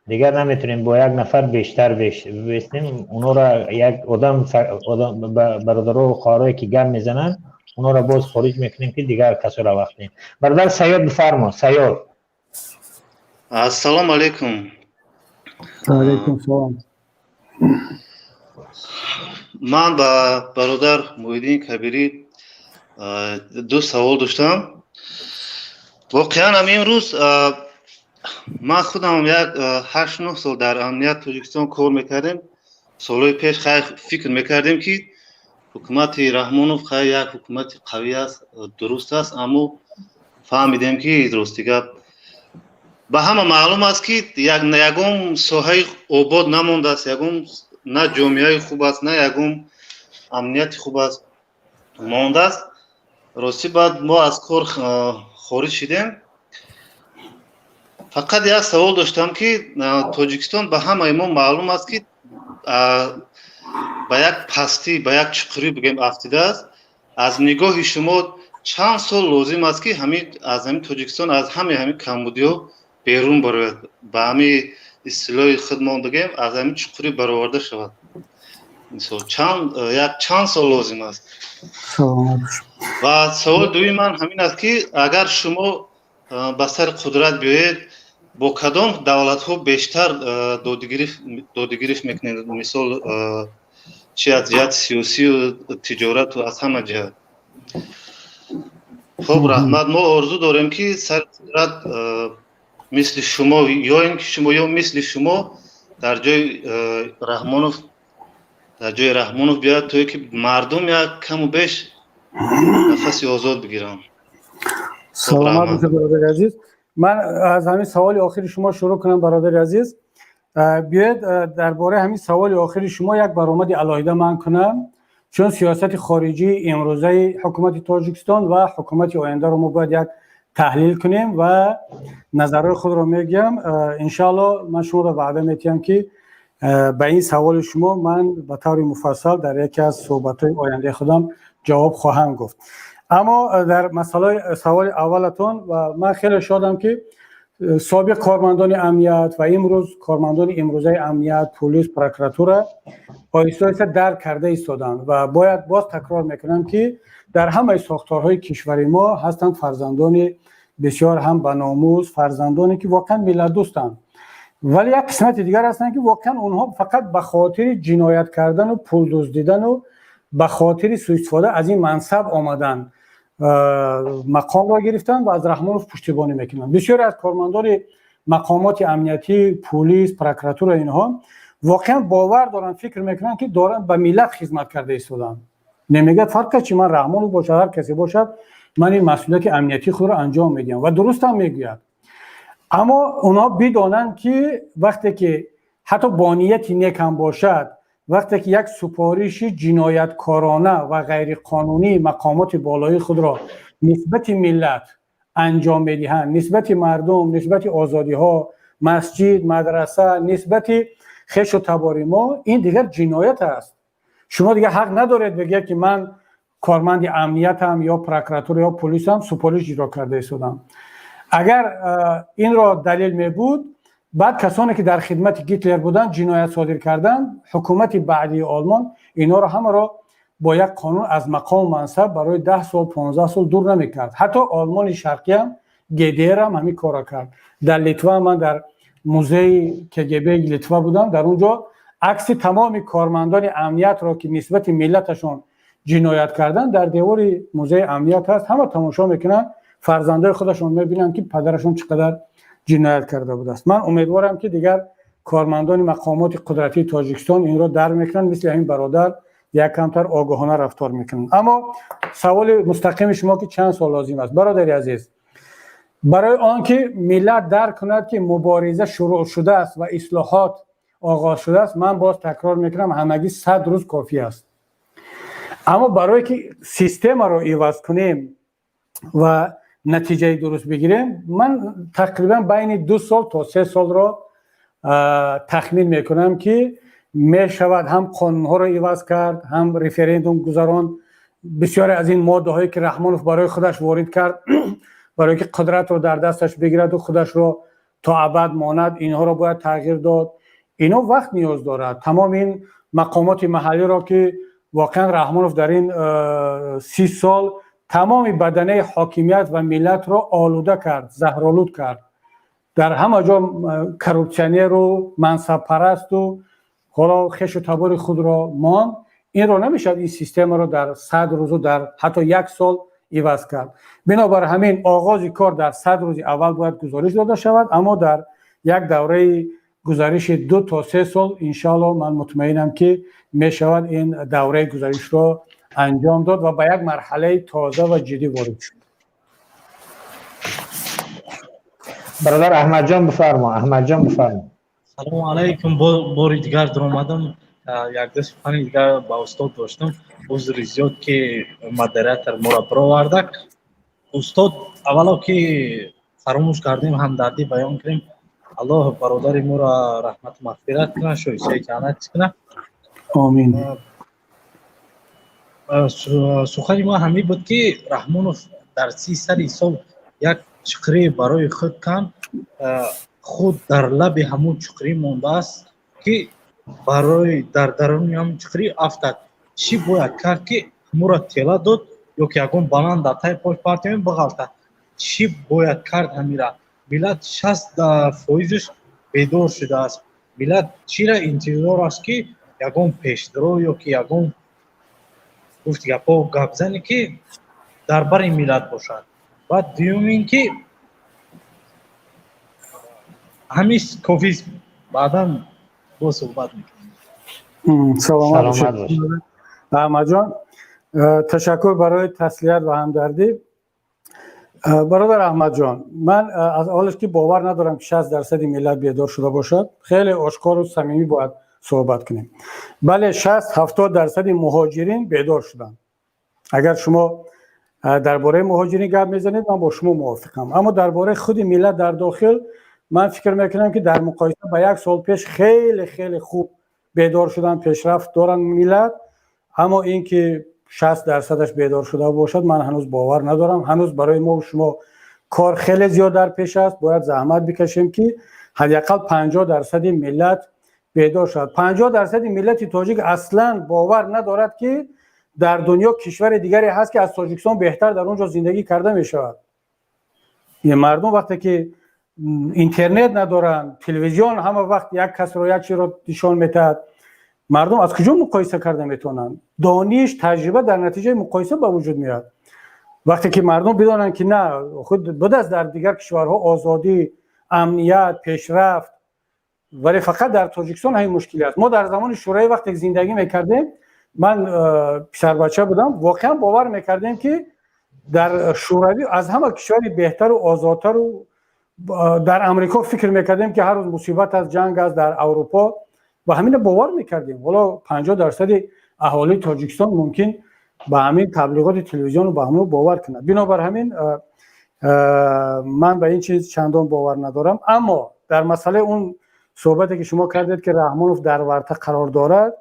дигар наметавонем бо як нафар бештар бистем. Онҳоро як одам, бародару хоҳарое, ки гап мезананд, онҳоро боз хориҷ мекунем, ки дигар касоро вақт диҳем. Бародар Саёд, бифармо, Саёд. Ассалому алайкум. Алайкум салом. Ман ба бародар Муҳиддин Кабирӣ ду савол доштам. Воқеан ҳам имрӯз ман худам як 8-9 сол дар амният Тоҷикистон кор мекардем. Солҳои пеш хайр фикр мекардем, ки Ҳукумати Раҳмонов хай як ҳукумати қавӣ аст, дуруст аст, аммо фаҳмидем, ки рости гап, ба ҳама маълум аст, ки ягон соҳаи обод намондааст, ягон на ҷомеаи хуб аст, на ягон амнияти хуб аст мондааст. Ростӣ, баъд мо аз кор хориҷ шидем. Фақат як савол доштам, ки Тоҷикистон, ба ҳамаи мо маълум аст, ки ба як пастӣ, ба як чуқурӣ бигем, афтидааст. Аз нигоҳи шумо чанд сол лозим аст, ки ҳамин аз ҳамин Тоҷикистон аз ҳамаи ҳамин камбудиҳо берун барояд, ба ҳамин истилоҳи худмон бигем, аз ҳамин чуқурӣ бароварда шавад? Мисол, чанд, як чанд сол лозим аст? Ва саволи дуюми ман ҳамин аст, ки агар шумо ба сари қудрат биёед, бо кадом давлатҳо бештар додугирифт мекунед, мисол, чи аз ҷиҳати сиёсию тиҷорату аз ҳама ҷиҳат? Хуб, раҳмат. Мо орзу дорем, ки сари қудрат мисли шумо ё ин ки шумо ё мисли шумо дар ҷои Раҳмонов, дар ҷои Раҳмонов биёяд, то ки мардум як каму беш нафаси озод бигиранд. Саломат бошед, бародари азиз. Ман аз ҳамин саволи охири шумо шурӯъ кунам. Бародари азиз, биёед, дар бораи ҳамин саволи охири шумо як баромади алоҳида ман кунам, чун сиёсати хориҷии имрӯзаи ҳукумати Тоҷикистон ва ҳукумати ояндаро мо бояд як таҳлил кунем ва назарҳои худро мегӯям. Иншаалло, ман шуморо ваъда метиҳам, ки ба ин саволи шумо ман ба таври муфассал дар яке аз суҳбатҳои ояндаи худам ҷавоб хоҳам гуфт. Аммо дар масъалаи саволи аввалатон, ва ман хеле шодам, ки собиқ кормандони амният ва имрӯз кормандони имрӯзаи амният, пулис, прокуратура оҳиста оҳиста дарк карда истоданд. Ва бояд боз такрор мекунам, ки дар ҳамаи сохторҳои кишвари мо ҳастанд фарзандони бисёр ҳам баномус, фарзандоне ки воқеан миллатдӯстанд, вале як қисмати дигар ҳастанд, ки воқеан онҳо фақат ба хотири ҷиноят кардану пул дуздидану ба хотири суистифода аз ин мансаб омаданд, мақомро гирифтанд ва аз Раҳмонов пуштибонӣ мекунанд. Бисёре аз кормандони мақомоти амниятӣ, пулис, прокуратура, инҳо воқеан бовар доранд, фикр мекунанд, ки доранд ба миллат хизмат карда истоданд. Намегӯяд, фарқ чи ман Раҳмонов бошад, ҳар касе бошад, ман ин масъулияти амниятии худро анҷом медиҳам. Ва дурустам мегӯяд. Аммо онҳо бидонанд, ки вақте ки ҳатто бо нияти нек ҳам бошад, вақте ки як супориши ҷинояткорона ва ғайриқонунии мақомоти болоии худро нисбати миллат анҷом медиҳанд, нисбати мардум, нисбати озодиҳо, масҷид, мадраса, нисбати хешу табори мо, ин дигар ҷиноят аст. Шумо дигар ҳақ надоред бигӯяд, ки ман корманди амниятам ё прокуратура ё полисам, супориш иҷро карда истодам. Агар инро далел мебуд, баъд касоне ки дар хидмати Гитлер буданд, ҷиноят содир карданд, ҳукумати баъдии Олмон инҳоро ҳамаро бо як қонун аз мақому мансаб барои 10 сол, 15 сол дур намекард. Ҳатто Олмони Шарқиам, ГДР ҳам ҳамин корро кард. Дар Литва ман дар музеи КГБ Литва будам. Дар он ҷо акси тамоми кормандони амниятро, ки нисбати миллаташон ҷиноят карданд, дар девори музеи амният ҳаст. Ҳама тамошо мекунанд, фарзандои худашон мебинанд, ки падарашон чӣ қадар ҷиноят карда будааст. Ман умедворам, ки дигар кормандони мақомоти қудратии Тоҷикистон инро дарк мекунанд, мисли ҳамин бародар як камтар огоҳона рафтор мекунанд. Аммо саволи мустақими шумо, ки чанд сол лозим аст, бародари азиз, барои он ки миллат дарк кунад, ки мубориза шурӯъ шудааст ва ислоҳот оғоз шудааст, ман боз такрор мекунам, ҳамагӣ 100 рӯз кофӣ аст. Аммо барое ки системаро иваз кунем ва натиҷаи дуруст бигирем, ман тақрибан байни 2 сол то 3 солро тахмин мекунам, ки мешавад ҳам қонунҳоро иваз кард, ҳам референдум гузаронд. Бисёре аз ин моддаҳое ки Раҳмонов барои худаш ворид кард, барое ки қудратро дар дасташ бигираду худашро то абад монад, инҳоро бояд тағйир дод. Ино вақт ниёз дорад. Тамоми ин мақомоти маҳаллиро, ки воқеан Раҳмонов дар ин 30 сол тамоми баданаи ҳокимият ва миллатро олуда кард, заҳролуд кард, дар ҳама ҷо коррупсионеру мансабпарасту ҳоло хешу табори худро монд, инро намешавад, ин системаро дар 100 рӯзу дар ҳатто як сол иваз кард. Бинобар ҳамин оғози кор дар 100 рӯзи аввал бояд гузориш дода шавад, аммо дар як давраи гузариши 2 то 3 сол, иншоалло, ман мутмаинам, ки мешавад ин давраи гузаришро. анҷом дод ва ба як марҳалаи тоза ва ҷиддӣ ворид шуд. Бародар Аҳмадҷон, бифармо. Аҳмадҷон, бифармо. Салому алайкум. Бори дигар даромадам, якду сухани дигар ба устод доштам. Узри зиёд, ки модератор моро бировардак. Устод, аввало ки фаромӯш кардем ҳамдардӣ баён кунем. Аллоҳ бародари моро раҳмату мағфират кунад, шоистаи ҷаннат кунад. Омин. Сухани мо ҳамин буд, ки Раҳмонов дар 30 сари сол як чуқурӣ барои худ канд, худ дар лаби ҳамун чуқурӣ мондааст, ки барои дар даруни ҳамун чуқурӣ афтад. Чӣ бояд кард, ки ҳамуро тела дод ё ки ягон баланд дар таи пош партоем, бағалта? Чӣ бояд кард ҳамира? Миллат 60 фоизаш бедор шудааст. Миллат чира интизор аст, ки ягон пешдро ё ки ягон гуфти гапҳо гапзане, ки дар бари миллат бошад? Баъд дуюм ин ки ҳамин кофист, баъдан боз суҳбат мекунем. Саломат бошед, Аҳмадҷон. Ташаккур барои таслият ва ҳамдардӣ. Бародар Аҳмадҷон, ман аз аввалаш ки бовар надорам, ки 60 дарсади миллат бедор шуда бошад. Хеле ошкору самимӣ бояд суҳбат кунем. Бале, 60-70 дарсади муҳоҷирин бедор шуданд. Агар шумо дар бораи муҳоҷирин гап мезанед, ман бо шумо мувофиқам. Аммо дар бораи худи миллат дар дохил, ман фикр мекунам, ки дар муқоиса ба як сол пеш хеле хеле хуб бедор шуданд, пешрафт доранд миллат. Аммо ин ки 60 дарсадаш бедор шуда бошад, ман ҳанӯз бовар надорам. Ҳанӯз барои мо шумо кор хеле зиёд дар пеш аст. Бояд заҳмат бикашем, ки ҳадди ақал 50 дарсади миллат бедор шавад. 50 дарсади миллати тоҷик аслан бовар надорад, ки дар дунё кишвари дигаре ҳаст, ки аз Тоҷикистон беҳтар дар он ҷо зиндагӣ карда мешавад. Мардум вақте ки интернет надоранд, телевизион ҳама вақт як касро, як чиро нишон метаҳад, мардум аз куҷо муқоиса карда метавонанд? Дониш, таҷриба дар натиҷаи муқоиса ба вуҷуд меояд. Вақте ки мардум бидонанд, ки на худ будааст дар дигар кишварҳо озодӣ, амният, пешрафт, вале фақат дар Тоҷикистон ҳамин мушкилӣ аст. Мо дар замони Шӯравӣ вақте зиндагӣ мекардем, ман писарбача будам, воқеан бовар мекардем, ки дар Шӯравӣ аз ҳама кишвари беҳтару озодтару. Дар Амрико фикр мекардем, ки ҳар рӯз мусибат аст, ҷанг аст, дар Аврупо ва ҳамина бовар мекардем. Ҳоло 50 дарсади аҳолии Тоҷикистон мумкин ба ҳамин таблиғоти телевизиону ба ҳамон бовар кунад. Бинобар ҳамин ман ба ин чиз чандон бовар надорам. Аммо дар масъалаи он суҳбате, ки шумо кардед, ки Раҳмонов дар варта қарор дорад,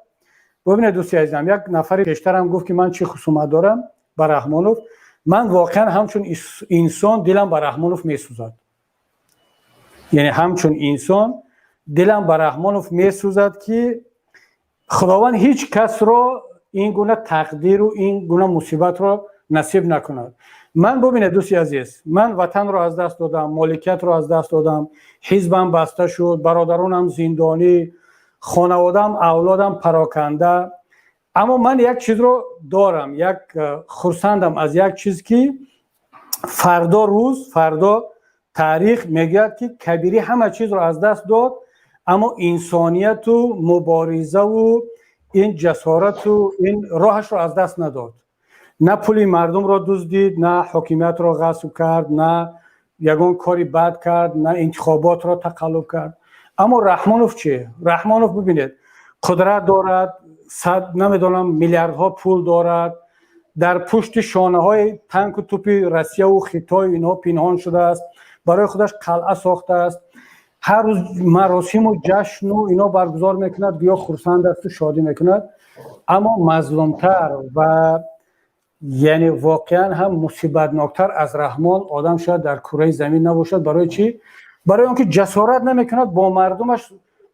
бубинед, дӯсти азизам, як нафари пештарам гуфт, ки ман чӣ хусумат дорам ба Раҳмонов. Ман воқеан ҳамчун инсон дилам ба Раҳмонов месӯзад, яъне ҳамчун инсон дилам ба Раҳмонов месӯзад, ки Худованд ҳеҷ касро ин гуна тақдиру ин гуна мусибатро насиб накунад. Ман, бубинед, дӯсти азиз, ман ватанро аз даст додам, моликиятро аз даст додам, ҳизбам баста шуд, бародаронам зиндонӣ, хонаводаам, авлодам пароканда. Аммо ман як чизро дорам, як хурсандам аз як чиз, ки фардо, рӯз фардо таърих мегӯяд, ки Кабирӣ ҳама чизро аз даст дод, аммо инсонияту муборизаву ин ҷасорату ин роҳашро аз даст надод. На пули мардумро дуздид, на ҳокимиятро ғасб кард, на ягон кори бад кард, на интихоботро тақаллуб кард. Аммо Раҳмонов чи? Раҳмонов, бибинед, қудрат дорад, сад, намедонам, миллиардҳо пул дорад, дар пушти шонаҳои танку тупи Россияву Хитой инҳо пинҳон шудааст, барои худаш қалъа сохтааст, ҳар рӯз маросиму ҷашну ино баргузор мекунад, гӯё хурсанд асту шодӣ мекунад. Аммо мазлумтар ва яъне воқеан ҳам мусибатноктар аз Раҳмон одам шояд дар кураи замин набошад. Барои чӣ? Барои он ки ҷасорат намекунад бо мардумаш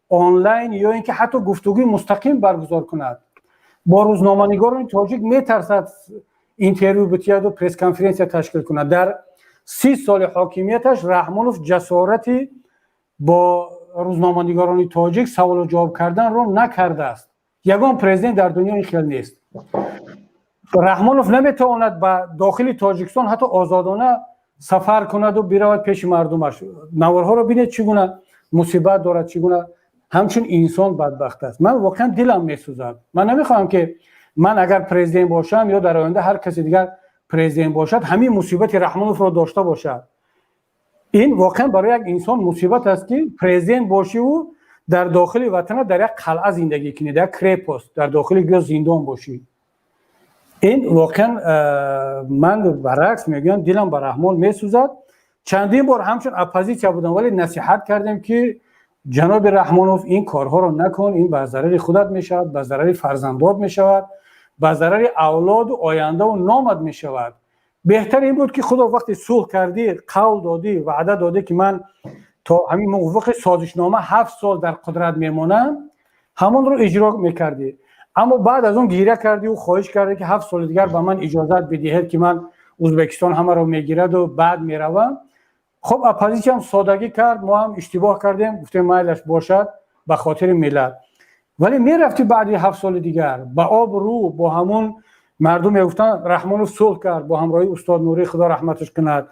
онлайн ё ин ки ҳатто гуфтугӯи мустақим баргузор кунад. Бо рӯзноманигорони тоҷик метарсад интервю битиҳаду пресс-конференсия ташкил кунад. Дар 30 соли ҳокимияташ Раҳмонов ҷасорати бо рӯзноманигорони тоҷик саволу ҷавоб карданро накардааст. Ягон президент дар дунё ин хел нест. Раҳмонов наметавонад ба дохили Тоҷикистон ҳатто озодона сафар кунаду биравад пеши мардумаш. Наворҳоро бинед, чӣ гуна мусибат дорад, чӣ гуна ҳамчун инсон бадбахт аст. Ман воқеан дилам месӯзад. Ман намехоҳам, ки Ман агар президент бошам ё дар оянда ҳар каси дигар президент бошад, ҳамин мусибати Раҳмоновро дошта бошад. Ин воқеан барои як инсон мусибат аст, ки президент бошиву дар дохили ватана дар як қалъа зиндагӣ кунӣ, дар як крепость, дар дохили гӯё зиндон бошӣ. Ин воқеан, ман баръакс мегӯям, дилам ба Раҳмон месӯзад. Чандин бор ҳамчун оппозитсия будам, вале насиҳат кардем, ки ҷаноби Раҳмонов, ин корҳоро накун, ин ба зарари худат мешавад, ба зарари фарзандот мешавад, ба зарари авлоду ояндаву номат мешавад. Беҳтар ин буд, ки худо вақте сулҳ кардӣ, қавл додӣ, ваъда додӣ, ки ман то ҳамин мувофиқи созишнома 7 сол дар қудрат мемонам, ҳамонро иҷро мекардӣ. Аммо баъд аз он гиря кардиу хоҳиш кардӣ, ки 7 соли дигар ба ман иҷозат бидиҳед, ки ман Ӯзбекистон ҳамаро мегираду баъд меравам. Хуб, оппозитсиям содагӣ кард, мо ҳам иштибоҳ кардем, гуфтем, майлаш бошад, ба хотири миллат. Вале мерафтӣ баъди 7 соли дигар ба обрӯ, бо ҳамун мардум мегуфтанд, Раҳмонов сулҳ кард бо ҳамроҳии устод Нурӣ, Худо раҳматаш кунад,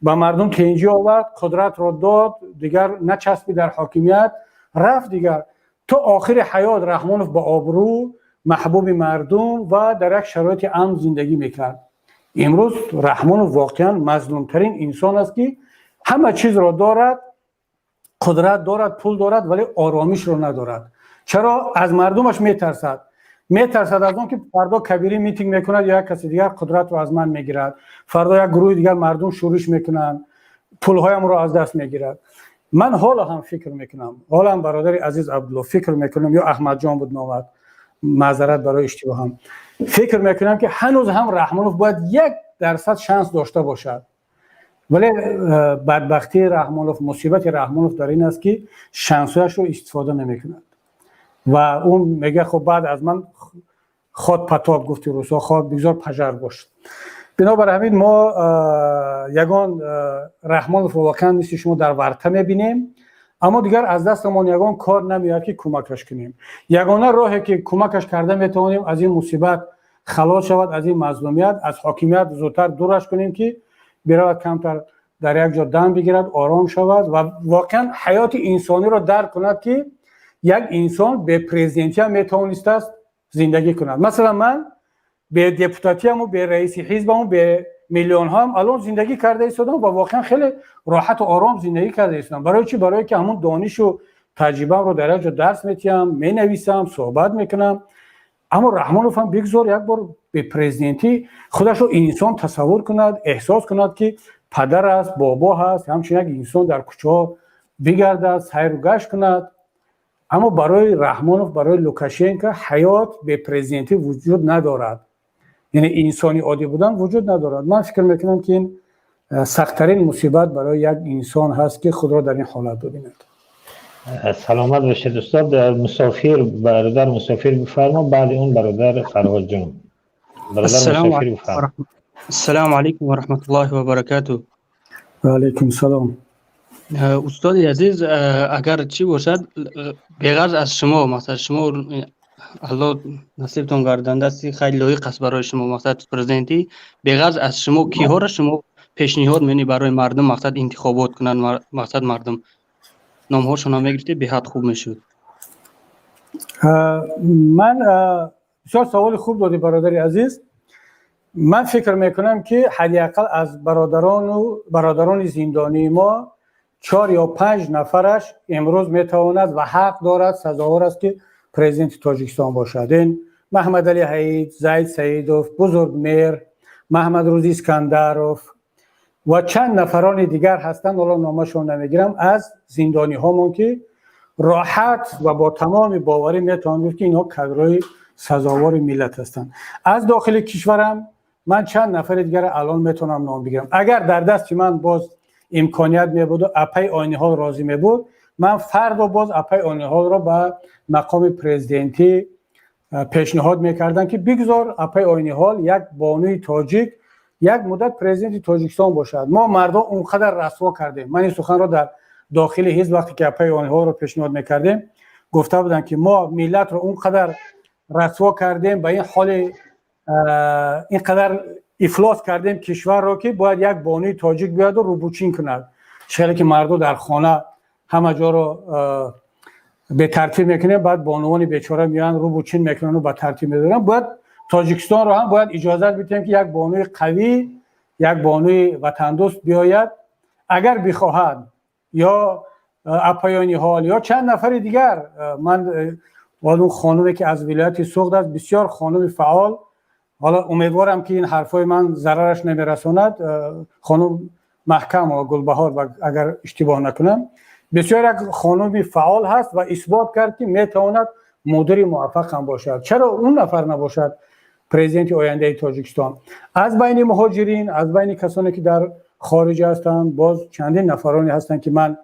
ба мардум тинҷӣ овард, қудратро дод, дигар начаспи дар ҳокимият, рафт. Дигар то охири ҳаёт Раҳмонов ба обрӯ, маҳбуби мардум ва дар як шароити амн зиндагӣ мекард. Имрӯз Раҳмонов воқеан мазлумтарин инсон аст, ки ҳама чизро дорад, қудрат дорад, пул дорад, вале оромишро надорад. Чаро? Аз мардумаш метарсад. Метарсад аз он ки фардо Кабирӣ митинг мекунад ё як каси дигар, қудратро аз ман мегирад, фардо як гурӯҳи дигар мардум шӯриш мекунанд, пулҳоямро аз даст мегирад. Ман ҳоло ҳам фикр мекунам, ҳоло ҳам, бародари азиз Абдулло, фикр мекунам, ё Аҳмадҷон буд номад, маъзарат барои иштибоҳам, фикр мекунам, ки ҳанӯз ҳам Раҳмонов бояд 1% шанс дошта бошад. Вале бадбахтии Раҳмонов, мусибати Раҳмонов дар ин аст, ки шансҳояшро истифода намекунад ва ӯ мегӯяд, хуб, баъд аз ман хоть потоп, гуфти русҳо, хоть бигзор пожар бошад. Бинобар ҳамин мо ягон Раҳмоновро воқеан мисли шумо дар варта мебинем, аммо дигар аз дастамон ягон кор намеояд, ки кӯмакаш кунем. Ягона роҳе, ки кӯмакаш карда метавонем, аз ин мусибат халос шавад, аз ин мазлумият, аз ҳокимият зудтар дураш кунем, ки биравад, камтар дар як ҷо дам бигирад, ором шавад ва воқеан ҳаёти инсониро дарк кунад, ки як инсон бепрезидентиам метавонистааст зиндагӣ кунад. Масалан, ман бе депутатиаму бе раиси ҳизбаму бе миллионҳоам алон зиндагӣ карда истодам ва воқеан хеле роҳату ором зиндагӣ карда истодам. Барои чӣ? Барое ки ҳамун донишу таҷрибаамро дар як ҷо дарс метиҳам, менависам, суҳбат мекунам. Аммо Раҳмонов ҳам бигзор як бор бепрезидентӣ худашро инсон тасаввур кунад, эҳсос кунад, ки падар аст, бобо ҳаст, ҳамчун як инсон дар кӯчаҳо бигардад, сайру гашт кунад. Аммо барои Раҳмонов, барои Лукашенко ҳаёт бепрезидентӣ вуҷуд надорад, яъне инсони оддӣ будан вуҷуд надорад. Ман фикр мекунам, ки ин сахттарин мусибат барои як инсон ҳаст, ки худро дар ин ҳолат бибинад. Саломат бошед, устод. Мусофир, бародар Мусофир, бифармо, баъди он бародар Фарҳодҷон. Бародар Мусофир, бифармо. السلام علیکم و رحمت الله و برکاته. و علیکم سلام. устоди азиз, агар чӣ бошад, беғарз аз шумо, мақсад, шумо Аллоҳ насибтон гардандааст, хеле лоиқ аст барои шумо, мақсад, президентӣ, беғарз аз шумо киҳоро шумо пешниҳод менӣ барои мардум, мақсад, интихобот кунанд, мақсад, мардум номҳошонро мегирифтед, беҳад хуб мешуд. Ман бисёр саволи хуб додӣ, бародари азиз. Ман фикр мекунам, ки ҳадди ақал аз бародарону бародарони зиндонии мо чор ё панҷ нафараш имрӯз метавонад ва ҳақ дорад, сазовор аст, ки президенти Тоҷикистон бошад. Ин Маҳмадалӣ Ҳаид, Зайд Саидов, Бузургмер, Маҳмадрӯзи Искандаров ва чанд нафарони дигар ҳастанд, ҳоло номашон намегирам, аз зиндониҳомон, ки роҳат ва бо тамоми боварӣ метавон гуфт, ки инҳо кадрҳои сазовори миллат ҳастанд. Аз дохили кишварам ман чанд нафари дигар алон метавонам ном бигирам. Агар дар дасти ман боз имконият мебуду апаи Ойниҳол розӣ мебуд, ман фардо боз апаи Ойниҳолро ба мақоми президентӣ пешниҳод мекардам, ки бигзор апаи Ойниҳол, як бонуи тоҷик, як муддат президенти Тоҷикистон бошад. Мо мардон он қадар расво кардем. Ман ин суханро дар дохили ҳизб, вақте ки апаи Ойниҳолро пешниҳод мекардем, гуфта будам, ки мо миллатро он қадар расво кардем, ба ин ҳоли ин қадар ифлос кардем кишварро, ки бояд як бонуи тоҷик биёяду рӯбучин кунад. Хеле ки марду дар хона ҳама ҷоро бетартиб мекунем, баъд бонувони бечора меоянд, рӯбучин мекунанду ба тартиб медоранд. Бояд Тоҷикистонро ҳам бояд иҷозат бидиҳем, ки як бонуи қавӣ, як бонуи ватандӯст биёяд, агар бихоҳад, ё апаи Ниҳол, ё чанд нафари дигар. Ман он хонуме, ки аз вилояти Суғд аст, бисёр хонуми фаъол, ҳоло умедворам, ки ин ҳарфҳои ман зарараш намерасонад, хонум Маҳкам Гулбаҳор, агар иштибоҳ накунам, бисёр як хонуми фаъол ҳаст ва исбот кард, ки метавонад мудири муваффақ ҳам бошад. Чаро он нафар набошад президенти ояндаи Тоҷикистон? Аз байни муҳоҷирин, аз байни касоне, ки дар хориҷ ҳастанд, боз чандин нафароне ҳастанд, ки ман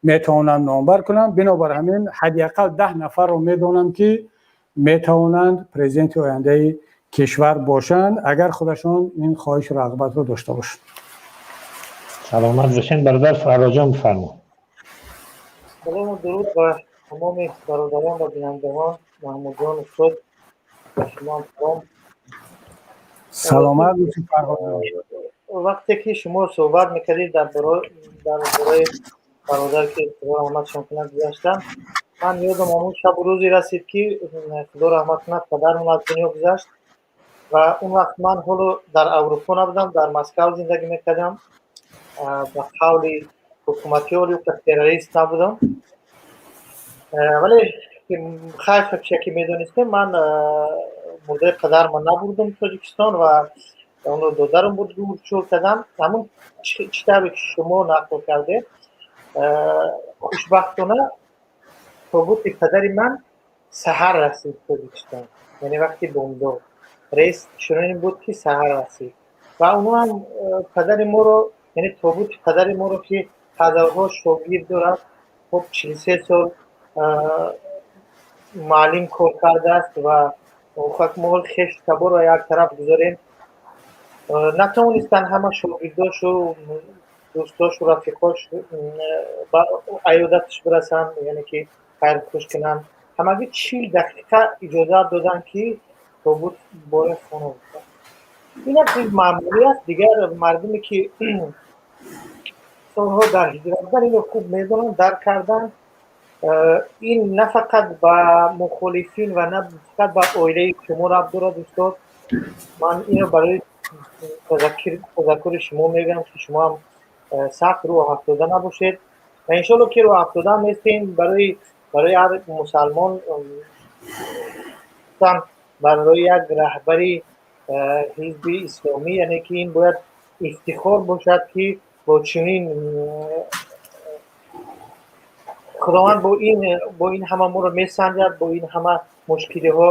метавонам номбар кунам. Бинобар ҳамин ҳадди ақал 10 нафарро медонам, ки метавонанд президенти ояндаи кишвар бошанд, агар худашон ин хоҳишу рағбатро дошта бошанд. Саломат бошед, бародар Фарроҷон, бифармо. Салому дуруд ба тамоми бародарон ва бинандагон. Маҳмудҷон, устод, ба шумо салом. Саломат бошед, Фарҳодҷон. Вақте ки шумо суҳбат мекардед дар бораи бародар, ки Худо раҳматшон кунад, гузаштан, ман ёдам ҳамун шабу рӯзе расид, ки, Худо раҳмат кунад, падармон аз дунё гузашт ва он вақт ман ҳоло дар Аврупо набудам, дар Москав зиндагӣ мекардам. Ба қавли ҳукуматӣ террорист набудам, вале хайр, ки медонистем, ман мурдаи падарма набурдам Тоҷикистон ва онро додарам буд, гурчӯр кардам. Ҳамун чӣ тавре ки шумо нақл кардед, хушбахтона тобути падари ман саҳар расид Тоҷикистон, яъне вақти бомдод. Рейс чунин буд, ки саҳар расид ва онҳо ҳам падари моро, яъне тобути падари моро, ки ҳазорҳо шогирд дорад, хуб, 43 сол муаллим кор кардааст ва мо хешу таборро як тараф гузорем, натавонистанд ҳама шогирдошу, дӯстошу, рафиқош ба аёдаташ бирасанд, яъне ки хайрхуш кунанд. Ҳамагӣ 40 дақиқа иҷозат доданд, ки тобут бояд хона бошад. Ин як чиз маъмулӣ аст. Дигар мардуме, ки солҳо дар ҳиҷрат буданд, инро хуб медонанд, дарк карданд. Ин на фақат ба мухолифин ва на фақат ба оилаи шумо рабт дорад, устод. Ман инро барои тазаккури шумо мегӯям, ки шумо ҳам сахт рӯҳафтода набошед ва иншоалло, ки рӯҳафтода ҳам нестем. Барои ҳар мусалмон, барои як раҳбари ҳизби исломӣ, яъне ки ин бояд ифтихор бошад, ки бо чунин Худованд бо ин ҳама моро месанҷад, бо ин ҳама мушкилиҳо.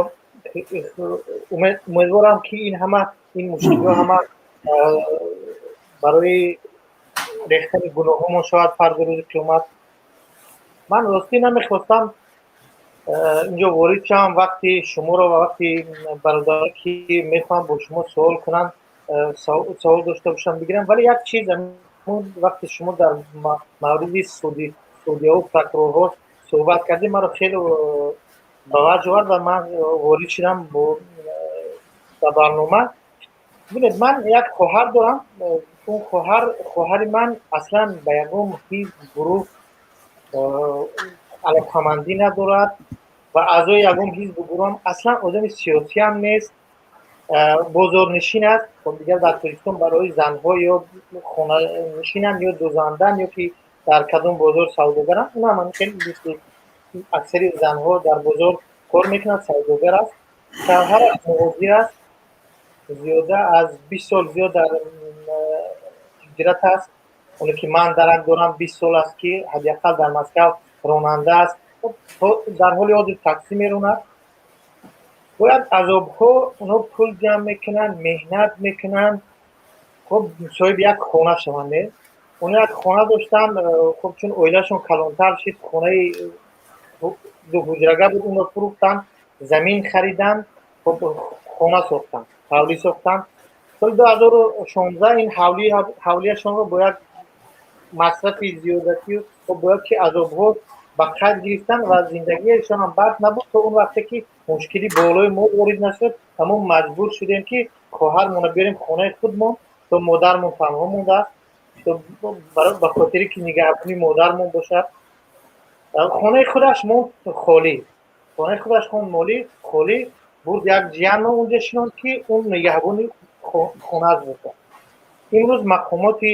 Умедворам, ки ин ҳама ин мушкилиҳо ҳама барои рехтани гуноҳҳомон шавад фарди рӯзи қиёмат. Ман ростӣ намехостам инҷо ворид шавам, вақти шуморо ва вақти бародарон, ки мехоҳам бо шумо суол кунанд, савол дошта бошам, бигирам, вале як чиз, вақте шумо дар мавриди судияву прокурорҳо суҳбат кардем, маро хеле ба ваҷ овард ва ман ворид шудам ба барнома. Бинед, ман як хоҳар дорам. Он хоҳари ман аслан ба ягон ҳизб, гурӯҳ алоқамандӣ надорад ва аъзои ягон ҳизбу гурӯҳам, аслан одами сиёсиам нест, бозорнишин аст. Хоб, дигар дар Тоҷикистон барои занҳо ё хонанишинанд, ё дӯзанданд, ё ки дар кадом бозор савдогаранд. Унам хеле мисли аксари занҳо дар бозор кор мекунад, савдогар аст. Шавҳараш муҳоҷир аст, зиёда аз 20 сол зиёд дар ҳиҷрат аст. Оне ки ман дарак дорам, 20 сол аст, ки ҳадди ақал дар Москав ронанда аст, дар ҳоли ҳозир таксӣ меронад. Бояд азобҳо онҳо пул ҷамъ мекунанд, меҳнат мекунанд, хуб, соҳиби як хона шаванд. Онҳо як хона доштанд. Хуб, чун оилашон калонтар шид, хонаи дуҳуҷрага буд, онро фурӯхтанд, замин хариданд, хуб, хона сохтанд, ҳавлӣ сохтанд. Соли 2016 ин ҳавлияшонро бо як масрафи зиёдатӣ, бо як азобҳо ба қайд гирифтанд ва зиндагиашонам бад набуд то он вақте ки мушкили болои мо ворид нашуд ва мо маҷбур шудем, ки хоҳармонро биёрем хонаи худмон, то модармон танҳо мондааст, ба хотире ки нигаҳбони модармон бошад. Хонаи худаш монд холӣ, хонаи худаш монд холӣ. Бурд, як ҷиянро унҷа шинонд, ки он нигаҳбони хонааш бошад. Имрӯз мақомоти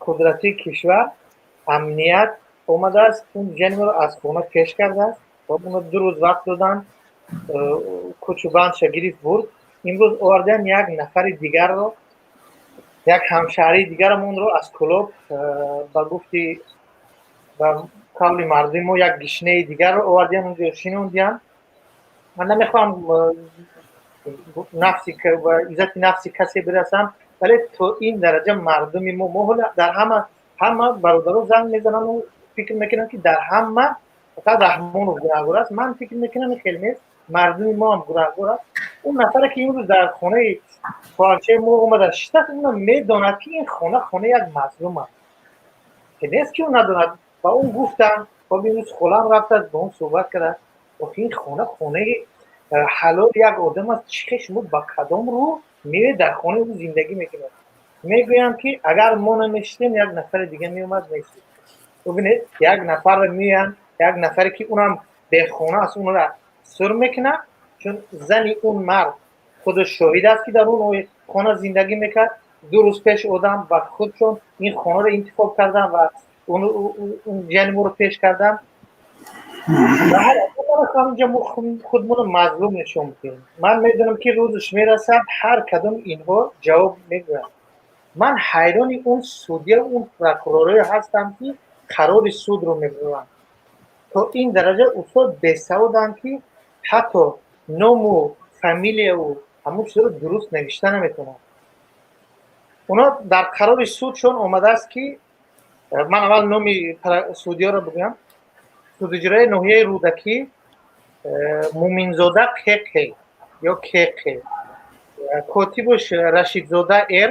қудратии кишвар, амният омадааст, он ҷияни маро аз хона пеш кардааст. Оно 2 рӯз вақт доданд, кучу бандша гирифт, бурд. Имрӯз овардан як нафари дигарро, як ҳамшаҳрии дигарамонро аз Кӯлоб, ба гуфти, ба қавли мардуми мо, як гишнеи дигарро овардиям, унҷо шинондиям. Ман намехоҳам нафси иззати нафси касе бирасам, вале то ин дараҷа мардуми мо ҳола дар ҳама бародаро занг мезанану фикр мекунам, ки дар ҳама фақат Раҳмонов гунаҳгор аст. Ман фикр мекунам, хеле нест, мардуми мо ҳам гунаҳгор аст. Он нафаре, ки имрӯз дар хонаи хоҳарчаи мо омада шиштааст, уна медонад, ки ин хона хонаи як мазлум аст, ки нест, ки ӯ надонад. Ба он гуфтам. Хоб, имрӯз холам рафтааст, бо он суҳбат кардааст. Охи, ин хона хонаи ҳалоли як одам аст. Чӣ хел шумо, ба кадом рӯ меоед, дар хонаи ӯ зиндагӣ мекунед? Мегӯям, ки агар мо намешитем, як нафари дига меомад, мешид. Бубинед, як нафарро меоянд, як нафаре, ки унам бехона аст, онро сур мекунад, чун зани он мард худаш шоҳид аст, ки дар он хона зиндагӣ мекард. 2 рӯз пеш одам ба худшон ин хонаро интихоб карданд ва он ҷияни моро пеш карданд. Инҷа мо худмонро мазлум нишон бидем. Ман медонам, ки рӯзаш мерасад, ҳар кадом инҳо ҷавоб мегӯянд. Ман ҳайрони он судья, он прокуророе ҳастам, ки қарори судро мебуранд. То ин дараҷа, устод, бесаводанд, ки ҳатто ному фамилияву ҳамон чизро дуруст навишта наметавонанд. Оно дар қарори судшон омадааст, ки ман аввал номи судья ро бигӯям: судиҷрои ноҳияи Рӯдакӣ Муминзода ҚҚ ё КҚ, котибуш Рашидзода Р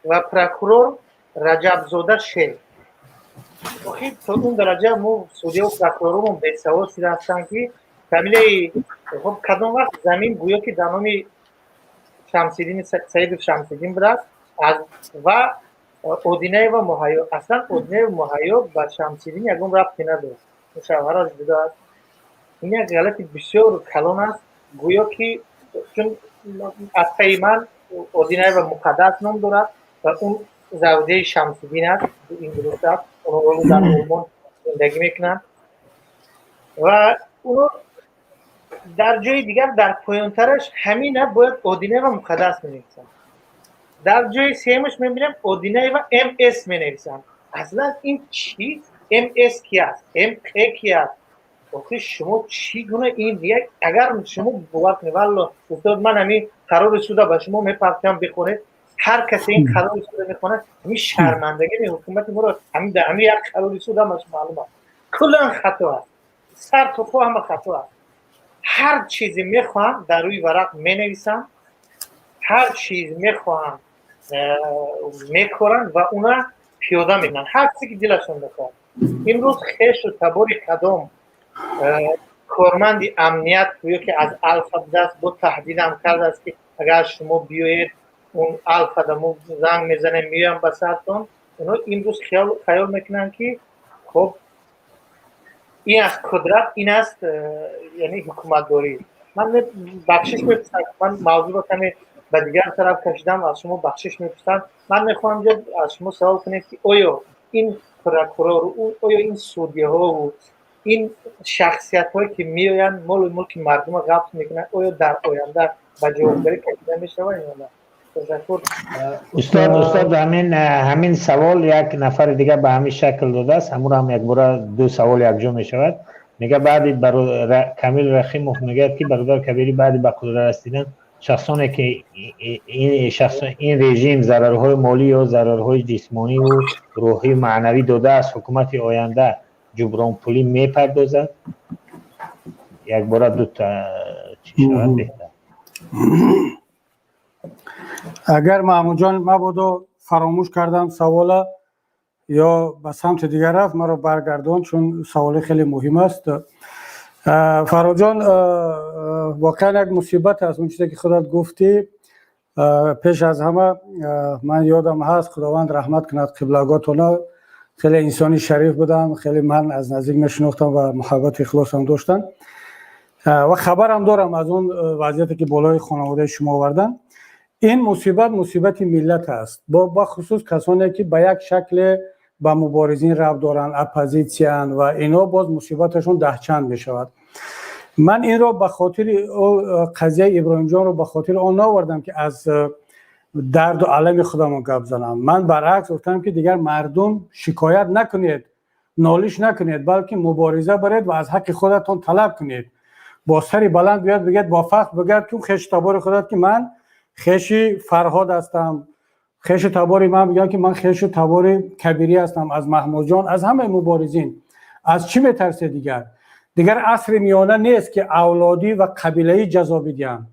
ва прокурор Раҷабзода Ш. Охир, то он дараҷа мо судья ву прокуроромон бесавод шуда ҳастанд, ки фамилияи, хоб, кадом вақт замин гӯё ки дар номи Шамсиддини Саидов Шамсиддин будааст ва Одинаева Муҳайё. Аслан Одинаева Муҳайё ба Шамсиддин ягон рабте надорад, шавҳараш будааст. Ин як ғалати бисёр калон аст. Гӯё ки чун аз пайи ман Одинаева Муқаддас ном дорад ва он завҷаи Шамсиддин аст. Ин дуруст аст, онҳо дар Олмон зиндагӣ мекунанд. Ва оно дар ҷои дигар, дар поёнтараш ҳамина бояд Одинаева Муқаддас менависанд. Дар ҷои сеюмаш мебинем, Одинаева МС менависанд. Аслан ин чӣ? МС ки аст, МҚ ки аст? Охи, шумо чӣ гуна ин як, агар шумо бовар кунед, валло, устод, ман ҳамин қарори суда ба шумо мепартоям, бихонед. Ҳар касе ин қарори суда мехонад, ҳамин шармандагии ҳукумати моро ҳамин дар ҳамин як қарори суд ҳамаш маълум аст. Куллан хато аст, сар то по ҳама хато аст. Ҳар чизе мехоҳанд, дар рӯи варақ менависанд, ҳар чиз мехоҳанд, мекоранд ва уна пиёда мекунанд, ҳар чизе, ки дилашон мехоҳад. Имрӯз хешу табори кадом корманди амният, гӯё ки аз Алфа будааст, бо таҳдидам кардааст, ки агар шумо биёед, он Алфада мо занг мезанем, меоям ба сартон. Онҳо имрӯз хаёл мекунанд, ки хоб, ин аст қудрат, ин аст, яъне ҳукуматдорӣ. Ман бахшиш мепурсам, ман мавзӯъро каме ба дигар тараф кашидам, аз шумо бахшиш мепурсам. Ман мехоҳам ҷо аз шумо савол кунем, ки оё ин прокурор, оё ин судья ҳову ин шахсиятҳое, ки меоянд, молу мулки мардумро ғасб мекунанд, оё дар оянда ба ҷавобгарӣ кашида мешаванд ё на? Ташаккур. Устод, ҳамин савол як нафари дигар ба ҳамин шакл додааст. Ҳамуро ҳам якбора, ду савол якҷо мешавад. Мега, баъди Камил Рахимов мегӯяд, ки бародар Кабирӣ, баъди ба қудрат расидан шахсоне, ки ин режим зарарҳои молӣ ё зарарҳои ҷисмониву рӯҳию маънавӣ додааст, ҳукумати оянда ҷубронпулӣ мепардозад? Якбора дута чӣ шавад беҳтар. Агар, Маҳмудҷон, мабодо фаромӯш кардам савола ё ба самти дигар рафт, маро баргардон, чун саволе хеле муҳим аст. Фарроҷон, воқеан як мусибат аст он чизе, ки худат гуфтӣ. Пеш аз ҳама, ман ёдам ҳаст, Худованд раҳмат кунад қиблагоҳтона, хеле инсони шариф будам, хеле ман аз наздик мешинохтам ва муҳаббату ихлосам доштанд. Ва хабарам дорам аз он вазъияте, ки болои хонаводаи шумо оварданд. Ин мусибат мусибати миллат аст, бахусус касоне, ки ба як шакле ба муборизин рабт доранд, оппозитсиянд ва ино боз мусибаташон даҳчанд мешавад. Ман инро ба хотири қазияи Иброҳимҷонро ба хотири он наовардам, ки аз дарду алами худамон гап занам. Ман баръакс гуфтам, ки дигар мардум шикоят накунед, нолиш накунед, балки мубориза баред ва аз ҳаққи худатон талаб кунед. Бо сари баланд биёд, бигӯяд, бо фахр бигӯяд, ки хешу табори худат, ки ман хеши Фарҳод ҳастам, хешу табори ман бигӯянд, ки ман хешу табори Кабирӣ ҳастам, аз Маҳмудҷон, аз ҳамаи муборизин. Аз чӣ метарсед дигар? Дигар асри миёна нест, ки авлодӣ ва қабилаӣ ҷазо бидиҳанд.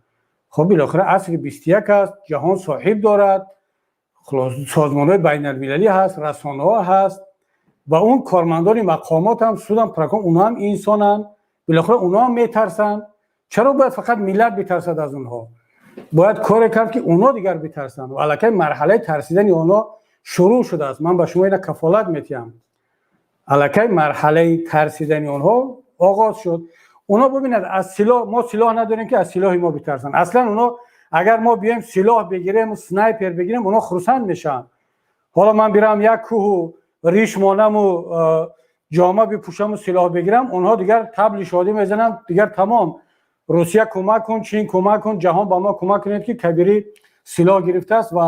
Хуб, билохира асри 21 аст, ҷаҳон соҳиб дорад, созмонҳои байналмилалӣ ҳаст, расонаҳо ҳаст ва он кормандони мақомот ҳам, судам, прокурор, онҳо ҳам инсонанд. Билохира онҳо ҳам метарсанд. Чаро бояд фақат миллат битарсад аз онҳо? Бояд коре кард, ки онҳо дигар битарсанд ва аллакай марҳалаи тарсидани онҳо шурӯъ шудааст. Ман ба шумо ина кафолат метиҳам, аллакай марҳалаи тарсидани онҳо оғоз шуд. Онҳо бибинад, аз силоҳ мо силоҳ надорем, ки аз силоҳи мо битарсанд. Аслан онҳо агар мо биёем, силоҳ бигирем, снайпер бигирем, онҳо хурсанд мешаванд. Ҳоло ман бирам, як кӯҳу риш монаму ҷома бипӯшаму силоҳ бигирам, онҳо дигар табли шодӣ мезананд. Дигар тамом, Русия кӯмак кун, Чин кӯмак кун, ҷаҳон ба мо кӯмак кунед, ки Кабирӣ силоҳ гирифтааст ва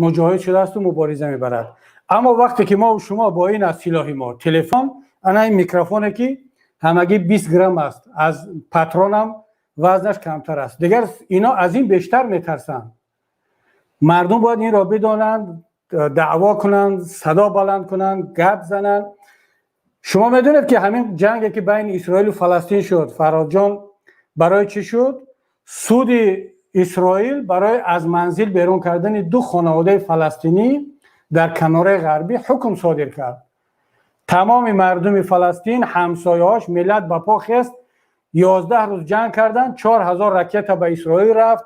муҷоҳид шудаасту мубориза мебарад. Аммо вақте ки мо шумо бо ин аз силоҳи мо телефон, ана ин микрофоне, ки ҳамагӣ 20 грамм аст, аз патронам вазнаш камтар аст, дигар ино аз ин бештар метарсанд. Мардум бояд инро бидонанд, даъво кунанд, садо баланд кунанд, гап зананд. Шумо медонед, ки ҳамин ҷанге, ки байни Исроилу Фаластин шуд, Фарҳодҷон, барои чӣ шуд? Суди Исроил барои аз манзил берун кардани ду хонаводаи фаластинӣ дар канораи ғарбӣ ҳукм содир кард. Тамоми мардуми Фаластин, ҳамсояҳош, миллат ба по хест, 11 рӯз ҷанг карданд, 4000 ракета ба Исроил рафт,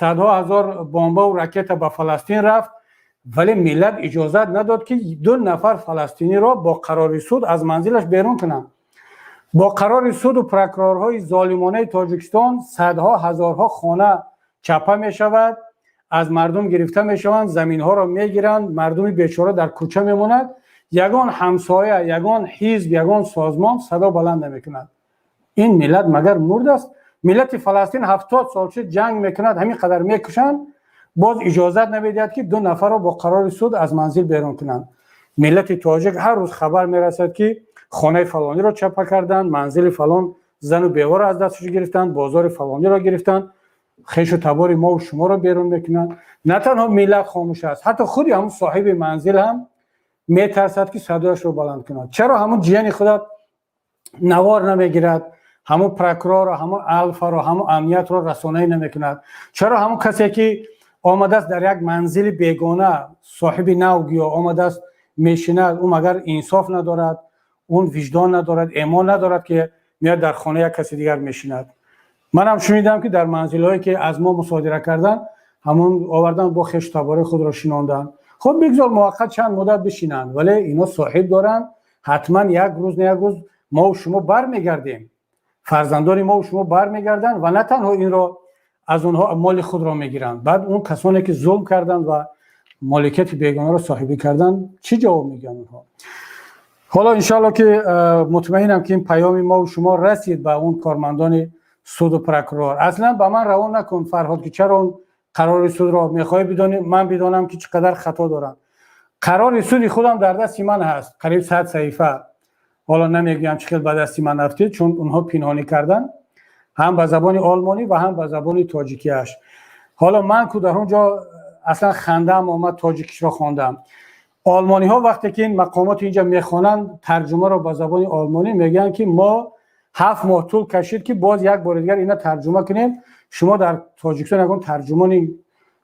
садҳо ҳазор бомбаву ракета ба Фаластин рафт, вале миллат иҷозат надод, ки ду нафар фаластиниро бо қарори суд аз манзилаш берун кунанд. Бо қарори суду прокурорҳои золимонаи Тоҷикистон садҳо ҳазорҳо хона чапа мешавад, аз мардум гирифта мешаванд, заминҳоро мегиранд, мардуми бечора дар кӯча мемонад. Ягон ҳамсоя, ягон ҳизб, ягон созмон садо баланд намекунад. Ин миллат магар мурд аст? Миллати Фаластин 70 сол шуд ҷанг мекунад, ҳамин қадар мекушанд, боз иҷозат намедиҳад, ки ду нафарро бо қарори суд аз манзил берун кунанд. Миллати тоҷик ҳар рӯз хабар мерасад, ки хонаи фалониро чапа карданд, манзили фалон зану беворо аз дасташ гирифтанд, бозори фалониро гирифтанд, хешу табори мову шуморо берун мекунанд. На танҳо миллат хомӯш аст, ҳатто худи ҳамун соҳиби манзил ҳам метарсад, ки садояшро баланд кунад. Чаро ҳамун ҷияни худат навор намегирад, ҳамун прокурорро, ҳамун алфаро, ҳамун амниятро расонаӣ намекунад? Чаро ҳамун касе, ки омадааст дар як манзили бегона, соҳиби нав гӯё омадааст, мешинад, ӯ магар инсоф надорад, он виҷдон надорад, эмон надорад, ки меяд, дар хона як каси дигар мешинад? Манам шунидам, ки дар манзилҳое, ки аз мо мусодира карданд, ҳамун овардан, бо хешу табори худро шинонданд. Хуб, бигзор муваққат чанд муддат бишинанд, вале ино соҳиб доранд. Ҳатман як рӯз на як рӯз мову шумо бармегардем, фарзандони мову шумо бармегарданд ва на танҳо инро аз онҳо моли худро мегиранд. Баъд он касоне, ки зулм карданд ва моликияти бегонаро соҳибӣ карданд, чӣ ҷавоб мегӯянд онҳо? Ҳоло, иншоалло, ки мутмаинам, ки ин паёми мову шумо расид ба он кормандони суду прокурор. Аслан ба ман равон накун, Фарҳод, ки чаро он қарори судро мехоҳӣ бидонӣ, ман бидонам, ки чӣ қадар хато дорам. Қарори суди худам дар дасти ман ҳаст, қариб 100 саҳифа. Ҳоло намегӯям, чӣ хел ба дасти ман афтид, чун онҳо пинҳонӣ карданд, ҳам ба забони олмонӣ ва ҳам ба забони тоҷикиаш. Ҳоло ман ку дар он ҷо аслан хандаам омад, тоҷикишро хондам. Олмониҳо вақте ки ин мақомоти инҷа мехонанд тарҷумаро ба забони олмонӣ, мегӯянд, ки мо 7 моҳ тӯл кашид, ки боз як бори дигар ина тарҷума кунем. Шумо дар Тоҷикистон ягон тарҷумони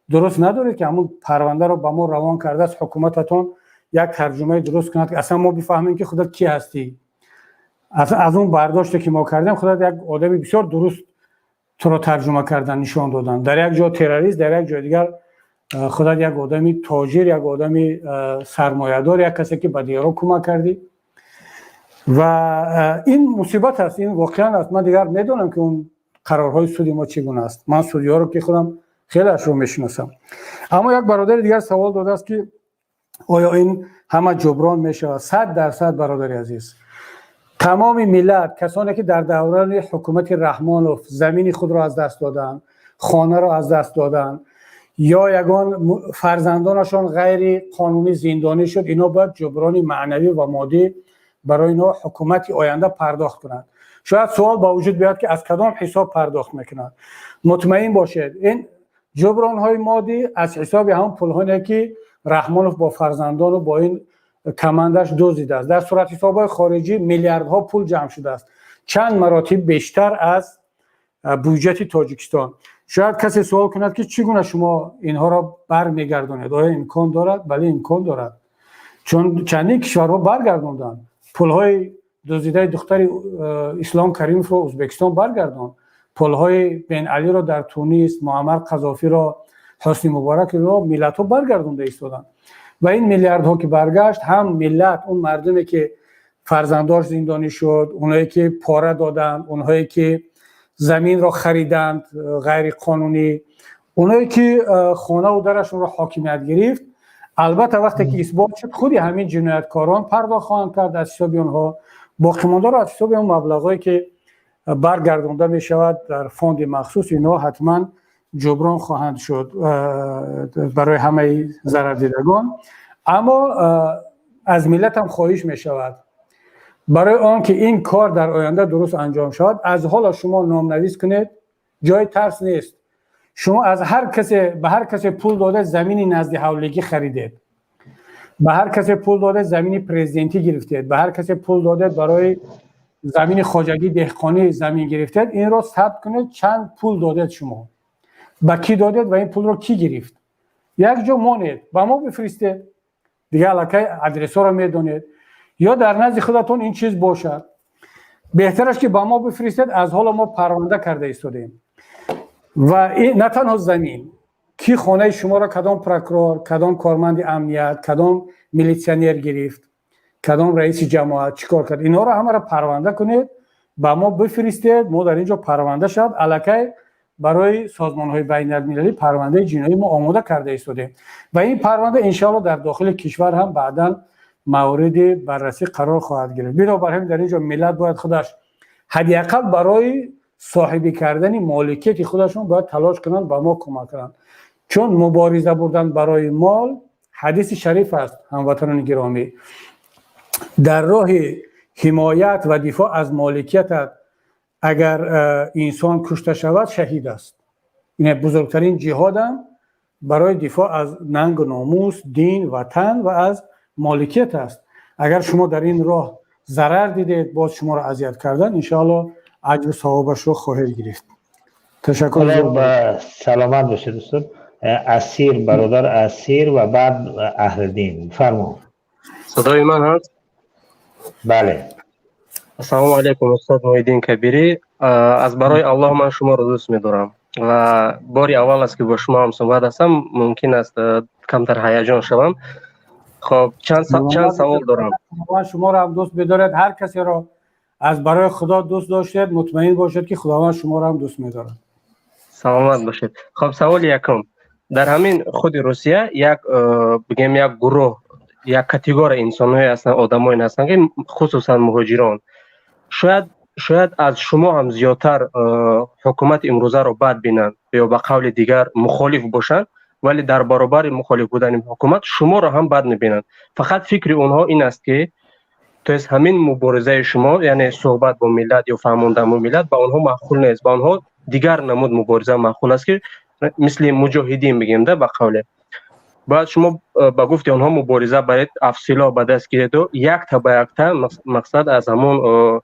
дуруст надоред, ки ҳамун парвандаро ба мо равон кардааст ҳукумататон, як тарҷумаи дуруст кунад, ки аслан мо бифаҳмем, ки худат кӣ ҳастӣ? Аз он бардоште, ки мо кардем, худат як одами бисёр дуруст туро тарҷума кардан, нишон додан. Дар як ҷо террорист, дар як ҷои дигар худат як одами тоҷир, як одами сармоядор, як касе, ки ба дигарон кӯмак кардӣ. Ва ин мусибат аст, ин воқеан аст. Ман дигар медонам, ки он Қарорҳои суди мо чӣ гуна аст. Ман судиҳоро, ки худам хелеашро мешиносам. Аммо як бародари дигар савол додааст, ки оё ин ҳама ҷуброн мешавад? 100%, бародари азиз. Тамоми миллат, касоне ки дар даврони ҳукумати Раҳмонов замини худро аз даст доданд, хонаро аз даст доданд ё ягон фарзандонашон ғайри қонунӣ зиндонӣ шуд, ино бояд ҷуброни маънавӣ ва моддӣ барои инҳо ҳукумати оянда пардохт кунад. Шояд суол ба вуҷуд биёяд, ки аз кадом ҳисоб пардохт мекунад. Мутмаин бошед, ин ҷубронҳои моддӣ аз ҳисоби ҳамон пулҳое, ки Раҳмонов бо фарзандону бо ин командаш дуздидааст. Дар суратҳисобҳои хориҷӣ миллиардҳо пул ҷамъ шудааст, чанд маротиб бештар аз буҷети Тоҷикистон. Шояд касе суол кунад, ки чӣ гуна шумо инҳоро бармегардонед, оё имкон дорад? Бале, имкон дорад, чун чандин кишварҳо баргардонданд. Пулҳои дуздидаи духтари Ислом Каримовро Ӯзбекистон баргардонд, пулҳои Бен Алиро дар Тунис, Муаммар Қазофиро, Ҳусни Муборакро миллатҳо баргардонда истоданд. Ва ин миллиардҳо ки баргашт, ҳам миллат, он мардуме ки фарзандош зиндонӣ шуд, онҳое ки пора доданд, онҳое ки заминро хариданд ғайриқонунӣ, онҳое ки хонаву дарашонро ҳокимият гирифт, албатта, вақте ки исбот шуд, худи ҳамин ҷинояткорон пардохт хоҳанд кард аз ҳисоби онҳо. Боқимондаро аз ҳисоби он маблағҳое, ки баргардонда мешавад дар фонди махсус, инҳо ҳатман ҷуброн хоҳанд шуд барои ҳамаи зарардидагон. Аммо аз миллатам хоҳиш мешавад, барои он ки ин кор дар оянда дуруст анҷом шавад, аз ҳоло шумо номнавис кунед. Ҷои тарс нест. Шумо аз ҳар касе, ба ҳар касе пул дода, замини назди ҳавлигӣ харидед, ба ҳар касе пул додед, замини президентӣ гирифтед, ба ҳар касе пул додед, барои замини хоҷагии деҳқонӣ замин гирифтед, инро сабт кунед. Чанд пул додед шумо, ба кӣ додед ва ин пулро кӣ гирифт, як ҷо монед, ба мо бифиристед. Дига аллакай адресҳоро медонед ё дар назди худатон ин чиз бошад. Беҳтараш, ки ба мо бифиристед. Аз ҳоло мо парванда карда истодем. Ва на танҳо замин, ки хонаи шуморо кадом прокурор, кадом корманди амният, кадом милитсионер гирифт, кадом раиси ҷамоат чӣ кор кард, инҳоро ҳамаро парванда кунед, ба мо бифиристед. Мо дар ин ҷо парванда шавад, аллакай барои созмонҳои байналмилалӣ парвандаи ҷиноӣ мо омода карда истодем. Ва ин парванда, иншоалло, дар дохили кишвар ҳам баъдан мавриди баррасӣ қарор хоҳад гирифт. Бинобар ҳамин дар ин ҷо миллат бояд худаш ҳадди ақал барои соҳибӣ кардани моликияти худашон бояд талош кунанд, ба мо кӯмак кунанд. Чун мубориза бурдан барои мол, ҳадиси шариф аст, ҳамватанони гиромӣ: дар роҳи ҳимоят ва дифоъ аз моликиятат агар инсон кушта шавад, шаҳид аст. Ин бузургтарин ҷиҳодам барои дифоъ аз нангу номус, дин, ватан ва аз моликият аст. Агар шумо дар ин роҳ зарар дидед, боз шуморо азият кардан, иншоалло, аҷру савобашро хоҳед гирифт. Ташаккур. Саломат бошед, устод. Асир, бародар Асир ва баъд Аҳлиддин, фармо. Садои ман ҳаст? Бале. Ассалому алайкум, устод Муҳиддин Кабирӣ. Аз барои Аллоҳ ман шуморо дӯст медорам ва бори аввал аст, ки бо шумо ҳамсуҳбат ҳастам. Мумкин аст, камтар ҳаяҷон шавам. Хоб, чанд савол дорам. Шуморо ҳам дӯст медоред. Ҳар касеро аз барои Худо дӯст доштед, мутмаин бошед, ки Худованд шуморо ҳам дӯст медорад. Саломат бошед. Хоб, саволи якум: дар ҳамин худи Русия як, бигем, як гурӯҳ, як категория инсонҳое ҳастанд, одамое ҳастанд, ки хусусан муҳоҷирон, шояд аз шумо ҳам зиёдтар ҳукумати имрӯзаро бад бинанд ё ба қавли дигар мухолиф бошанд, вале дар баробари мухолиф будани ҳукумат шуморо ҳам бад мебинанд. Фақат фикри онҳо ин аст, ки, то есть, ҳамин муборизаи шумо, яъне суҳбат бо миллат ё фаҳмондан бо миллат, ба онҳо маъқул нест. Ба онҳо дигар намуд мубориза маъқул аст, ки мисли муҷоҳидин, бигем да, ба қавле бояд шумо, ба гуфти онҳо, мубориза баред, афсилоҳ ба даст гиреду якта ба якта, мақсад, аз ҳамон,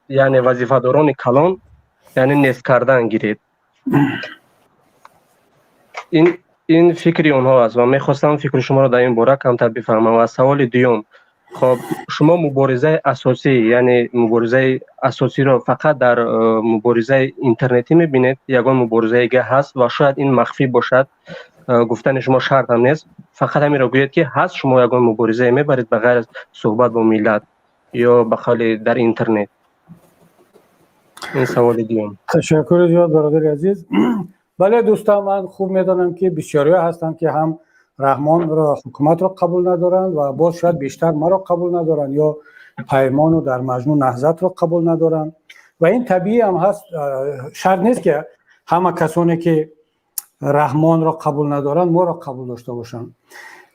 яъне вазифадорони калон, яъне нест кардан гиред. Ин фикри онҳо аст ва мехостам фикри шуморо дар ин бора камтар бифаҳмам. Ва саволи дуюм: хоб, шумо муборизаи асосӣ, яъне муборизаи асосиро фақат дар муборизаи интернетӣ мебинед? Ягон муборизаи дига ҳаст ва шояд ин махфӣ бошад, гуфтани шумо шарт ҳам нест, фақат ҳаминро гӯед, ки ҳаст шумо ягон муборизае мебаред ба ғайр аз суҳбат бо миллат ё ба қавли дар интернет? Ин саволи дуюм. Ташаккури зиёд, бародари азиз. Бале, дӯстон, ман хуб медонам, ки бисёриҳо ҳастанд, ки ҳам Раҳмонро, ҳукуматро қабул надоранд ва боз шояд бештар маро қабул надоранд ё Паймону дар маҷмӯъ Наҳзатро қабул надоранд ва ин табиӣ ҳам ҳаст. Шарт нест, ки ҳама касоне, ки Раҳмонро қабул надоранд, моро қабул дошта бошанд.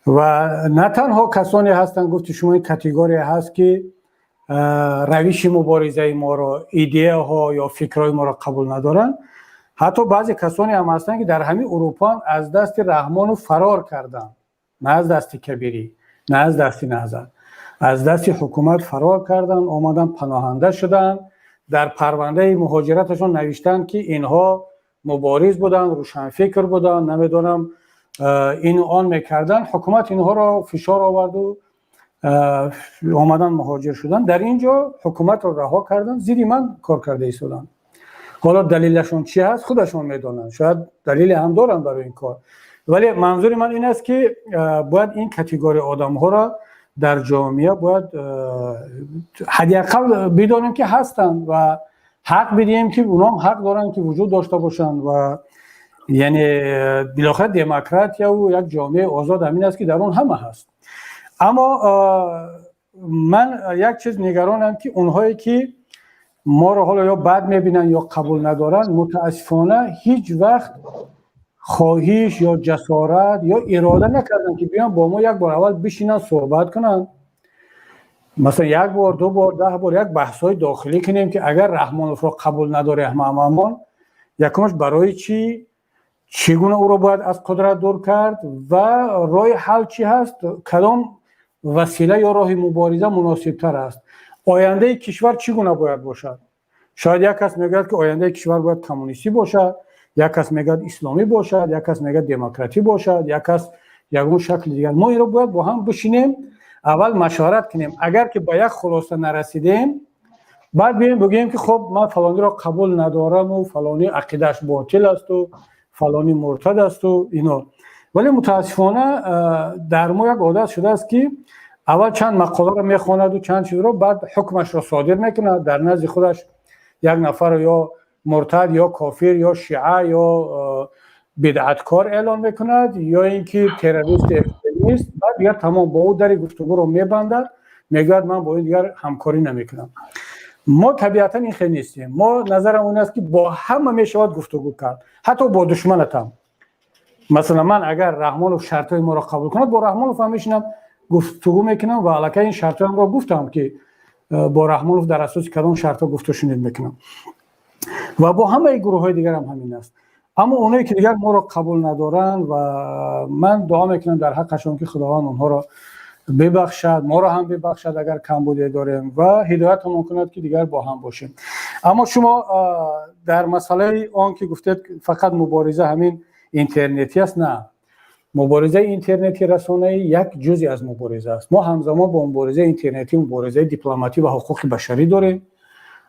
Ва на танҳо касоне ҳастанд, гуфти шумо, ин категория ҳаст, ки равиши муборизаи моро, идеяҳо ё фикрҳои моро қабул надоранд. Ҳатто баъзе касоне ҳам ҳастанд, ки дар ҳамин Урупо аз дасти Раҳмону фарор карданд, на аз дасти Кабирӣ, на аз дасти Наҳзат, аз дасти ҳукумат фарор карданд, омаданд, паноҳанда шуданд. Дар парвандаи муҳоҷираташон навиштанд, ки инҳо мубориз буданд, рӯшанфикр буданд, намедонам, ину он мекарданд. Ҳукумат инҳоро фишор оварду омадан, муҳоҷир шуданд. Дар ин ҷо ҳукуматро раҳо карданд, зидди ман кор карда истоданд. Ҳоло далелашон чӣ ҳаст, худашон медонанд, шояд далеле ҳам доранд барои ин кор. Вале манзури ман ин аст, ки бояд ин категория одамҳоро дар ҷомеа бояд ҳадди ақал бидонем, ки ҳастанд, ва ҳақ бидиҳем, ки онҳом ҳақ доранд, ки вуҷуд дошта бошанд. Ва яъне билохира демократияву як ҷомеаи озод ҳамин аст, ки дар он ҳама ҳаст. Аммо ман як чиз нигаронам, ки онҳое, ки моро ҳоло ё бад мебинанд, ё қабул надоранд, мутаассифона ҳеҷ вақт хоҳиш ё ҷасорат ё ирода накарданд, ки биён бо мо як бор аввал бишинанд, суҳбат кунанд. Масалан, як бор, ду бор, 10 бор як баҳсҳои дохилӣ кунем, ки агар Раҳмоновро қабул надорем ҳамаамон, якумаш барои чӣ, чӣ гуна ӯро бояд аз қудрат дур кард ва роҳи ҳал чӣ ҳаст, кадом васила ё роҳи мубориза муносибтар аст, ояндаи кишвар чӣ гуна бояд бошад. Шояд як кас мегӯяд, ки ояндаи кишвар бояд коммунистӣ бошад, як кас мегӯяд, исломӣ бошад, як кас мегӯяд, демократӣ бошад, як кас ягон шакли дигар. Мо инро бояд бо ҳам бишинем, аввал машварат кунем. Агар ки ба як хулоса нарасидем, баъд биёем бигӯем, ки хуб, ман фалониро қабул надораму фалонӣ ақидааш ботил асту фалонӣ муртад асту ино. Вале мутаассифона дар мо як одат шудааст, ки аввал чанд мақоларо мехонаду чанд чизро, баъд ҳукмашро содир мекунад, дар назди худаш як нафарро ё муртад, ё кофир, ё шиа, ё бидъаткор эълон мекунад, ё ин ки террористу экстремист. Баъд дигар тамом, бо ӯ дари гуфтугӯро мебандад, мегӯяд, ман бо ин дигар ҳамкорӣ намекунам. Мо табиатан ин хел нестем. Мо назарам он аст, ки бо ҳама мешавад гуфтугӯ кард, ҳатто бо душманатам. Масалан, ман агар Раҳмонов шартҳои моро қабул кунад, бо Раҳмонов ҳам мешинам, гуфтугӯ мекунам ва аллакай ин шартҳоямро гуфтам, ки бо Раҳмонов дар асоси кадом шартҳо гуфтушунид мекунам, ва бо ҳамаи гурӯҳҳои дигарам ҳамин аст. Аммо оное, ки дигар моро қабул надоранд, ва ман дуо мекунам дар ҳаққашон, ки Худованд онҳоро бибахшад, моро ҳам бибахшад, агар камбудие дорем, ва ҳидоятамон кунад, ки дигар бо ҳам бошем. Аммо шумо дар масъалаи он ки гуфтед, фақат мубориза ҳамин интернетӣ аст, на, муборизаи интернетӣ, расонаӣ як ҷузъе аз мубориза аст. Мо ҳамзамон бо муборизаи интернетӣ муборизаи дипломатӣ ва ҳуқуқи башарӣ дорем.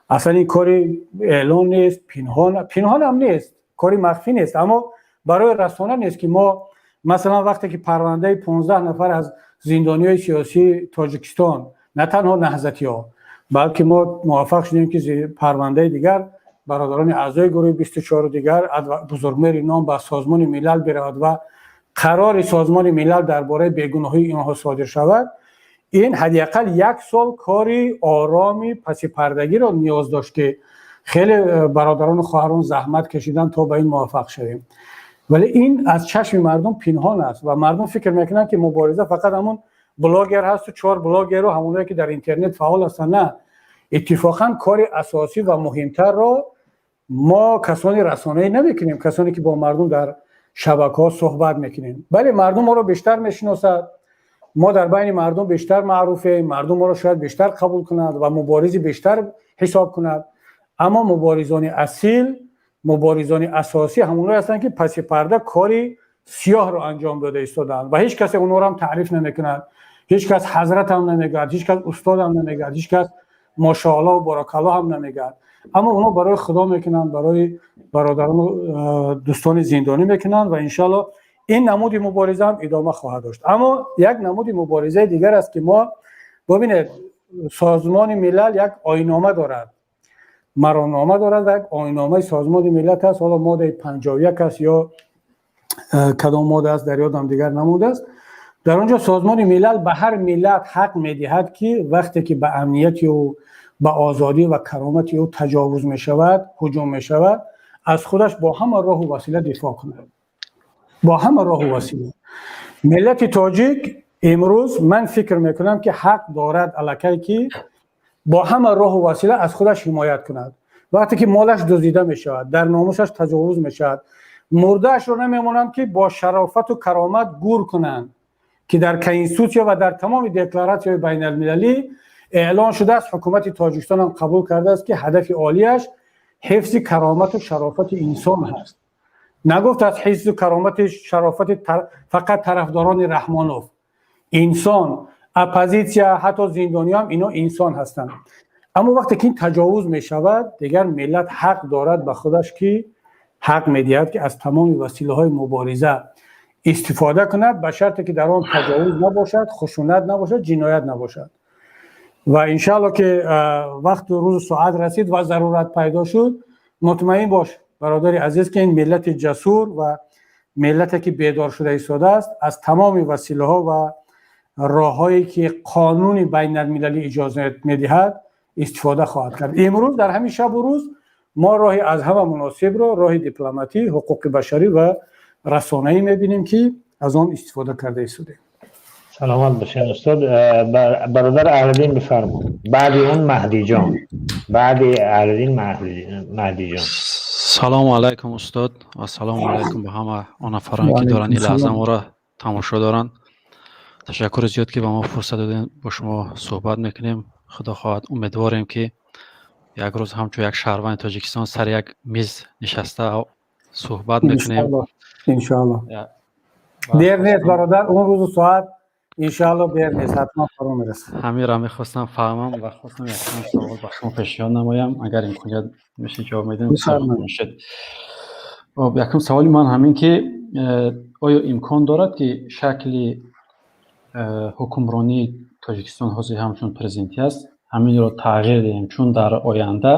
Аслан ин кори эълон нест, пинҳон, пинҳонам нест, кори махфӣ нест, аммо барои расона нест, ки мо масалан вақте ки парвандаи 15 нафар аз зиндониҳои сиёсии Тоҷикистон, на танҳо наҳзатиҳо, балки мо муваффақ шудем, ки парвандаи дигар бародарони аъзои гурӯҳи 24-у дигар Бузургмеҳри ном ба Созмони Милал биравад ва қарори Созмони Милал дар бораи бегуноҳии инҳо содир шавад, ин ҳадди ақал як сол кори ороми пасипардагиро ниёз дошт, ки хеле бародарону хоҳарон заҳмат кашиданд, то ба ин муваффақ шавем. Вале ин аз чашми мардум пинҳон аст ва мардум фикр мекунанд, ки мубориза фақат ҳамон блогер ҳасту чор блогеру ҳамоное, ки дар интернет фаъол ҳастанд. На, иттифоқан кори асосӣ ва муҳимтарро мо касони расонаӣ намекунем, касоне ки бо мардум дар шабакаҳо суҳбат мекунем. Бале, мардум моро бештар мешиносад, мо дар байни мардум бештар маъруфем, мардум моро шояд бештар қабул кунад ва муборизи бештар ҳисоб кунад. Аммо муборизони асил, муборизони асосӣ ҳамонҳое ҳастанд, ки паси парда кори сиёҳро анҷом дода истоданд ва ҳеҷ касе онҳоро ҳам таъриф намекунад, ҳеҷ кас ҳазратам намегӯяд, ҳеҷ кас устодам намегӯяд, ҳеҷ кас мошоалло боракалло ҳам намегӯяд. Аммо онҳо барои Худо мекунанд, барои бародарону дӯстони зиндонӣ мекунанд ва иншоалло ин намуди мубориза ҳам идома хоҳад дошт. Аммо як намуди муборизаи дигар аст, ки мо, бубинед, Созмони Милал як оинома дорад. Маромнома дорад ва як оинномаи Созмони Миллат аст. Ҳоло моддаи 51 аст ё кадом модда аст, дар ёдам дигар намондааст. Дар он ҷо Созмони Миллал ба ҳар миллат ҳақ медиҳад, ки вақте ки ба амнияти ӯ, ба озодӣ ва каромати ӯ таҷовуз мешавад, ҳуҷум мешавад, аз худаш бо ҳама роҳу васила дифоъ кунад, бо ҳама роҳу васила. Миллати тоҷик имрӯз, ман фикр мекунам, ки ҳақ дорад аллакай, ки бо ҳама роҳу васила аз худаш ҳимоят кунад. Вақте ки молаш дуздида мешавад, дар номусаш таҷовуз мешавад, мурдаашро намемонанд, ки бо шарофату каромат гур кунанд, ки дар конститутсия ва дар тамоми декларатсияҳои байналмилалӣ эълон шудааст, ҳукумати Тоҷикистон ҳам қабул кардааст, ки ҳадафи олияш ҳифзи каромату шарофати инсон ҳаст. Нагуфт аз ҳифзу каромати шарофати фақат тарафдорони Раҳмонов. Инсон, оппозитсия, ҳатто зиндониҳам, ино инсон ҳастанд. Аммо вақте ки ин таҷовуз мешавад, дигар миллат ҳақ дорад ба худаш, ки ҳақ медиҳад, ки аз тамоми василаҳои мубориза истифода кунад, ба шарте ки дар он таҷовуз набошад, хушунат набошад, ҷиноят набошад. Ва иншаалло, ки вақту рӯзу соат расид ва зарурат пайдо шуд, мутмаин бош, бародари азиз, ки ин миллати ҷасур ва миллате ки бедор шуда истодааст, аз тамоми василаҳо ва роҳҳое ки қонуни байналмилалӣ иҷозат медиҳад, истифода хоҳад кард. Имрӯз, дар ҳамин шабу рӯз, мо роҳи аз ҳама муносибро роҳи дипломатӣ, ҳуқуқи башарӣ ва расонаӣ мебинем, ки аз он истифода карда истодем. Саломат бошед, устод. Бародар Аҳлиддин, бифармо. Баъди он Маҳдиҷон, баъди Аҳлиддин Маҳдиҷон. Салому алайкум, устод, ва салому алайкум ба ҳама он нафароне, ки доранд ин лаҳза моро тамошо доранд. Ташаккури зиёд, ки ба мо фурсат додем, бо шумо суҳбат мекунем. Худо хоҳад, умедворем, ки як рӯз ҳамчун як шаҳрванди Тоҷикистон сари як миз нишаста суҳбат мекунем. Иншоалло, дер нест, бародар, он рӯзу соат иншоалло дер нест, ҳатман фаро мерасад. Ҳаминро мехостам фаҳмам ва хостам якчанд савол ба шумо пешниҳод намоям. Агар имконият мешид, ҷавоб медиҳем. Якум саволи ман ҳамин, ки оё имкон дорад, ки шакли ҳукмронии Тоҷикистон ҳозир ҳамчун президентӣ аст, ҳаминро тағйир диҳем, чун дар оянда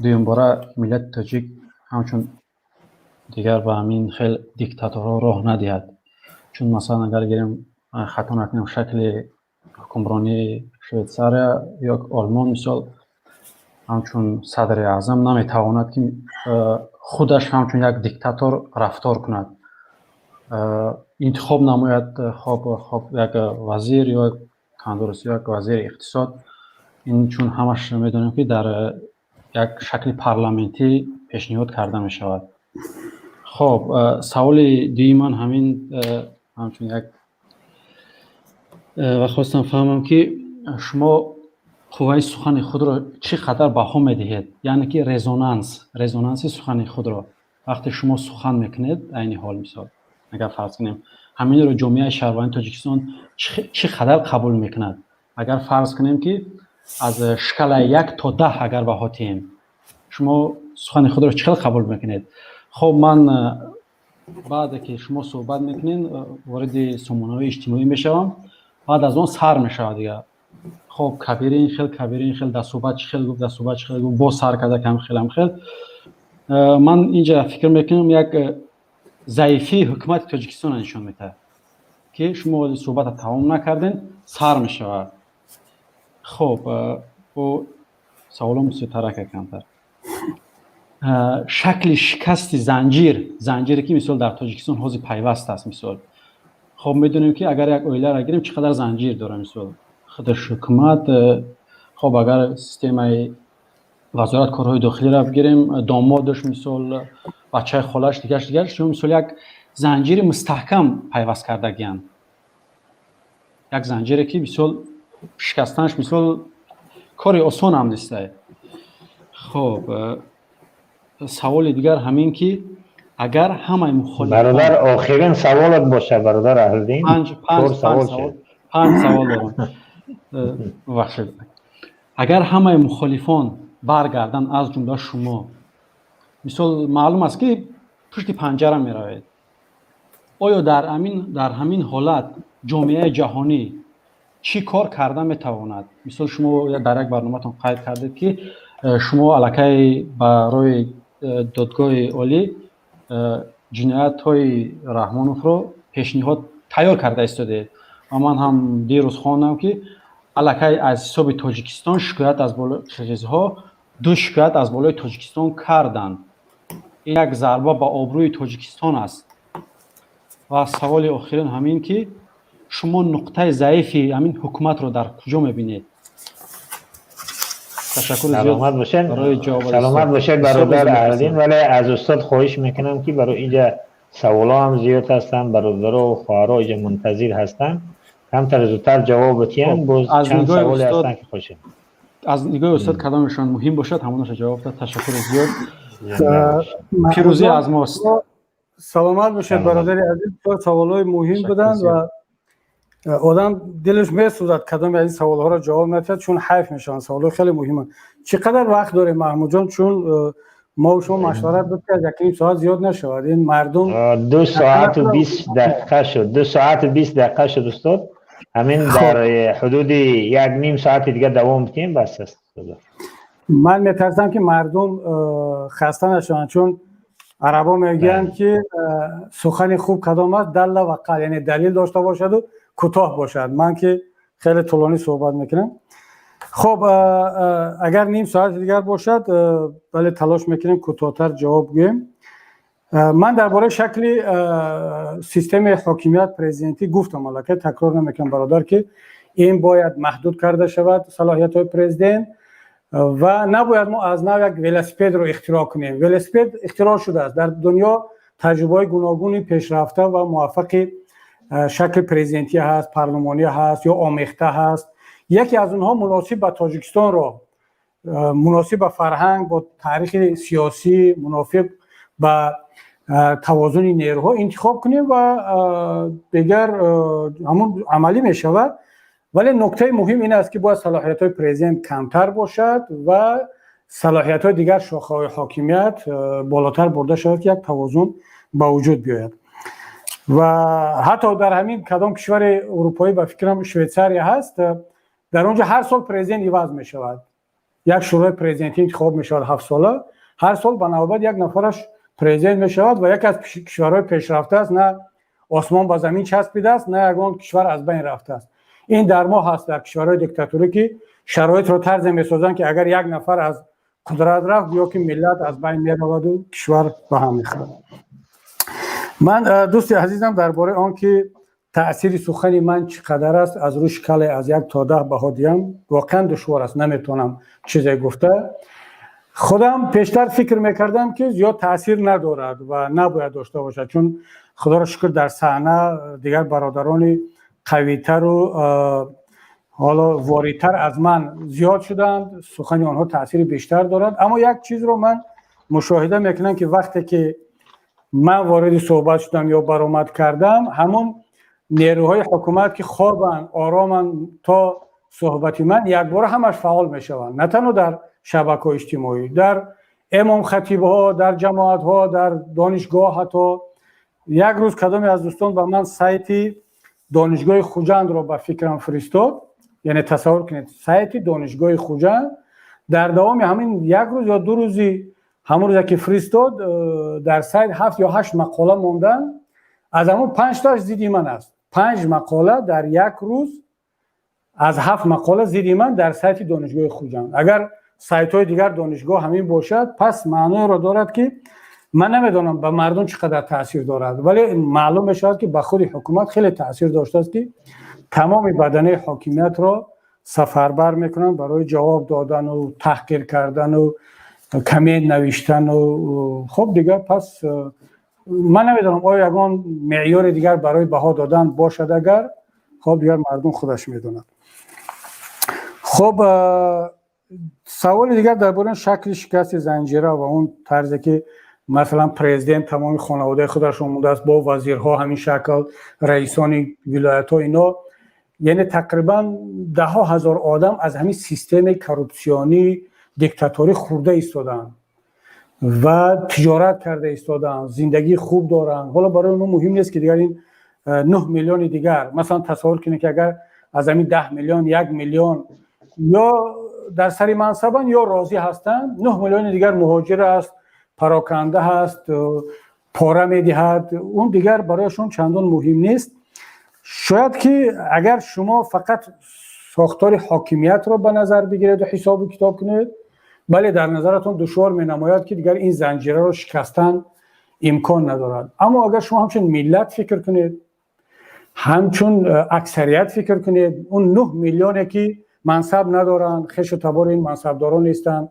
дуюмбора миллати тоҷик ҳамчун дигар ба ҳамин хел диктаторҳо роҳ надиҳад? Чун масалан, агар гирем, хато накунем, шакли ҳукмронии Швейтсария ё Олмон, мисол, ҳамчун садри аъзам наметавонад, ки худаш ҳамчун як диктатор рафтор кунад, интихоб намояд, хоб як вазир ё тандурустӣ, як вазири иқтисод. Ин чун ҳамаш медонем, ки дар як шакли парламентӣ пешниҳод карда мешавад. Хоб, саволи дуюми ман ҳамин, ҳамчун як ва хостам фаҳмам, ки шумо қувваи сухани худро чӣ қадар баҳо медиҳед, яъне ки резонанси сухани худро. Вақте шумо сухан мекунед, айни ҳол, мисол, агар фарз кунем, ҳаминро ҷомеаи шаҳрвандии Тоҷикистон чӣ қадар қабул мекунад? Агар фарз кунем, ки аз шкалаи 1 то 10 агар баҳо диҳем, шумо сухани худро чӣ хел қабул мекунед? Хоб, ман баъде ки шумо суҳбат мекунед, вориди сомонаҳои иҷтимоӣ мешавам, баъд аз он сар мешавад дигар: хоб, Кабири ин хел, Кабири ин хел, дар суҳбат чӣ хел гуфт, дар суҳбат чӣ хел гуфт, боз сар карда кам хелам хел. Ман инҷа фикр мекунам, як заифии ҳукумати Тоҷикистонро нишон медиҳад, ки шумо суҳбатро тамом накардем, сар мешавад. Хоб, бо саволом бисёртарака камтар. Шакли шикасти занҷир, занҷире ки, мисол, дар Тоҷикистон ҳозир пайваст аст. Мисол, хоб, медонем, ки агар як оиларо гирем, чӣ қадар занҷир дорад, мисол, худаш ҳукумат. Хоб, агар системаи Вазорат корҳои дохилиро бигирем, домодаш, мисол, бачаи холаш, дигарш, дигарш, мисол, як занҷири мустаҳкам пайваст кардагиянд, як занҷире ки, мисол, шикастанаш, мисол, кори осон ҳам нестай. Хоб, саволи дигар ҳамин, ки агар ҳамаи мухолифон Бародар, охирин саволат боша, бародар Аҳлиддин. Панҷ савол дорам, бубахшед. Агар ҳамаи мухолифон баргарданд, аз ҷумла шумо, мисол, маълум аст, ки пушти панҷара меравед, оё дар ҳамин ҳолат ҷомеаи ҷаҳонӣ Чӣ кор карда метавонад? Мисол, шумо дар як барноматон қайд кардед, ки шумо аллакай барои Додгоҳи Олӣ ҷиноятҳои Раҳмоновро пешниҳод тайёр карда истодед ва ман ҳам дирӯз хондам, ки аллакай аз ҳисоби Тоҷикистон шикоят аз болои қирғизҳо, ду шикоят аз болои Тоҷикистон карданд. Ин як зарба ба обрӯи Тоҷикистон аст. Ва саволи охирин ҳамин, ки шумо нуқтаи заифи ҳамин ҳукуматро дар куҷо мебинед? Ташаккури зиёд. Саломат бошед. Барои ҷавоб. Саломат бошед, бародар Аҳлиддин. Вале аз устод хоҳиш мекунам, ки барои инҷа саволҳо ҳам зиёд ҳастанд, бародаро ва хоҳаро инҷа мунтазир ҳастанд, камтар зудтар ҷавоб бидиҳанд. Боз аз чанд нигоҳи саволе устод ҳастанд, ки хошем. Аз нигоҳи устод кадомешон муҳим бошад, ҳамонаша ҷавоб дад. Ташаккури зиёд, пирӯзӣ аз мост. Саломат бошед, бародари азиз. Бисёр саволҳои муҳим буданд ва одам дилаш месӯзад, кадоме аз ин саволҳоро ҷавоб надиҳад, чун ҳайф мешаванд, саволҳои хеле муҳиманд. Чӣ қадар вақт дорем, Маҳмудҷон? Чун мо шумо машварат буд, ки аз 1,5 соат зиёд нашавад, ин мардум. 2 соату 20 дақиқа шуд, 2 соату 20 дақиқа шуд, устод. Ҳамин дар ҳудуди як ним соати дигар давом диҳем, бас аст. Ман метарсам, ки мардум хаста нашаванд, чун арабо мегӯянд, ки сухани хуб кадом аст? دل وقل, яъне далил дошта бошаду кӯтоҳ бошад. Ман ки хеле тӯлонӣ суҳбат мекунам. Хуб, агар ним соати дигар бошад, вале талош мекунем кӯтоҳтар ҷавоб гӯем. Ман дар бораи шакли системаи ҳокимият президентӣ гуфтам, аллакай такрор намекунам, бародар, ки ин бояд маҳдуд карда шавад салоҳиятҳои президент ва набояд мо аз нав як велосипедро ихтироъ кунем. Велосипед ихтироъ шудааст. Дар дунё таҷрибаҳои гуногуни пешрафта ва муваффақи шакли президентӣ ҳаст, парлумонӣ ҳаст ё омехта ҳаст. Яке аз онҳо муносиб ба Тоҷикистонро, муносиб ба фарҳанг, бо таърихи сиёсӣ, мунофиқ ба тавозуни нерӯҳо интихоб кунем ва дигар ҳамун амалӣ мешавад. Вале нуктаи муҳим ин аст, ки бояд салоҳиятҳои президент камтар бошад ва салоҳиятҳои дигар шохаҳои ҳокимият болотар бурда шавад, ки як тавозун ба вуҷуд биёяд. Ва ҳатто дар ҳамин кадом кишвари урупоӣ, ба фикрам, Швейтсария ҳаст, дар он ҷо ҳар сол президент иваз мешавад. Як шӯрои президентӣ интихоб мешавад ҳафтсола, ҳар сол ба навбат як нафараш президент мешавад. Ва яке аз кишварҳои пешрафта аст, на осмон ба замин часпидааст, на ягон кишвар аз байн рафтааст. Ин дар мо ҳаст, дар кишварҳои диктатурӣ, ки шароитро тарзе месозанд, ки агар як нафар аз қудрат рафт, ё ки миллат аз байн мераваду кишвар ба ҳам мехӯрад. Ман, дӯсти азизам, дар бораи он ки таъсири сухани ман чӣ қадар аст, аз рӯи шкале аз 1 то 10 баҳо диҳам, воқеан душвор аст, наметавонам чизе гуфта. Худам пештар фикр мекардам, ки зиёд таъсир надорад ва набояд дошта бошад, чун, худоро шукр, дар саҳна дигар бародарони қавитару ҳоло воридтар аз ман зиёд шуданд, сухани онҳо таъсири бештар дорад. Аммо як чизро ман мушоҳида мекунам, ки вақте ки ман вориди суҳбат шудам ё баромад кардам, ҳамон нерӯҳои ҳукумат, ки хобанд, ороманд, то суҳбати ман якбора ҳамаш фаъол мешаванд. На танҳо дар шабакаҳои иҷтимоӣ, дар имомхатибҳо, дар ҷамоатҳо, дар донишгоҳ. Ҳатто як рӯз кадоме аз дӯстон ба ман сайти Донишгоҳи Хуҷандро, ба фикрам, фиристод. Яъне тасаввур кунед, сайти Донишгоҳи Хуҷанд дар давоми ҳамин як рӯз ё 2 рӯзи ҳамон рӯзе ки фиристод, дар сайт ҳафт ё ҳашт мақола монданд, аз ҳамон панҷтоаш зидди ман аст. Панҷ мақола дар як рӯз, аз ҳафт мақола зидди ман дар сайти Донишгоҳи Хуҷанд. Агар сайтҳои дигар донишгоҳ ҳамин бошад, пас маъноеро дорад, ки ман намедонам, ба мардум чӣ қадар таъсир дорад, вале маълум мешавад, ки ба худи ҳукумат хеле таъсир доштааст, ки тамоми баданаи ҳокимиятро сафарбар мекунанд барои ҷавоб додану таҳқир кардану коммент навиштану хуб дигар. Пас ман намедонам, оё ягон меъёри дигар барои баҳо додан бошад. Агар хоб, дигар мардум худаш медонад. Хуб, саволи дигар дар бораи шакли шикасти занҷира ва он тарзе ки, масалан, президент тамоми хонаводаи худаш омодааст, бо вазирҳо ҳамин шакл, раисони вилоятҳо, ино, яъне тақрибан даҳҳо ҳазор одам аз ҳамин системаи коррупсионӣ, диктаторӣ хӯрда истодаанд ва тиҷорат карда истодаанд, зиндагии хуб доранд. Ҳоло барои онҳо муҳим нест, ки дигар ин 9 миллиони дигар. Масалан, тасаввур кунед, ки агар Аз ҳамин 10 миллион 1 миллион ё дар сари мансабанд, ё розӣ ҳастанд. 9 миллиони дигар муҳоҷир аст, пароканда ҳаст, пора медиҳад. Он дигар барояшон чандон муҳим нест. Шояд ки агар шумо фақат сохтори ҳокимиятро ба назар бигиреду ҳисобу китоб кунед, бале, дар назаратон душвор менамояд, ки дигар ин занҷираро шикастан имкон надорад. Аммо агар шумо ҳамчун миллат фикр кунед, ҳамчун аксарият фикр кунед, он 9 миллионе ки мансаб надоранд, хешу табори ин мансабдорон нестанд,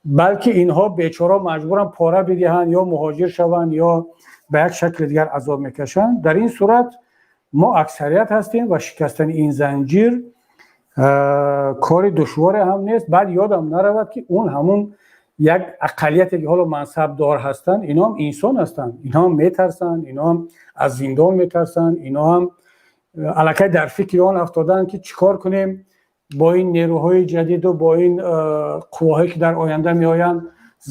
балки инҳо бечора маҷбуранд пора бидиҳанд ё муҳоҷир шаванд, ё ба як шакли дигар азоб мекашанд, дар ин сурат мо аксарият ҳастем ва шикастани ин занҷир кори душворе ҳам нест. Баъд ёдам наравад, ки он ҳамун як ақаллияте ки ҳоло мансабдор ҳастанд, иноам инсон ҳастанд, иноам метарсанд, иноам аз зиндон метарсанд, иноам аллакай дар фикри он афтодаанд, ки чӣ кор кунем бо ин нерӯҳои ҷадиду бо ин қувваҳое ки дар оянда меоянд,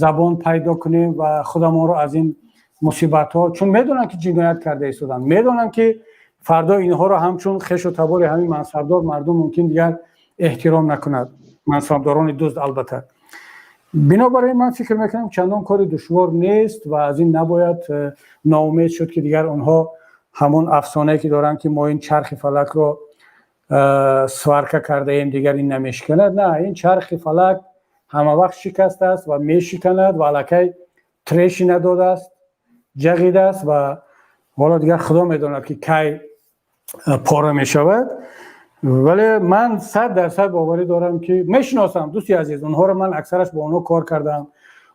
забон пайдо кунем ва худамонро аз ин мусибатҳо, чун медонанд, ки ҷиноят карда истоданд, медонанд, ки фардо инҳоро ҳамчун хешу табори ҳамин мансабдор мардум мумкин дигар эҳтиром накунад, мансабдорони дузд албатта. Бинобар ин ман фикр мекунам, чандон кори душвор нест ва аз ин набояд ноумед шуд, ки дигар онҳо ҳамон афсонае ки доранд, ки мо ин чархи фалакро сварка кардаем, дигар ин намешиканад. На, ин чархи фалак ҳама вақт шикастааст ва мешиканад ва аллакай трещина додааст, ҷағидааст ва ҳоло дигар Худо медонад, ки кай пора мешавад. Вале ман 100% боварӣ дорам, ки мешиносам, дӯсти азиз, онҳоро, ман аксараш бо онҳо кор кардам,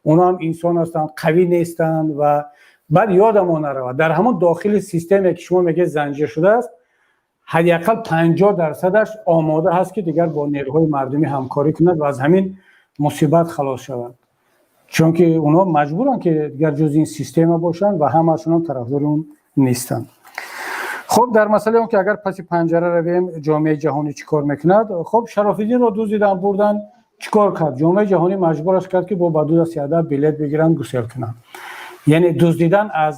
онҳо ҳам инсон ҳастанд, қавӣ нестанд. Ва баъд ёдамон наравад, дар ҳамон дохили системе ки шумо мегӯед занҷир шудааст, ҳадди ақал 50 дарсадаш омода ҳаст, ки дигар бо нерӯҳои мардумӣ ҳамкорӣ кунад ва аз ҳамин мусибат халос шавад, чунки онҳо маҷбуранд, ки дигар ҷузи ин система бошанд ва ҳамаашон ҳам тарафдори он нестанд. Хуб, дар масъалаи он ки агар паси панҷара равем, ҷомеаи ҷаҳонӣ чӣ кор мекунад? Хуб, Шарофиддинро дуздидан бурдан, чӣ кор кард ҷомеаи ҷаҳонӣ? Маҷбураш кард, ки бо ба ду дасти адаб билет бигиранд, гусел кунанд. Яъне дуздидан аз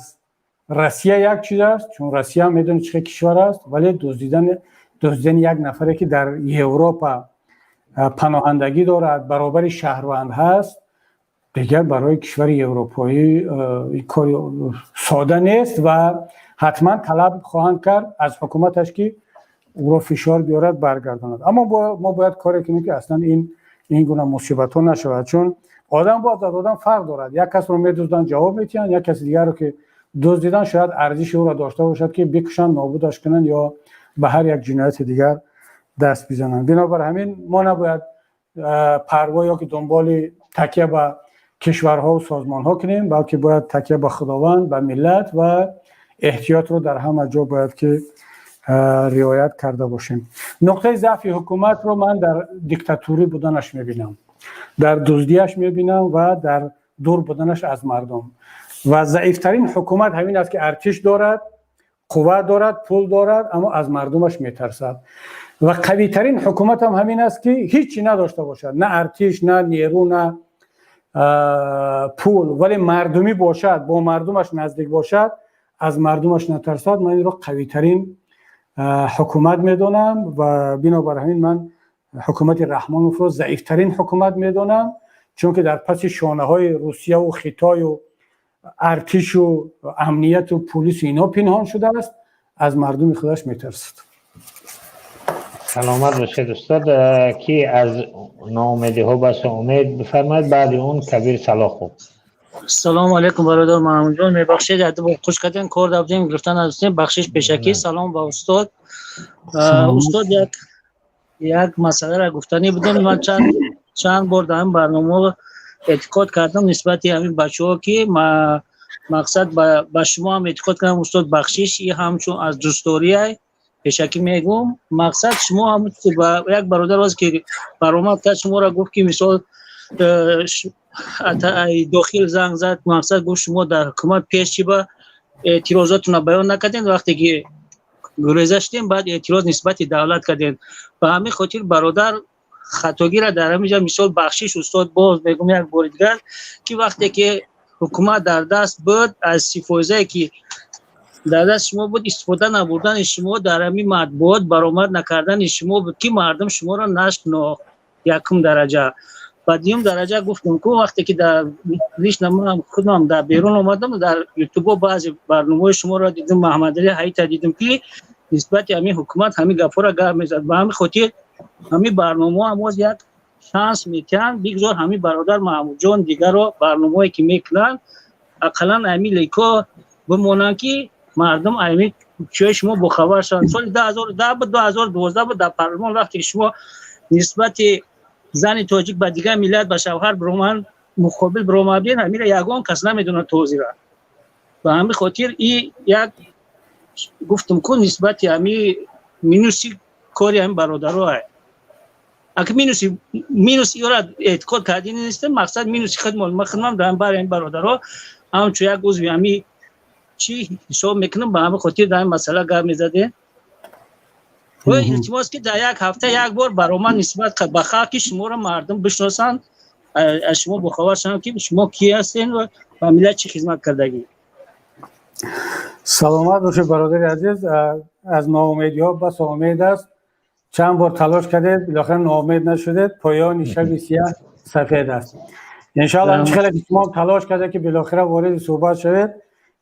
Россия як чиз аст, чун Россия медонед чӣ кишвар аст, вале дуздидани як нафаре, ки дар Европа паноҳандагӣ дорад, баробари шаҳрванд ҳаст, дигар барои кишвари европоӣ кори сода нест ва ҳатман талаб хоҳанд кард аз ҳукуматаш, ки ӯро фишор биёрад, баргардонад. Аммо мо бояд коре кунем, ки аслан ин гуна мусибатҳо нашавад, чун одам боз аз одам фарқ дорад. Як касро медузданд, ҷавоб метиҳанд, як каси дигарро ки дуздидан, шояд арзиши ӯро дошта бошад, ки бикушанд, нобудаш кунанд ё ба ҳар як ҷинояти дигар даст бизананд. Бинобар ҳамин мо набояд парво ё ки дунболи такя ба кишварҳову созмонҳо кунем, балки бояд такя ба Худованд, ба миллат ва эҳтиётро дар ҳама ҷо бояд ки риоят карда бошем. Нуқтаи заъфи ҳукуматро ман дар диктатурӣ буданаш мебинам, дар дуздияш мебинам ва дар дур буданаш аз мардум. Ва заифтарин ҳукумат ҳамин аст, ки артиш дорад, қувват дорад, пул дорад, аммо аз мардумаш метарсад. Ва қавитарин ҳукумат ҳам ҳамин аст, ки ҳичи надошта бошад, на артиш, на нерӯ, на пул, вале мардумӣ бошад, бо мардумаш наздик бошад, аз мардумаш натарсад. Ман инро қавитарин ҳукумат медонам ва бинобар ҳамин ман ҳукумати Раҳмоновро заифтарин ҳукумат медонам, чунки дар паси шонаҳои Русияву Хитою артишу амнияту пулису ино пинҳон шудааст, аз мардуми худаш метарсад. Саломат бошед, устод. Ки аз ноумедиҳо басу умед бифармояд, баъди он Кабир Салохов. Салому алейкум, бародар Маҳмудҷон. Мебахшед, хуш кардем, кор дабдем, гирифтан надостем, бахшиш пешакӣ. Салом ба устод. Устод, як масъаларо гуфтанӣ будем. Ман чанд бор дар ҳамин барномаҳо эътиқод кардам нисбати ҳамин бачаҳо, ки мақсад ба шумо ҳам эътиқод кардам, устод, бахшиш, и ҳамчун аз дӯстдориай пешакӣ мегӯм. Мақсад, шумо ҳам як бародар оз ки баромад кард, шуморо гуфт, ки мисол дохил занг зад, мақсад гуфт, шумо дар ҳукумат пеш чи ба эътирозотонро баён накардем, вақте ки гуреза шудем, баъд эътироз нисбати давлат кардем. Ба ҳамин хотир, бародар, хатогира дар ҳамин ҷа мисол бахшиш, устод, боз мегӯм як бори дигар, ки вақте ки ҳукумат дар даст буд, аз 30 фоизае ки Дар даст шумо буд, истифода набурдани шумо дар ҳамин матбуот, баромад накардани шумо буд, ки мардум шуморо нашинохт, якум дараҷа. Ба дуюм дараҷа, гуфтам ку, вақте ки дар лично ман худам дар берун омадам, дар ютубо баъзе барномаҳои шуморо дидам, Маҳаммадали Ҳаита дидам, ки нисбати ҳамин ҳукумат ҳамин гапҳоро гап мезад. Ба ҳамин хотир ҳамин барномаҳо ҳам як шанс метиҳанд. Бигзор ҳамин бародар Маҳмудҷон дигаро барномаҳое ки мекунанд, ақаллан ҳамин леко бимонанд, ки мардум ҳамин чиҳои шумо бохабар шаванд. Соли 2010 буд, 2012 буд, дар парлумон вақте ки шумо нисбати зани тоҷик ба дигар миллат ба шавҳар бироманд муқобил биромадед, ҳамира ягон кас намедонад тозира. Ба ҳамин хотир и як гуфтам ку, нисбати ҳами минуси кори ҳамин бародаро. Аки минуси минус ёра эътиқод кардӣ нестем, мақсад минуси худмон. Ман худмам дар бари ҳамин бародаро ҳамчун як узви ҳами чӣ ҳисоб мекунам. Ба ҳамин хотир дар ин масъала гап мезадем. Илтимос, ки дар як ҳафта як бор баромад нисбат ба халқи шуморо мардум бишносанд, аз шумо бохабар шаванд, ки шумо ки ҳастен ва ба миллат чӣ хизмат кардагӣ. Саломат бошед, бародари азиз. Аз ноумедиҳо бас умед аст. Чанд бор талош кардед, билохира ноумед нашудед. Поёни шаби сияҳ сафед аст, иншоалло. Чӣ хеле ки шумо талош кардед, ки билохира вориди суҳбат шавед,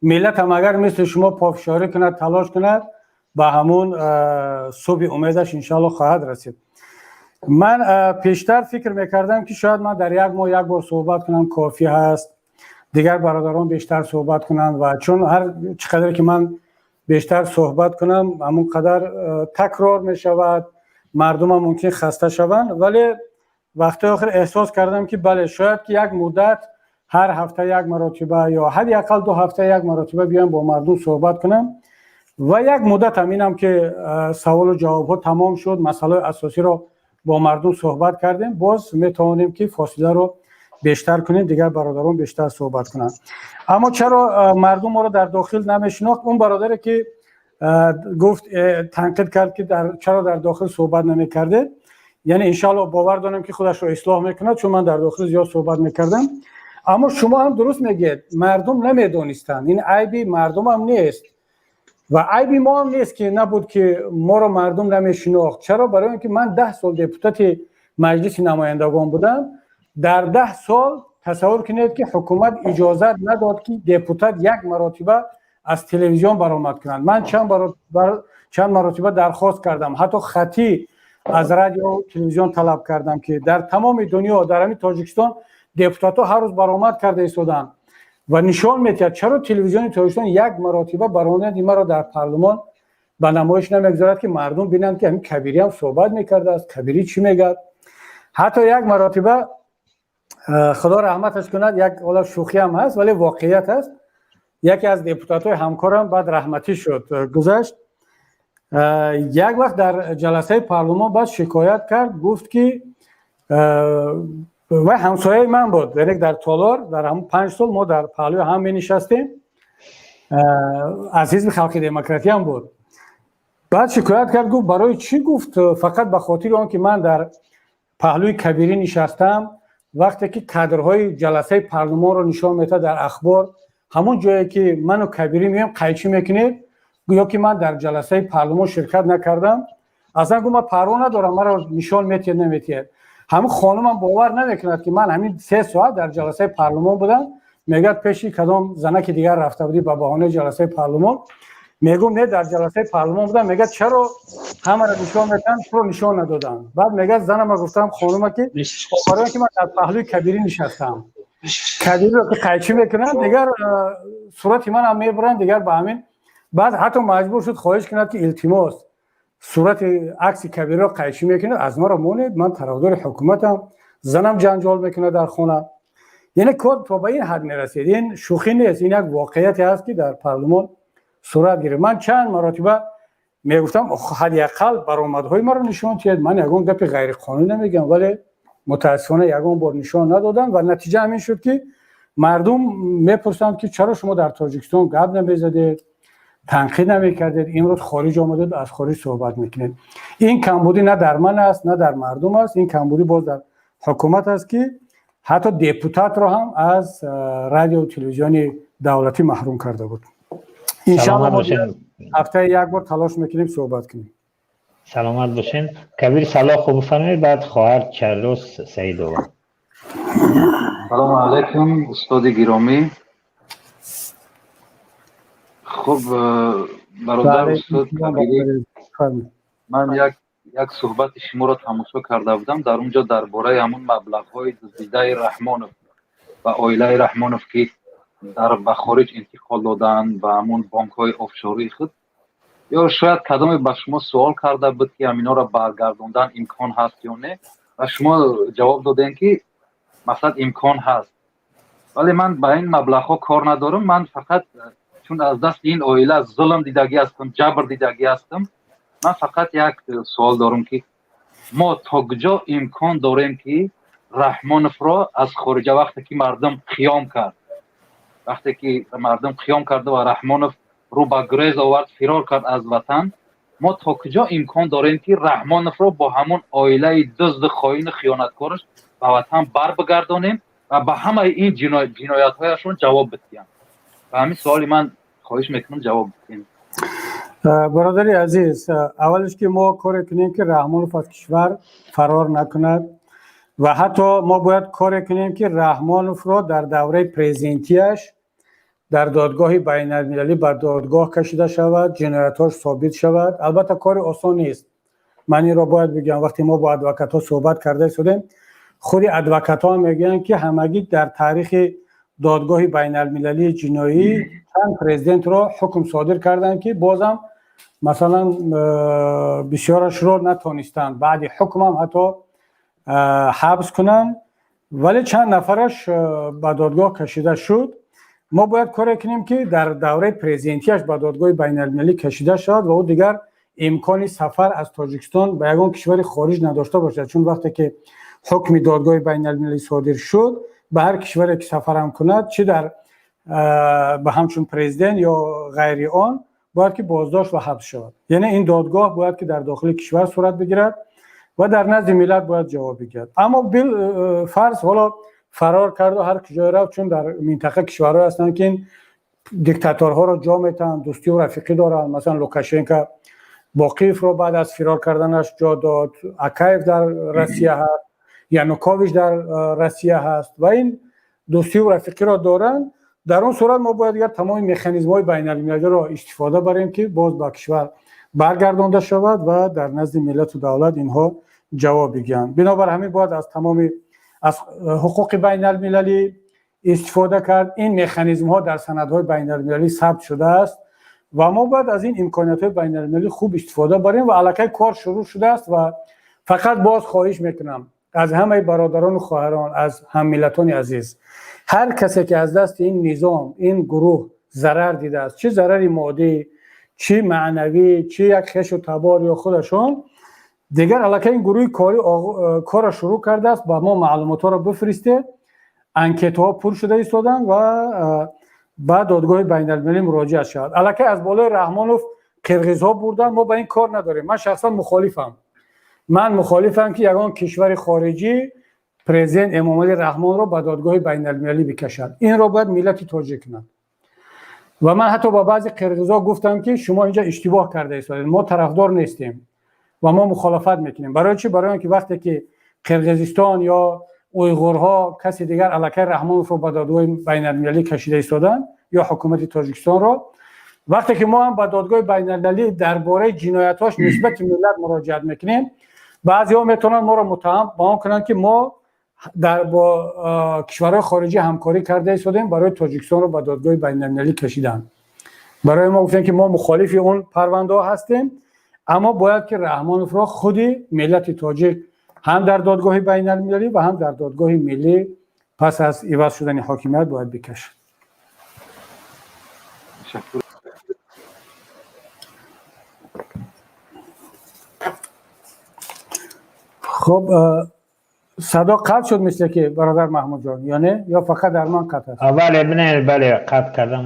миллат ҳам агар мисли шумо пофишорӣ кунад, талош кунад, ба ҳамун субҳи умедаш иншоалло хоҳад расид. Ман пештар фикр мекардам, ки шояд ман дар як моҳ як бор суҳбат кунам кофӣ ҳаст, дигар бародарон бештар суҳбат кунанд. Ва чун ҳар чӣ қадре ки ман бештар суҳбат кунам, ҳамон қадар такрор мешавад, мардумам мумкин хаста шаванд. Вале вақтҳои охир эҳсос кардам, ки бале, шояд ки як муддат ҳар ҳафта як маротиба ё ҳадди ақал 2 ҳафта як маротиба биёям, бо мардум суҳбат кунам. Ва як муддат ҳаминам ки саволу ҷавобҳо тамом шуд, масъалаи асосиро бо мардум суҳбат кардем, боз метавонем ки фосиларо бештар кунем, дигар бародарон бештар суҳбат кунанд. Аммо чаро мардум моро дар дохил намешинохт? Он бародаре ки гуфт, танқид кард, ки чаро дар дохил суҳбат намекардед, яъне иншоалло бовар дорем, ки худашро ислоҳ мекунад, чун ман дар дохил зиёд суҳбат мекардам. Аммо шумо ҳам дуруст мегӯед, мардум намедонистанд. Ин айби мардумам нест ва айби мо ҳам нест, ки набуд, ки моро мардум намешинохт. Чаро? Барои он ки ман 10 сол депутати Маҷлиси намояндагон будам. Дар 10 сол тасаввур кунед, ки ҳукумат иҷозат надод, ки депутат як маротиба аз телевизион баромад кунад. Ман чанд маротиба дархост кардам, ҳатто хатӣ аз радио телевизион талаб кардам, ки дар тамоми дунё, дар ҳамин Тоҷикистон депутатҳо ҳар рӯз баромад карда истоданд ва нишон метиҳад, чаро телевизиони Тоҷикистон як маротиба баромади маро дар парлумон ба намоиш намегузорад, ки мардум бинанд, ки ҳамин Кабирӣ ҳам суҳбат мекардааст, Кабирӣ чӣ мегӯяд? Ҳатто як маротиба, Худо раҳматаш кунад, як ҳола шӯхӣ ҳам ҳаст, вале воқеият аст, яке аз депутатҳои ҳамкорам баъд раҳматӣ шуд, гузашт, як вақт дар ҷаласаи парлумон баъд шикоят кард, гуфт, ки вай ҳамсояи ман буд, яъне дар толор дар ҳамн 5 сол мо дар паҳлӯи ҳам менишастем, аз Ҳизби Халқи Демократӣ ҳам буд. Баъд шикоят кард, гуфт: «Барои чӣ?» гуфт, «фақат ба хотири он ки ман дар паҳлӯи Кабирӣ нишастам, вақте ки кадрҳои ҷаласаи парлумонро нишон медиҳад дар ахбор, ҳамон ҷое ки ману Кабирӣ меоем, қайчӣ мекунед, гӯё ки ман дар ҷаласаи парлумон ширкат накардам. Аслан», гуфт, «ман парво надорам, маро нишон метиҳед, наметиҳед. Ҳамин хонумам бовар намекунад, ки ман ҳамин 3 соат дар ҷаласаи парлумон будам. Мегӯяд, пеши кадом занаки дигар рафта будӣ ба баҳонаи ҷаласаи парлумон. Мегӯм, не, дар ҷаласаи парлумон будам. Мегӯяд, чаро ҳамаро нишон метиҳанд, туро нишон надоданд? Баъд мегӯяд, занама гуфтам, хонума, ки барои ки ман дар паҳлӯи Кабирӣ нишастам, Кабириро ки қайчӣ мекунанд, дигар сурати манам мебуранд дигар.» Ба ҳамин баъд ҳатто маҷбур шуд хоҳиш кунад, ки илтимос, сурати акси Кабириро қайчӣ мекунад, аз маро монед, ман тарафдори ҳукуматам, занам ҷанҷол мекунад дар хона. Яъне кор то ба ин ҳад мерасид. Ин шӯхӣ нест, ин як воқеияте ҳаст, ки дар парлумон сурат гирифт. Ман чанд маротиба мегуфтам, ҳадди ақал баромадҳои маро нишон диҳед, ман ягон гапи ғайриқонунӣ намегӯям, вале мутаассифона ягон бор нишон надоданд. Ва натиҷа ҳамин шуд, ки мардум мепурсанд, ки чаро шумо дар Тоҷикистон гап намезадед, танқид намекардед, имрӯз хориҷ омадед, аз хориҷ суҳбат мекунед? Ин камбудӣ на дар ман аст, на дар мардум аст, ин камбудӣ боз дар ҳукумат аст, ки ҳатто депутатро ҳам аз радио телевизиони давлатӣ маҳрум карда буд. Иншаллоҳ ҳафтаи як бор талош мекунем суҳбат кунем. Саломат бошен. Кабир Салохов, бифармоед, баъд хоҳар Чаррос Саидова. Салому алайкум, устоди гиромӣ. Хуб, бародар устод Кабирӣ, ман як суҳбати шуморо тамошо карда будам. Дар он ҷо дар бораи ҳамун маблағҳои дуздидаи Раҳмонов ва оилаи Раҳмонов, ки дар ба хориҷ интиқол доданд ба ҳамун бонкҳои офшории худ, ё шояд кадоме ба шумо суол карда буд, ки ҳаминҳоро баргардондан имкон ҳаст ё не, ва шумо ҷавоб додем, ки масалан имкон ҳаст. Вале ман ба ин маблағҳо кор надорам. Ман фақат, чун аз дасти ин оила зулм дидагӣ ҳастам, ҷабр дидагӣ ҳастам, ман фақат як суол дорам, ки мо то куҷо имкон дорем, ки Раҳмоновро аз хориҷа, вақте ки мардум қиём кард, вақте ки мардум қиём карда ва Раҳмонов рӯ ба гурез овард, фирор кард аз ватан, мо то куҷо имкон дорем, ки Раҳмоновро бо ҳамон оилаи дузду хоину хиёнаткораш ба ватан барбигардонем ва ба ҳамаи ин ҷиноятҳояшон ҷавоб бидиҳем? Ба ҳамин суоли ман хоҳиш мекунам, ҷавоб бидиҳем. Бародари азиз, аввалеш ки мо коре кунем, ки Раҳмонов аз кишвар фарор накунад, ва ҳатто мо бояд коре кунем, ки Раҳмоновро дар давраи президентияш дар додгоҳи байналмилалӣ ба додгоҳ кашида шавад, ҷиноятҳош собит шавад. Албатта, кори осон нест, ман инро бояд бигӯям. Вақте мо бо адвокатҳо суҳбат карда истодем, худи адвокатҳо мегӯянд, ки ҳамагӣ дар таърихи додгоҳи байналмилалии ҷиноӣ чанд президентро ҳукм содир карданд, ки бозам масалан бисёрашро натонистанд баъди ҳукмам ҳатто ҳабс кунанд, вале чанд нафараш ба додгоҳ кашида шуд. Мо бояд коре кунем, ки дар давраи президентияш ба додгоҳи байналмилалӣ кашида шавад ва ӯ дигар имкони сафар аз Тоҷикистон ба ягон кишвари хориҷ надошта бошад, чун вақте ки ҳукми додгоҳи байналмилалӣ содир шуд, ба ҳар кишваре ки сафарам кунад, чӣ дар ба ҳамчун президент ё ғайри он, бояд ки боздошт ва ҳабс шавад. Яъне ин додгоҳ бояд ки дар дохили кишвар сурат бигирад ва дар назди миллат бояд ҷавоб бигирад. Аммо фарз, ҳоло фарор карду ҳар куҷое рафт, чун дар минтақа кишварҳое ҳастанд, ки ин диктаторҳоро ҷо метаҳанд, дӯстию рафиқӣ доранд. Масалан, Лукашенко Боқиевро баъд аз фирор карданаш ҷо дод, Акаев дар Россия ҳаст, Янукович дар Россия ҳаст ва ин дӯстию рафиқиро доранд. Дар он сурат мо бояд дигар тамоми механизмҳои байналмилалиро истифода барем, ки боз ба кишвар баргардонда шавад ва дар назди миллату давлат инҳо ҷавоб бигӯянд. Бинобар ҳамин бояд аз тамоми аз ҳуқуқи байналмилалӣ истифода кард. Ин механизмҳо дар санадҳои байналмилалӣ сабт шудааст ва мо бояд аз ин имкониятҳои байналмилалӣ хуб истифода барем ва аллакай кор шурӯъ шудааст. Ва фақат боз хоҳиш мекунам аз ҳамаи бародарону хоҳарон, аз ҳаммиллатони азиз: ҳар касе ки аз дасти ин низом, ин гурӯҳ зарар дидааст, чӣ зарари моддӣ, чӣ маънавӣ, чӣ як хешу табор ё худашон, дигар аллакай ин гурӯҳи корӣ корро шурӯъ кардааст, ба мо маълумотҳоро бифиристед. Анкетаҳо пур шуда истоданд ва ба додгоҳи байналмилалӣ муроҷиат шавад. Аллакай аз болои Раҳмонов қирғизҳо бурданд, мо ба ин кор надорем. Ман шахсан мухолифам, ман мухолифам, ки ягон кишвари хориҷӣ президент Эмомалӣ Раҳмонро ба додгоҳи байналмилалӣ бикашад. Инро бояд миллати тоҷик кунад. Ва ман ҳатто ба баъзе қирғизҳо гуфтам, ки шумо инҷа иштибоҳ карда истодед, мо тарафдор нестем ва мо мухолифат мекунем. Барои чӣ? Барои он ки вақте ки Қирғизистон ё уйғурҳо, каси дигар аллакай Раҳмоновро ба додгоҳи байналмилалӣ кашида истоданд ё ҳукумати Тоҷикистонро, вақте ки мо ҳам ба додгоҳи байналмилалӣ дар бораи ҷиноятҳош нисбати миллат муроҷиат мекунем, баъзеҳо метавонанд моро муттаҳам ба он кунанд, ки мо дар бо кишварҳои хориҷӣ ҳамкорӣ карда истодем барои Тоҷикистонро ба додгоҳи байналмилалӣ кашидан. Барои мо гуфтем, ки мо мухолифи он парвандаҳо ҳастем, аммо бояд ки Раҳмоновро худи миллати тоҷик ҳам дар додгоҳи байналмилалӣ ва ҳам дар додгоҳи миллӣ пас аз иваз шудани ҳокимият бояд бикашад. Хуб, садо қатъ шуд, мисле ки, бародар Маҳмудҷон, ё не, ё фақат дар ман қатъ аст? Бале, бале, қатъ кардам.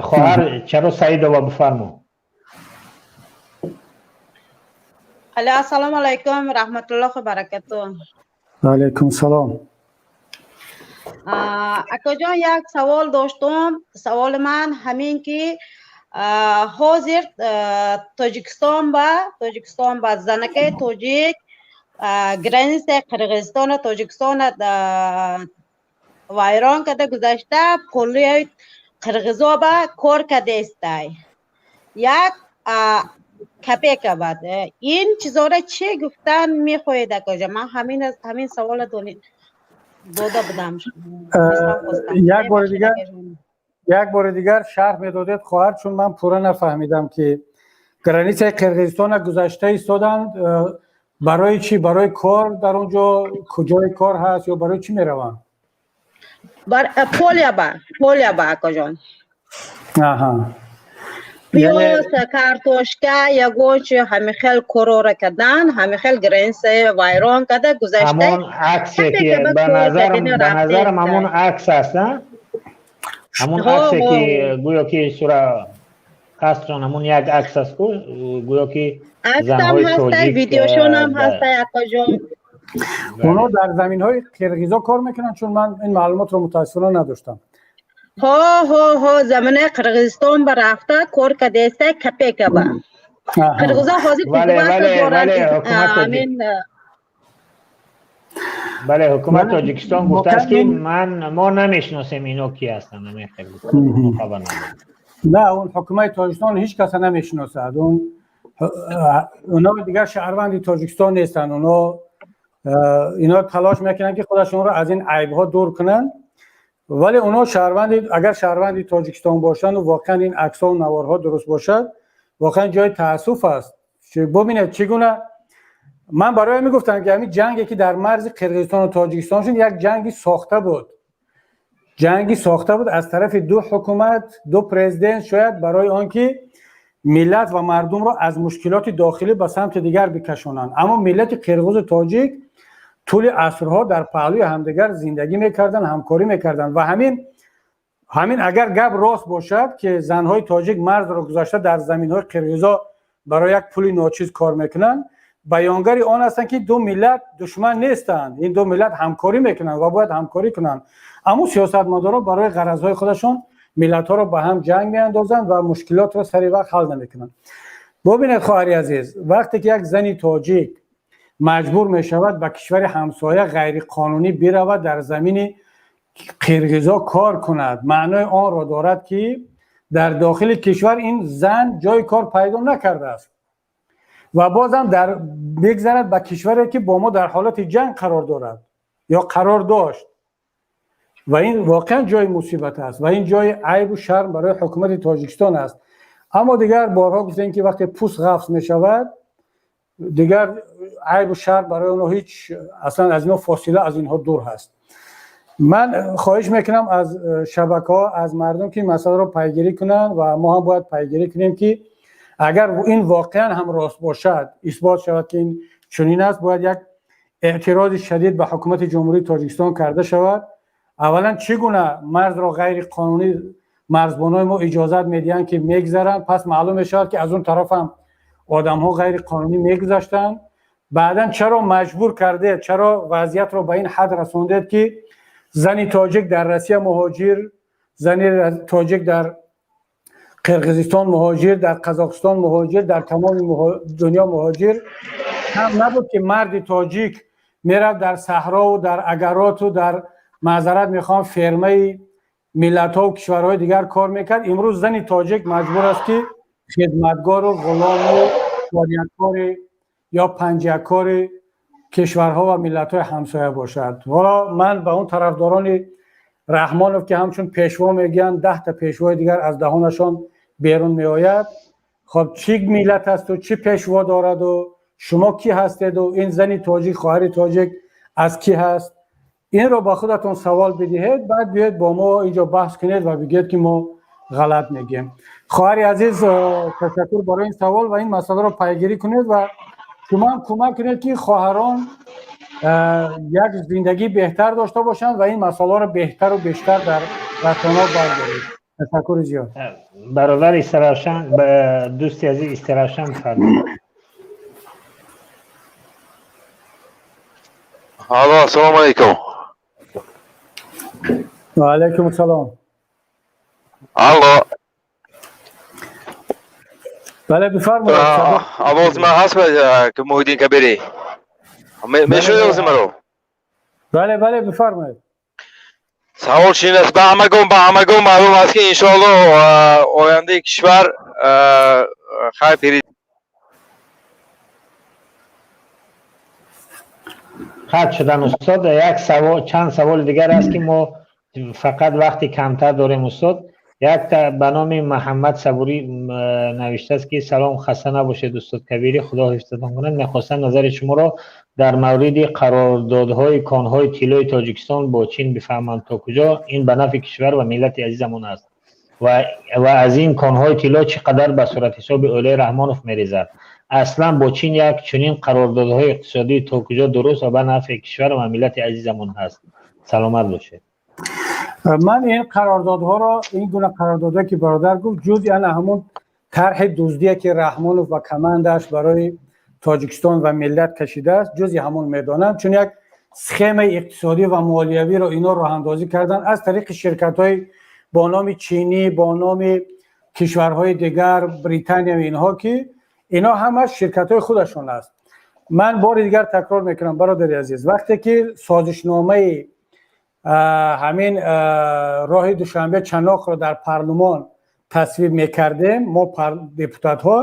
Хоҳар Чаро Саидова, бифармо. Алло, ассалому алайкум раҳматуллоҳи ва баракатуҳ. Алайкум салом. Акаҷон, як савол доштум. Саволи ман ҳамин ки Ҳозир Тоҷикистон ба занакаи тоҷик границаи Қирғизистону Тоҷикистона вайрон карда гузашта, пулии қирғизо ба кор кардестай, як копейка. Бад ин чизора чӣ гуфтан мехоҳед, акоҷа? Ман ҳамин савола дода будам. Як бори дигар шарҳ медодед, хоҳар, чун ман пурра нафаҳмидам, ки границаи Қирғизистона гузашта истоданд, барои чӣ? Барои кор? Дар он ҷо куҷои кор ҳаст ё барои чӣ мераванд? Поля ба, акоҷон. Пиёз, картошка, ягон чи, ҳамин хел корора кардан, ҳамин хел граница вайрон карда гузашта. Ҳамон аксе ки ба назарам ҳамон акс аст, ҳамон аксе ки гӯё ки сура қасрон, ҳамон як акс аст ку, гӯё ки аксам ҳастай, видеошонам ҳастай, акоҷон. Онҳо дар заминҳои қирғизо кор мекунанд? Чун ман ин маълумотро мутаассифона надоштам. Ҳо, заминаи Қирғизистон ба рафта кор кардеста, копейка ба. Қирғизо ҳозир доранд. Бале, ҳукумати Тоҷикистон гуфтааст, ки ман мо намешиносем, ино ки ҳастанд. Хабар. На, он ҳукумати Тоҷикистон ҳеҷ каса намешиносад. Он онҳо дигар шаҳрванди Тоҷикистон нестанд. Онҳо ино талош мекунанд, ки худашонро аз ин айбҳо дур кунанд, вале онҳо шаҳрванди, агар шаҳрванди Тоҷикистон бошанд, воқеан ин аксҳо наворҳо дуруст бошад, воқеан ҷои таассуф аст. Бубинед, чӣ гуна ман барои мегуфтам, ки ҳамин ҷанге, ки дар марзи Қирғизистону Тоҷикистон шуд, як ҷанги сохта буд, ҷанги сохта буд аз тарафи ду ҳукумат, ду президент, шояд барои он ки миллат ва мардумро аз мушкилоти дохилӣ ба самти дигар бикашонанд. Аммо миллати қирғизу тоҷик тӯли асрҳо дар паҳлӯи ҳамдигар зиндагӣ мекарданд, ҳамкорӣ мекарданд. Ва ҳамин агар гап рост бошад, ки занҳои тоҷик марзро гузашта дар заминҳои қирғизо барои як пули ночиз кор мекунанд, баёнгари он ҳастанд, ки ду миллат душман нестанд, ин ду миллат ҳамкорӣ мекунанд ва бояд ҳамкорӣ кунанд. Аммо сиёсатмадорон барои ғаразҳои худашон миллатҳоро ба ҳам ҷанг меандозанд ва мушкилотро сари вақт ҳал намекунанд. Бубинед, хоҳари азиз, вақте ки як зани тоҷик маҷбур мешавад ба кишвари ҳамсоя ғайриқонунӣ биравад, дар замини қирғизо кор кунад, маънои онро дорад, ки дар дохили кишвар ин зан ҷои кор пайдо накардааст ва бозам дар бигзарад ба кишваре, ки бо мо дар ҳолати ҷанг қарор дорад ё қарор дошт. Ва ин воқеан ҷои мусибат аст ва ин ҷои айбу шарм барои ҳукумати Тоҷикистон аст. Аммо дигар борҳо гуфтем, ки вақте пӯст ғафс мешавад, дигар айбу шарм барои онҳо ҳеҷ, аслан аз инҳо фосила аз инҳо дур ҳаст. Ман хоҳиш мекунам аз шабакаҳо, аз мардум, ки ин масъаларо пайгирӣ кунанд ва мо ҳам бояд пайгирӣ кунем, ки агар ин воқеан ҳам рост бошад, исбот шавад, ки ин чунин аст, бояд як эътирози шадид ба ҳукумати Ҷумҳурии Тоҷикистон карда шавад. Аввалан, чӣ гуна марзро ғайриқонунӣ марзбонои мо иҷозат медиҳанд, ки мегзаранд? Пас маълум мешавад, ки аз он тараф ҳам одамҳо ғайриқонунӣ мегузаштанд. Баъдан, чаро маҷбур кардед, чаро вазъиятро ба ин ҳад расондед, ки зани тоҷик дар Россия муҳоҷир, зани тоҷик дар Қирғизистон муҳоҷир, дар Қазоқистон муҳоҷир, дар тамоми дунё муҳоҷир? Кам набуд, ки марди тоҷик мерафт дар саҳрову дар агароту дар, маъзарат мехоҳам, фермаи миллатҳову кишварҳои дигар кор мекард. Имрӯз зани тоҷик маҷбур аст, ки хидматгору ғулому чоряккори ё панҷяккори кишварҳо ва миллатҳои ҳамсоя бошад. Ҳоло ман ба он тарафдорони Раҳмонов, ки ҳамчун пешво мегӯянд, 10-та пешвои дигар аз даҳонашон берун меояд, хоб, чӣ миллат асту чӣ пешво дораду шумо кӣ ҳастеду ин зани тоҷик, хоҳари тоҷик аз кӣ ҳаст? Инро ба худатон савол бидиҳед, баъд биёед бо мо инҷо баҳс кунед ва бигӯед, ки мо ғалат мегӯем. Хоҳари азиз, ташаккур барои ин савол ва ин масъаларо пайгирӣ кунед ва шумо ҳам кӯмак кунед, ки хоҳарон як зиндагии беҳтар дошта бошанд ва ин масъаларо беҳтару бештар дар расонаҳо бардоред. Ташаккури зиёд. Бародари Истаравшан, дӯсти азиз Истаравшан, фармоед. Алло, ассалому алайкум. Ва алайкум ассалом. Алло. Бале, бифармоед. Овози ман ҳаст, Муҳиддин Кабирӣ? Мешунавед овози маро? Бале, бале, бифармоед. Савол чунин аст: ба ҳамагон маълум аст, ки иншоалло ояндаи кишвар хайр. Қатъ шудан, устод. Як савол, чанд саволи дигар аст, ки мо фақат вақти камтар дорем, устод. Якта ба номи Муҳаммад Сабурӣ навиштааст, ки салом, хаста набошед, устод Кабирӣ, Худо ҳифзатон кунад. Мехостам назари шуморо дар мавриди қарордодҳои конҳои тиллои Тоҷикистон бо Чин бифаҳмам, то куҷо ин ба нафъи кишвар ва миллати азизамон аст ва аз ин конҳои тилло чӣ қадар ба суратҳисоби оилаи Раҳмонов мерезад. Аслан бо Чин як чунин қарордодҳои иқтисодӣ то куҷо дуруст ва ба нафъи кишвар ва миллати азизамон ҳаст? Саломат бошед. Ман ин қарордодҳоро, ин гуна қарордодҳое, ки бародар гуфт, ҷузъи ана ҳамон тарҳи дуздие, ки Раҳмонов ва командааш барои Тоҷикистон ва миллат кашидааст, ҷузъи ҳамон медонам, чун як схемаи иқтисодӣ ва молиявиро ино роҳандозӣ карданд аз тариқи ширкатҳои бо номи чинӣ, бо номи кишварҳои дигар, Британия ва инҳо, ки ино ҳамаш ширкатҳои худашон аст. Ман бори дигар такрор мекунам, бародари азиз, вақте ки созишномаи ҳамин роҳи Душанбе Чаноқро дар парлумон тасвиб мекардем, мо депутатҳо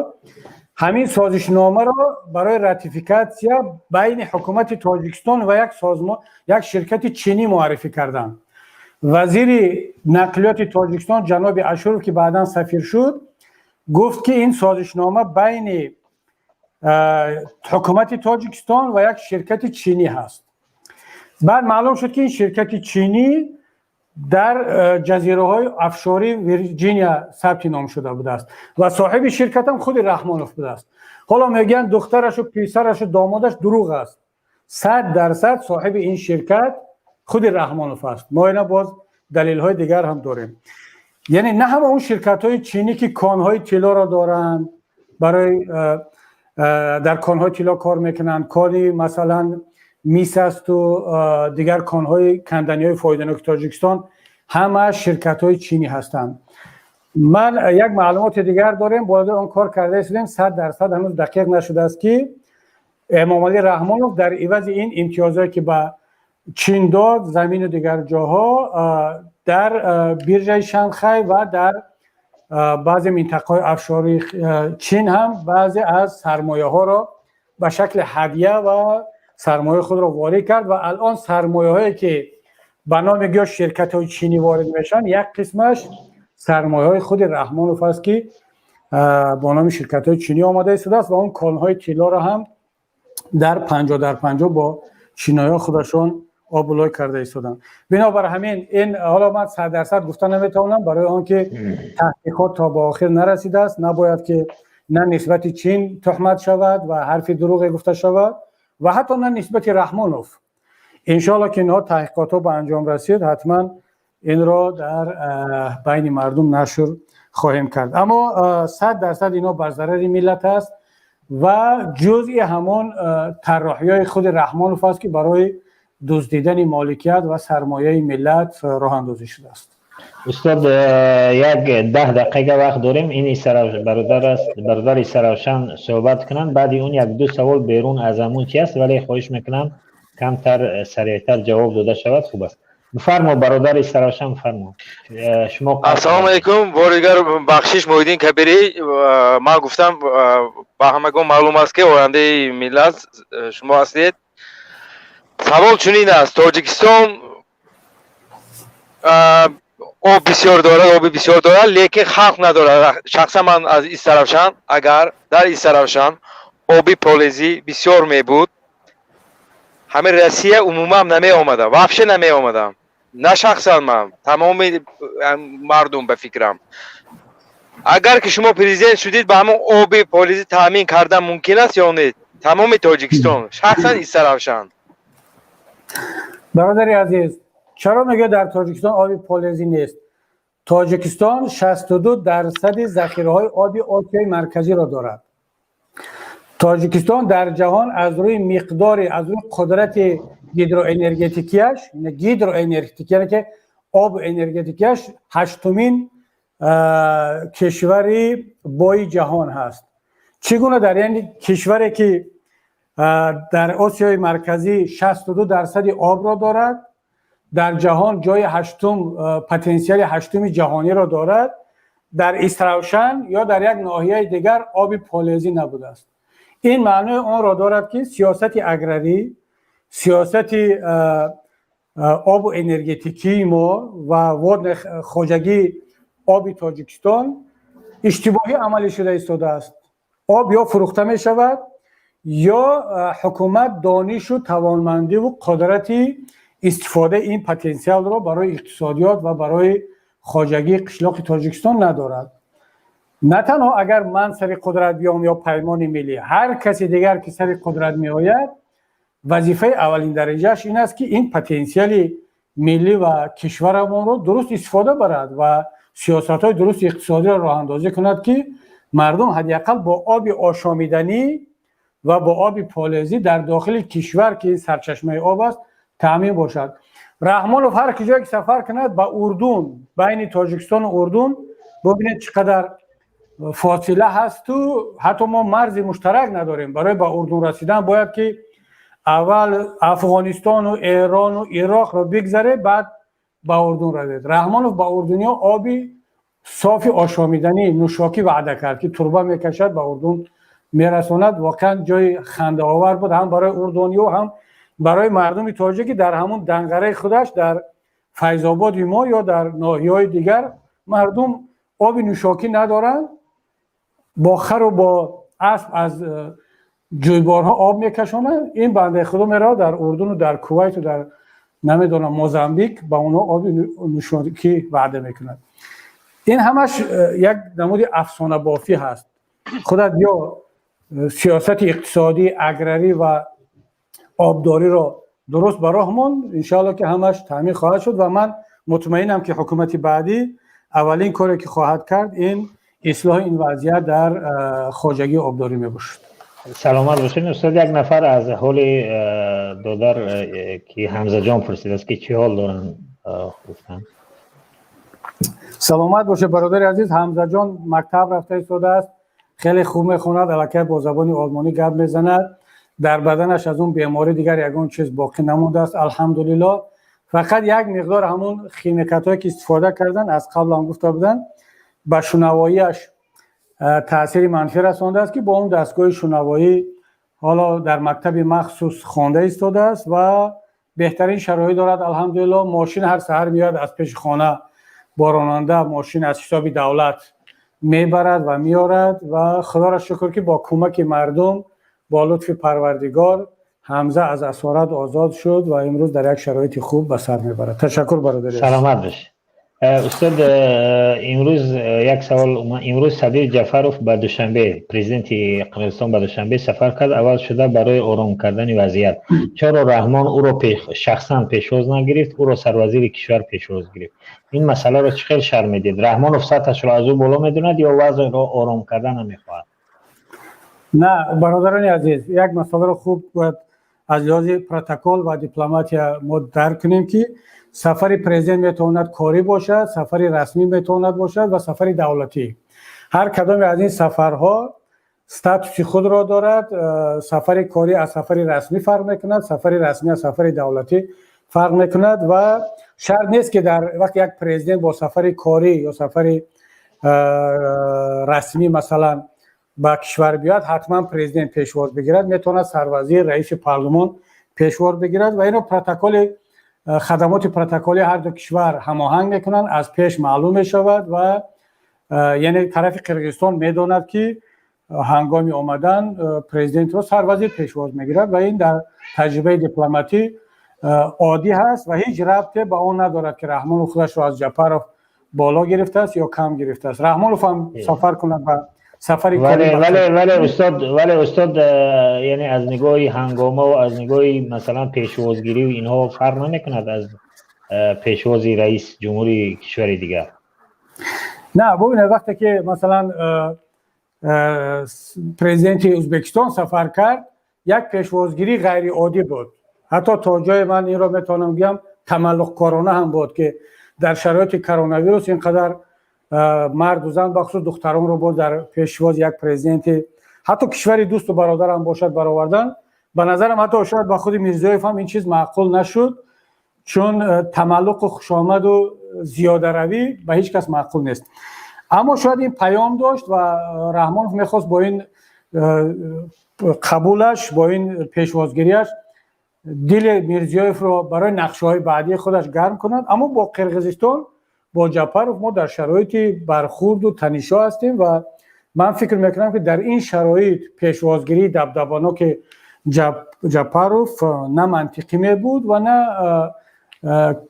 ҳамин созишномаро барои ратификатсия байни ҳукумати Тоҷикистон ва як созмон, як ширкати чинӣ муаррифӣ карданд. Вазири нақлиёти Тоҷикистон ҷаноби Ашуров, ки баъдан сафир шуд, гуфт, ки ин созишнома байни ҳукумати Тоҷикистон ва як ширкати чинӣ ҳаст. Баъд маълум шуд, ки ин ширкати чинӣ дар ҷазираҳои офшори Вирҷиния сабти ном шуда будааст ва соҳиби ширкатам худи Раҳмонов будааст. Ҳоло мегӯянд духтарашу писарашу домодаш, дурӯғ аст. 100% соҳиби ин ширкат худи Раҳмонов аст. Мо ина боз далелҳои дигар ҳам дорем. Яъне на ҳама он ширкатҳои чинӣ, ки конҳои тиллоро доранд, барои дар конҳои тилло кор мекунанд, кони масалан мис асту дигар конҳои канданиҳои фоиданоки Тоҷикистон, ҳама ширкатҳои чинӣ ҳастанд. Ман як маълумоти дигар дорем, бояд он кор карда истодем, 100% ҳанӯз дақиқ нашудааст, ки Эмомалӣ Раҳмонов дар ивази ин имтиёзое, ки ба Чин дод, замину дигар ҷоҳо дар биржаи Шанхай ва дар баъзе минтақаҳои офшори Чин ҳам баъзе аз сармояҳоро ба шакли ҳадя ва сармояи худро ворид кард. Ва алон сармояҳое, ки ба номи гӯё ширкатҳои чинӣ ворид мешаванд, як қисмаш сармояҳои худи Раҳмонов аст, ки бо номи ширкатҳои чинӣ омада истодааст ва он конҳои тиллоро ҳам дар 50 дар 50 бо чиноиҳо худашон обулой карда истоданд. Бинобар ҳамин ин ҳоло ман 100% гуфта наметавонам, барои он ки таҳқиқот то ба охир нарасидааст. Набояд ки на нисбати Чин туҳмат шавад ва ҳарфи дурӯғе гуфта шавад ва ҳатто на нисбати Раҳмонов. Иншоалло, ки инҳо таҳқиқотҳо ба анҷом расид, ҳатман инро дар байни мардум нашр хоҳем кард. Аммо 100% ино бар зарари миллат аст ва ҷузъи ҳамон тарроҳиҳои худи Раҳмонов аст, ки барои дуздидани моликият ва сармояи миллат роҳандозӣ шудааст. Устод, як 10 дақиқа вақт дорем. Ин бародар аст, бародари Саравшан суҳбат кунанд, баъди он як ду савол берун аз ҳамун чи аст, вале хоҳиш мекунам, камтар сареътар ҷавоб дода шавад, хуб аст. Бифармо, бародари Саравшан, бифармо шумо. Ассалому алайкум, бори дигар бахшиш, Муҳиддин Кабирӣ. Ман гуфтам, ба ҳамагон маълум аст, ки ояндаи миллат шумо ҳастед. Савол чунин аст: Тоҷикистон об бисёр дорад, оби бисёр дорад, лекин халқ надорад. Шахсан ман аз Истаравшан. Агар дар Истаравшан оби полезӣ бисёр мебуд, ҳамин Россия умуман намеомадам, вообще намеомадам. На шахсан ман, тамоми мардум. Ба фикрам, агар ки шумо президент шудид, ба ҳамон оби полезӣ таъмин кардан мумкин аст ё не тамоми Тоҷикистон, шахсан Истаравшан? Бародари азиз, чаро мегӯяд дар Тоҷикистон оби полезӣ нест? Тоҷикистон 62 дарсади захираҳои оби Осиёи Марказиро дорад. Тоҷикистон дар ҷаҳон аз рӯи миқдори, аз рӯи қудрати гидроэнергетикияш, гидроэнергетик, яъне ки об энергетикияш, ҳаштумин кишвари бои ҷаҳон ҳаст. Чӣ гуна дар яъне кишваре ки дар Осиёи Марказӣ 62% обро дорад, дар ҷаҳон ҷои ҳаштум, потенсиали ҳаштуми ҷаҳониро дорад, дар Истравшан ё дар як ноҳияи дигар оби полезӣ набудааст? Ин маънои онро дорад, ки сиёсати аграрӣ, сиёсати обу энергетикии мо ва водне хоҷагии оби Тоҷикистон иштибоҳӣ амалӣ шуда истодааст. Об ё фурӯхта мешавад, ё ҳукумат донишу тавонмандиву қудрати истифодаи ин потенсиалро барои иқтисодиёт ва барои хоҷагии қишлоқи Тоҷикистон надорад. На танҳо агар ман сари қудрат биём ё Паймони миллӣ, ҳар каси дигар ки сари қудрат меояд, вазифаи аввалин дараҷааш ин аст, ки ин потенсиали миллӣ ва кишварамонро дуруст истифода барад ва сиёсатҳои дурусти иқтисодиро роҳандозӣ кунад, ки мардум ҳадди ақал бо оби ошомиданӣ ва бо оби полезӣ дар дохили кишвар, ки ин сарчашмаи об аст, таъмин бошад. Раҳмонов ҳар куҷое ки сафар кунад, ба Урдун, байни Тоҷикистону Урдун бубинед, чӣ қадар фосила ҳасту ҳатто мо марзи муштарак надорем. Барои ба Урдун расидан бояд ки аввал Афғонистону Эрону Ироқро бигзаре, баъд ба Урдун равед. Раҳмонов ба урдуниҳо оби софи ошомиданӣ, нӯшокӣ ваъда кард, ки турба мекашад, ба Урдун мерасонад. Воқеан, ҷои хандаовар буд ҳам барои урдуниҳо, ҳам барои мардуми тоҷик, ки дар ҳамун данғараи худаш, дар Файзободи мо ё дар ноҳияҳои дигар, мардум оби нӯшокӣ надоранд, бо хару бо асп аз ҷӯйборҳо об мекашонанд. Ин бандаи худо меравад дар Урдуну дар Кувайту дар, намедонам, Мозамбик ба онҳо оби нӯшокӣ ваъда мекунад. Ин ҳамаш як намуди афсонабофӣ ҳаст. Худат ё сиёсати иқтисодӣ, аграрӣ ва обдориро дуруст ба роҳ мон, иншоалло ки ҳамаш таъмин хоҳад шуд. Ва ман мутмаинам, ки ҳукумати баъдӣ аввалин коре ки хоҳад кард, ин ислоҳи ин вазъият дар хоҷагии обдорӣ мебошад. Саломат бошед, устод. Як нафар аз ҳоли додар, ки Ҳамзаҷон, пурсидааст, ки чӣ ҳол доранд, гуфтанд. Саломат бошед, бародари азиз. Ҳамзаҷон мактаб рафта истодааст, хеле хуб мехонад, аллакай бо забони олмонӣ гап мезанад. Дар баданаш аз он беморӣ дигар ягон чиз боқӣ намондааст, алҳамдулилло. Фақат як миқдор ҳамун химикатҳое ки истифода карданд, аз қабл ҳам гуфта буданд, ба шунавоияш таъсири манфӣ расондааст, ки бо он дастгоҳи шунавоӣ ҳоло дар мактаби махсус хонда истодааст ва беҳтарин шароит дорад, алҳамдулилло. Мошин ҳар саҳар меояд аз пеши хона, бо ронанда мошин аз ҳисоби давлат мебарад ва меорад. Ва худоро шукр, ки бо кӯмаки мардум, бо лутфи Парвардигор, Ҳамза аз асорат озод шуд ва имрӯз дар як шароити хуб ба сар мебарад. Ташаккур, бародари. Саломат бош, устод. Имрӯз як савол. Имрӯз Садир Ҷафаров ба Душанбе, президенти Қирғизистон, ба Душанбе сафар кард, аввал шуда барои ором кардани вазъият. Чаро Раҳмон ӯро шахсан пешвоз нагирифт, ӯро сарвазири кишвар пешвоз гирифт? Ин масъаларо чӣ хел шарҳ медиҳед? Раҳмонов сатҳашро аз ӯ боло медонад ё вазъро ором кардан намехоҳад? На, бародарони азиз, як масъаларо хуб бояд аз лиҳози протокол ва дипломатия мо дарк кунем, ки сафари президент метавонад корӣ бошад, сафари расмӣ метавонад бошад ва сафари давлатӣ. Ҳар кадоме аз ин сафарҳо статуси худро дорад. Сафари корӣ аз сафари расмӣ фарқ мекунад, сафари расмӣ аз сафари давлатӣ фарқ мекунад. Ва шарт нест, ки дар вақте як президент бо сафари корӣ ё сафари расмӣ, масалан, ба кишвар биёяд, ҳатман президент пешвоз бигирад. Метавонад сарвазир, раиси парлумон пешвоз бигирад. Ва ино протоколи хадамоти протоколи ҳар ду кишвар ҳамоҳанг мекунанд, аз пеш маълум мешавад. Ва яъне тарафи Қирғизистон медонад, ки ҳангоми омадан президентро сарвазир пешвоз мегирад. Ва ин дар таҷрибаи дипломатӣ оддӣ ҳаст ва ҳеҷ рабте ба он надорад, ки Раҳмонов худашро аз Ҷапаров боло гирифтааст ё кам гирифтааст. Раҳмонов ҳам сафар кунад ба сафари Вале, устод, яъне аз нигоҳи ҳангома ва аз нигоҳи, масалан, пешвозгирӣ, инҳо фарқ намекунад аз пешвози раис ҷумҳури кишвари дигар? На, бубинед, вақте ки, масалан, президенти Ӯзбекистон сафар кард, як пешвозгирӣ ғайриоддӣ буд. Ҳатто то ҷое, ман инро метавонам гӯям, тамаллуқкорона ҳам буд, ки дар шароити коронавирус ин қадар марду зан, бахусус духтаронро боз дар пешвоз як президенти Ҳатто кишвари дӯсту бародарам бошад, баровардан, ба назарам, ҳатто шояд ба худи Мирзиёев ҳам ин чиз маъқул нашуд, чун тамаллуқу хушомаду зиёдаравӣ ба ҳеҷ кас маъқул нест. Аммо шояд ин паём дошт ва Раҳмонов мехост бо ин қабулаш, бо ин пешвозгириаш дили Мирзиёевро барои нақшаҳои баъдии худаш гарм кунад. Аммо бо Қирғизистон, бо Ҷапаров мо дар шароити бархурду танишҳо ҳастем ва ман фикр мекунам, ки дар ин шароит пешвозгирии дабдабаноки Ҷапаров на мантиқӣ мебуд ва на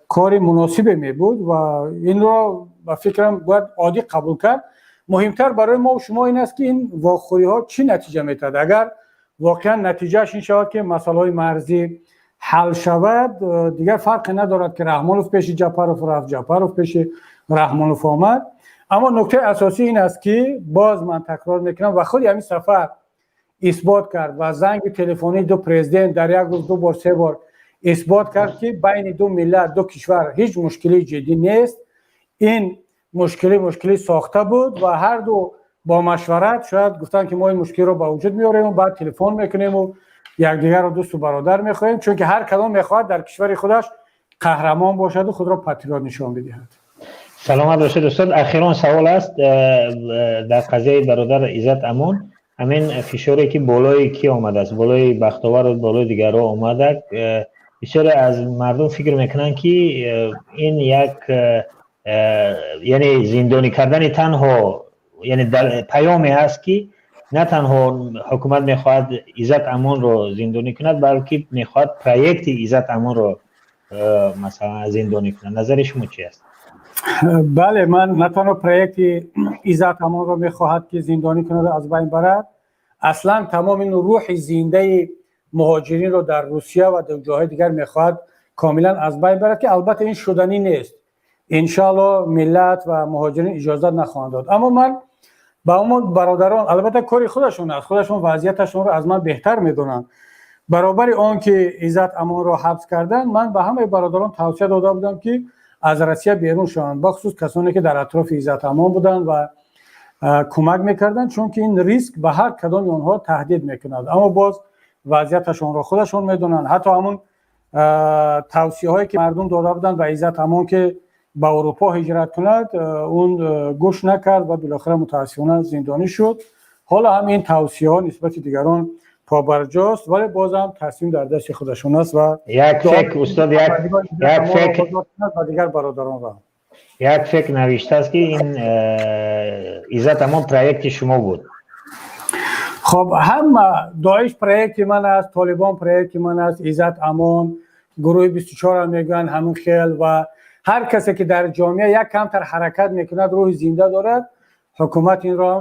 кори муносибе мебуд ва инро, ба фикрам, бояд оддӣ қабул кард. Муҳимтар барои мо шумо ин аст, ки ин вохӯриҳо чӣ натиҷа метиҳад. Агар воқеан натиҷааш ин шавад, ки масъалаҳои марзӣ ҳал шавад, дигар фарқе надорад, ки Раҳмонов пеши Ҷапаров рафт, Ҷапаров пеши Раҳмонов омад. Аммо нуктаи асосӣ ин аст, ки боз ман такрор мекунам ва худи ҳамин сафар исбот кард ва занги телефонии ду президент дар як рӯз ду бор, се бор исбот кард, ки байни ду миллат, ду кишвар ҳеҷ мушкилии ҷиддӣ нест. Ин мушкилӣ мушкилӣ сохта буд ва ҳарду бо машварат шояд гуфтанд, ки мо ин мушкилро ба вуҷуд меорем, баъд телефон мекунему якдигарро дӯсту бародар мехоҳем, чунки ҳар кадом мехоҳад дар кишвари худаш қаҳрамон бошаду худро патриот нишон бидиҳад. Саломат бошед, устод. Ахирон савол аст дар қазияи бародар Иззат Амон. Ҳамин фишоре, ки болои кӣ омадааст, болои Бахтовару болои дигарҳо омада, бисёре аз мардум фикр мекунанд, ки ин як, яъне зиндонӣ кардани танҳо, яъне паёме ҳаст, ки на танҳо ҳукумат мехоҳад Иззат Амонро зиндонӣ кунад, балки мехоҳад проекти Иззат Амонро, масалан, зиндонӣ кунад. Назари шумо чи аст? Бале, ман на танҳо проекти Иззат Амонро мехоҳад, ки зиндонӣ кунад, аз байн барад, аслан тамоми ин рӯҳи зиндаи муҳоҷиринро дар Русия ва дар ҷоҳои дигар мехоҳад комилан аз байн барад, ки албатта ин шуданӣ нест. Иншоалло, миллат ва муҳоҷирин иҷозат нахоҳанд дод. Аммо ман ба ҳамон бародарон, албатта кори худашон аст, худашон вазъияташонро аз ман беҳтар медонанд, баробари он ки Иззат Амонро ҳабс карданд, ман ба ҳамаи бародарон тавсия дода будам, ки аз Россия берун шаванд, бахусус касоне, ки дар атрофи Иззат Амон буданд ва кӯмак мекарданд, чунки ин риск ба ҳар кадоми онҳо таҳдид мекунад. Аммо боз вазъияташонро худашон медонанд. Ҳатто ҳамун тавсияҳое, ки мардум дода буданд ба Иззат Амон, ки ба Аврупо ҳиҷрат кунад, он гӯш накард ва билохира мутаассифона зиндонӣ шуд. Ҳоло ҳам ин тавсияҳо нисбати дигарон побарҷост, вале бозам тасмим дар дасти худашон аст ва як фекр, устод, як фекр ва дигар бародаронро. Як фекр навиштааст, ки ин Иззат Амон проекти шумо буд. Хоб, ҳама Доиш проекти ман аст, Толибон проекти ман аст, Иззат Амон, гурӯҳи 24 мегӯянд, ҳамин хел. Ва ҳар касе, ки дар ҷомеа як камтар ҳаракат мекунад, рӯҳи зинда дорад, ҳукумат инро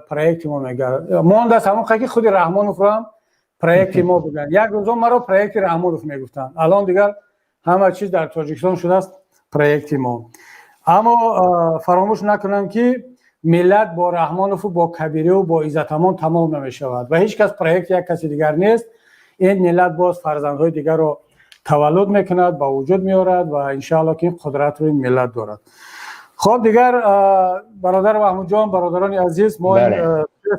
проекти мо мегӯяд. Мондааст ҳамон ки худи Раҳмоновро ҳам проекти мо бигӯянд. Як рӯзо маро проекти Раҳмонов мегуфтанд, алон дигар ҳама чиз дар Тоҷикистон шудааст проекти мо. Аммо фаромӯш накунанд, ки миллат бо Раҳмонову бо Кабириву бо Иззатамон тамом намешавад ва ҳеҷ кас проекти як каси дигар нест. Ин миллат боз фарзандҳои дигарро таваллуд мекунад, ба вуҷуд меорад ва иншаалло, ки ин қудратро ин миллат дорад. Хоб, дигар бародар Маҳмудҷон, бародарони азиз, мо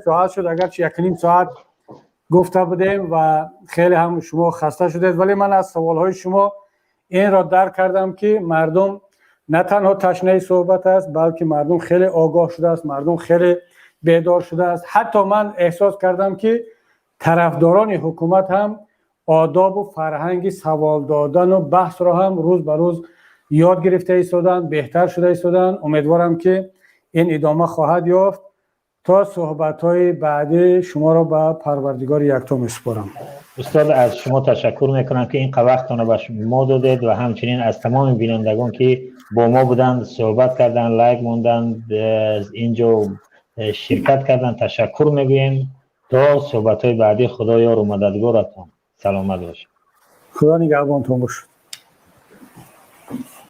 соат шуд, агарчи 1.5 соат гуфта будем ва хеле ҳам шумо хаста шудед, вале ман аз саволҳои шумо инро дарк кардам, ки мардум на танҳо ташнаи суҳбат аст, балки мардум хеле огоҳ шудааст, мардум хеле бедор шудааст. Ҳатто ман эҳсос кардам, ки тарафдорони ҳукумат ҳам одобу фарҳанги савол додану баҳсро ҳам рӯз ба рӯз ёд гирифта истоданд, беҳтар шуда истоданд. Умедворам, ки ин идома хоҳад ёфт. То суҳбатҳои баъдӣ шуморо ба Парвардигори якто месупорам. Устод, аз шумо ташаккур мекунам, ки ин вақтона ба мо додед ва ҳамчунин аз тамоми бинандагон, ки бо мо буданд, суҳбат карданд, лайк монданд, инҷо ширкат карданд, ташаккур мегӯем. То суҳбатҳои баъдӣ, Худо ёру мададгоратон, саломат бошед. Худо нигаҳбонтон бошад.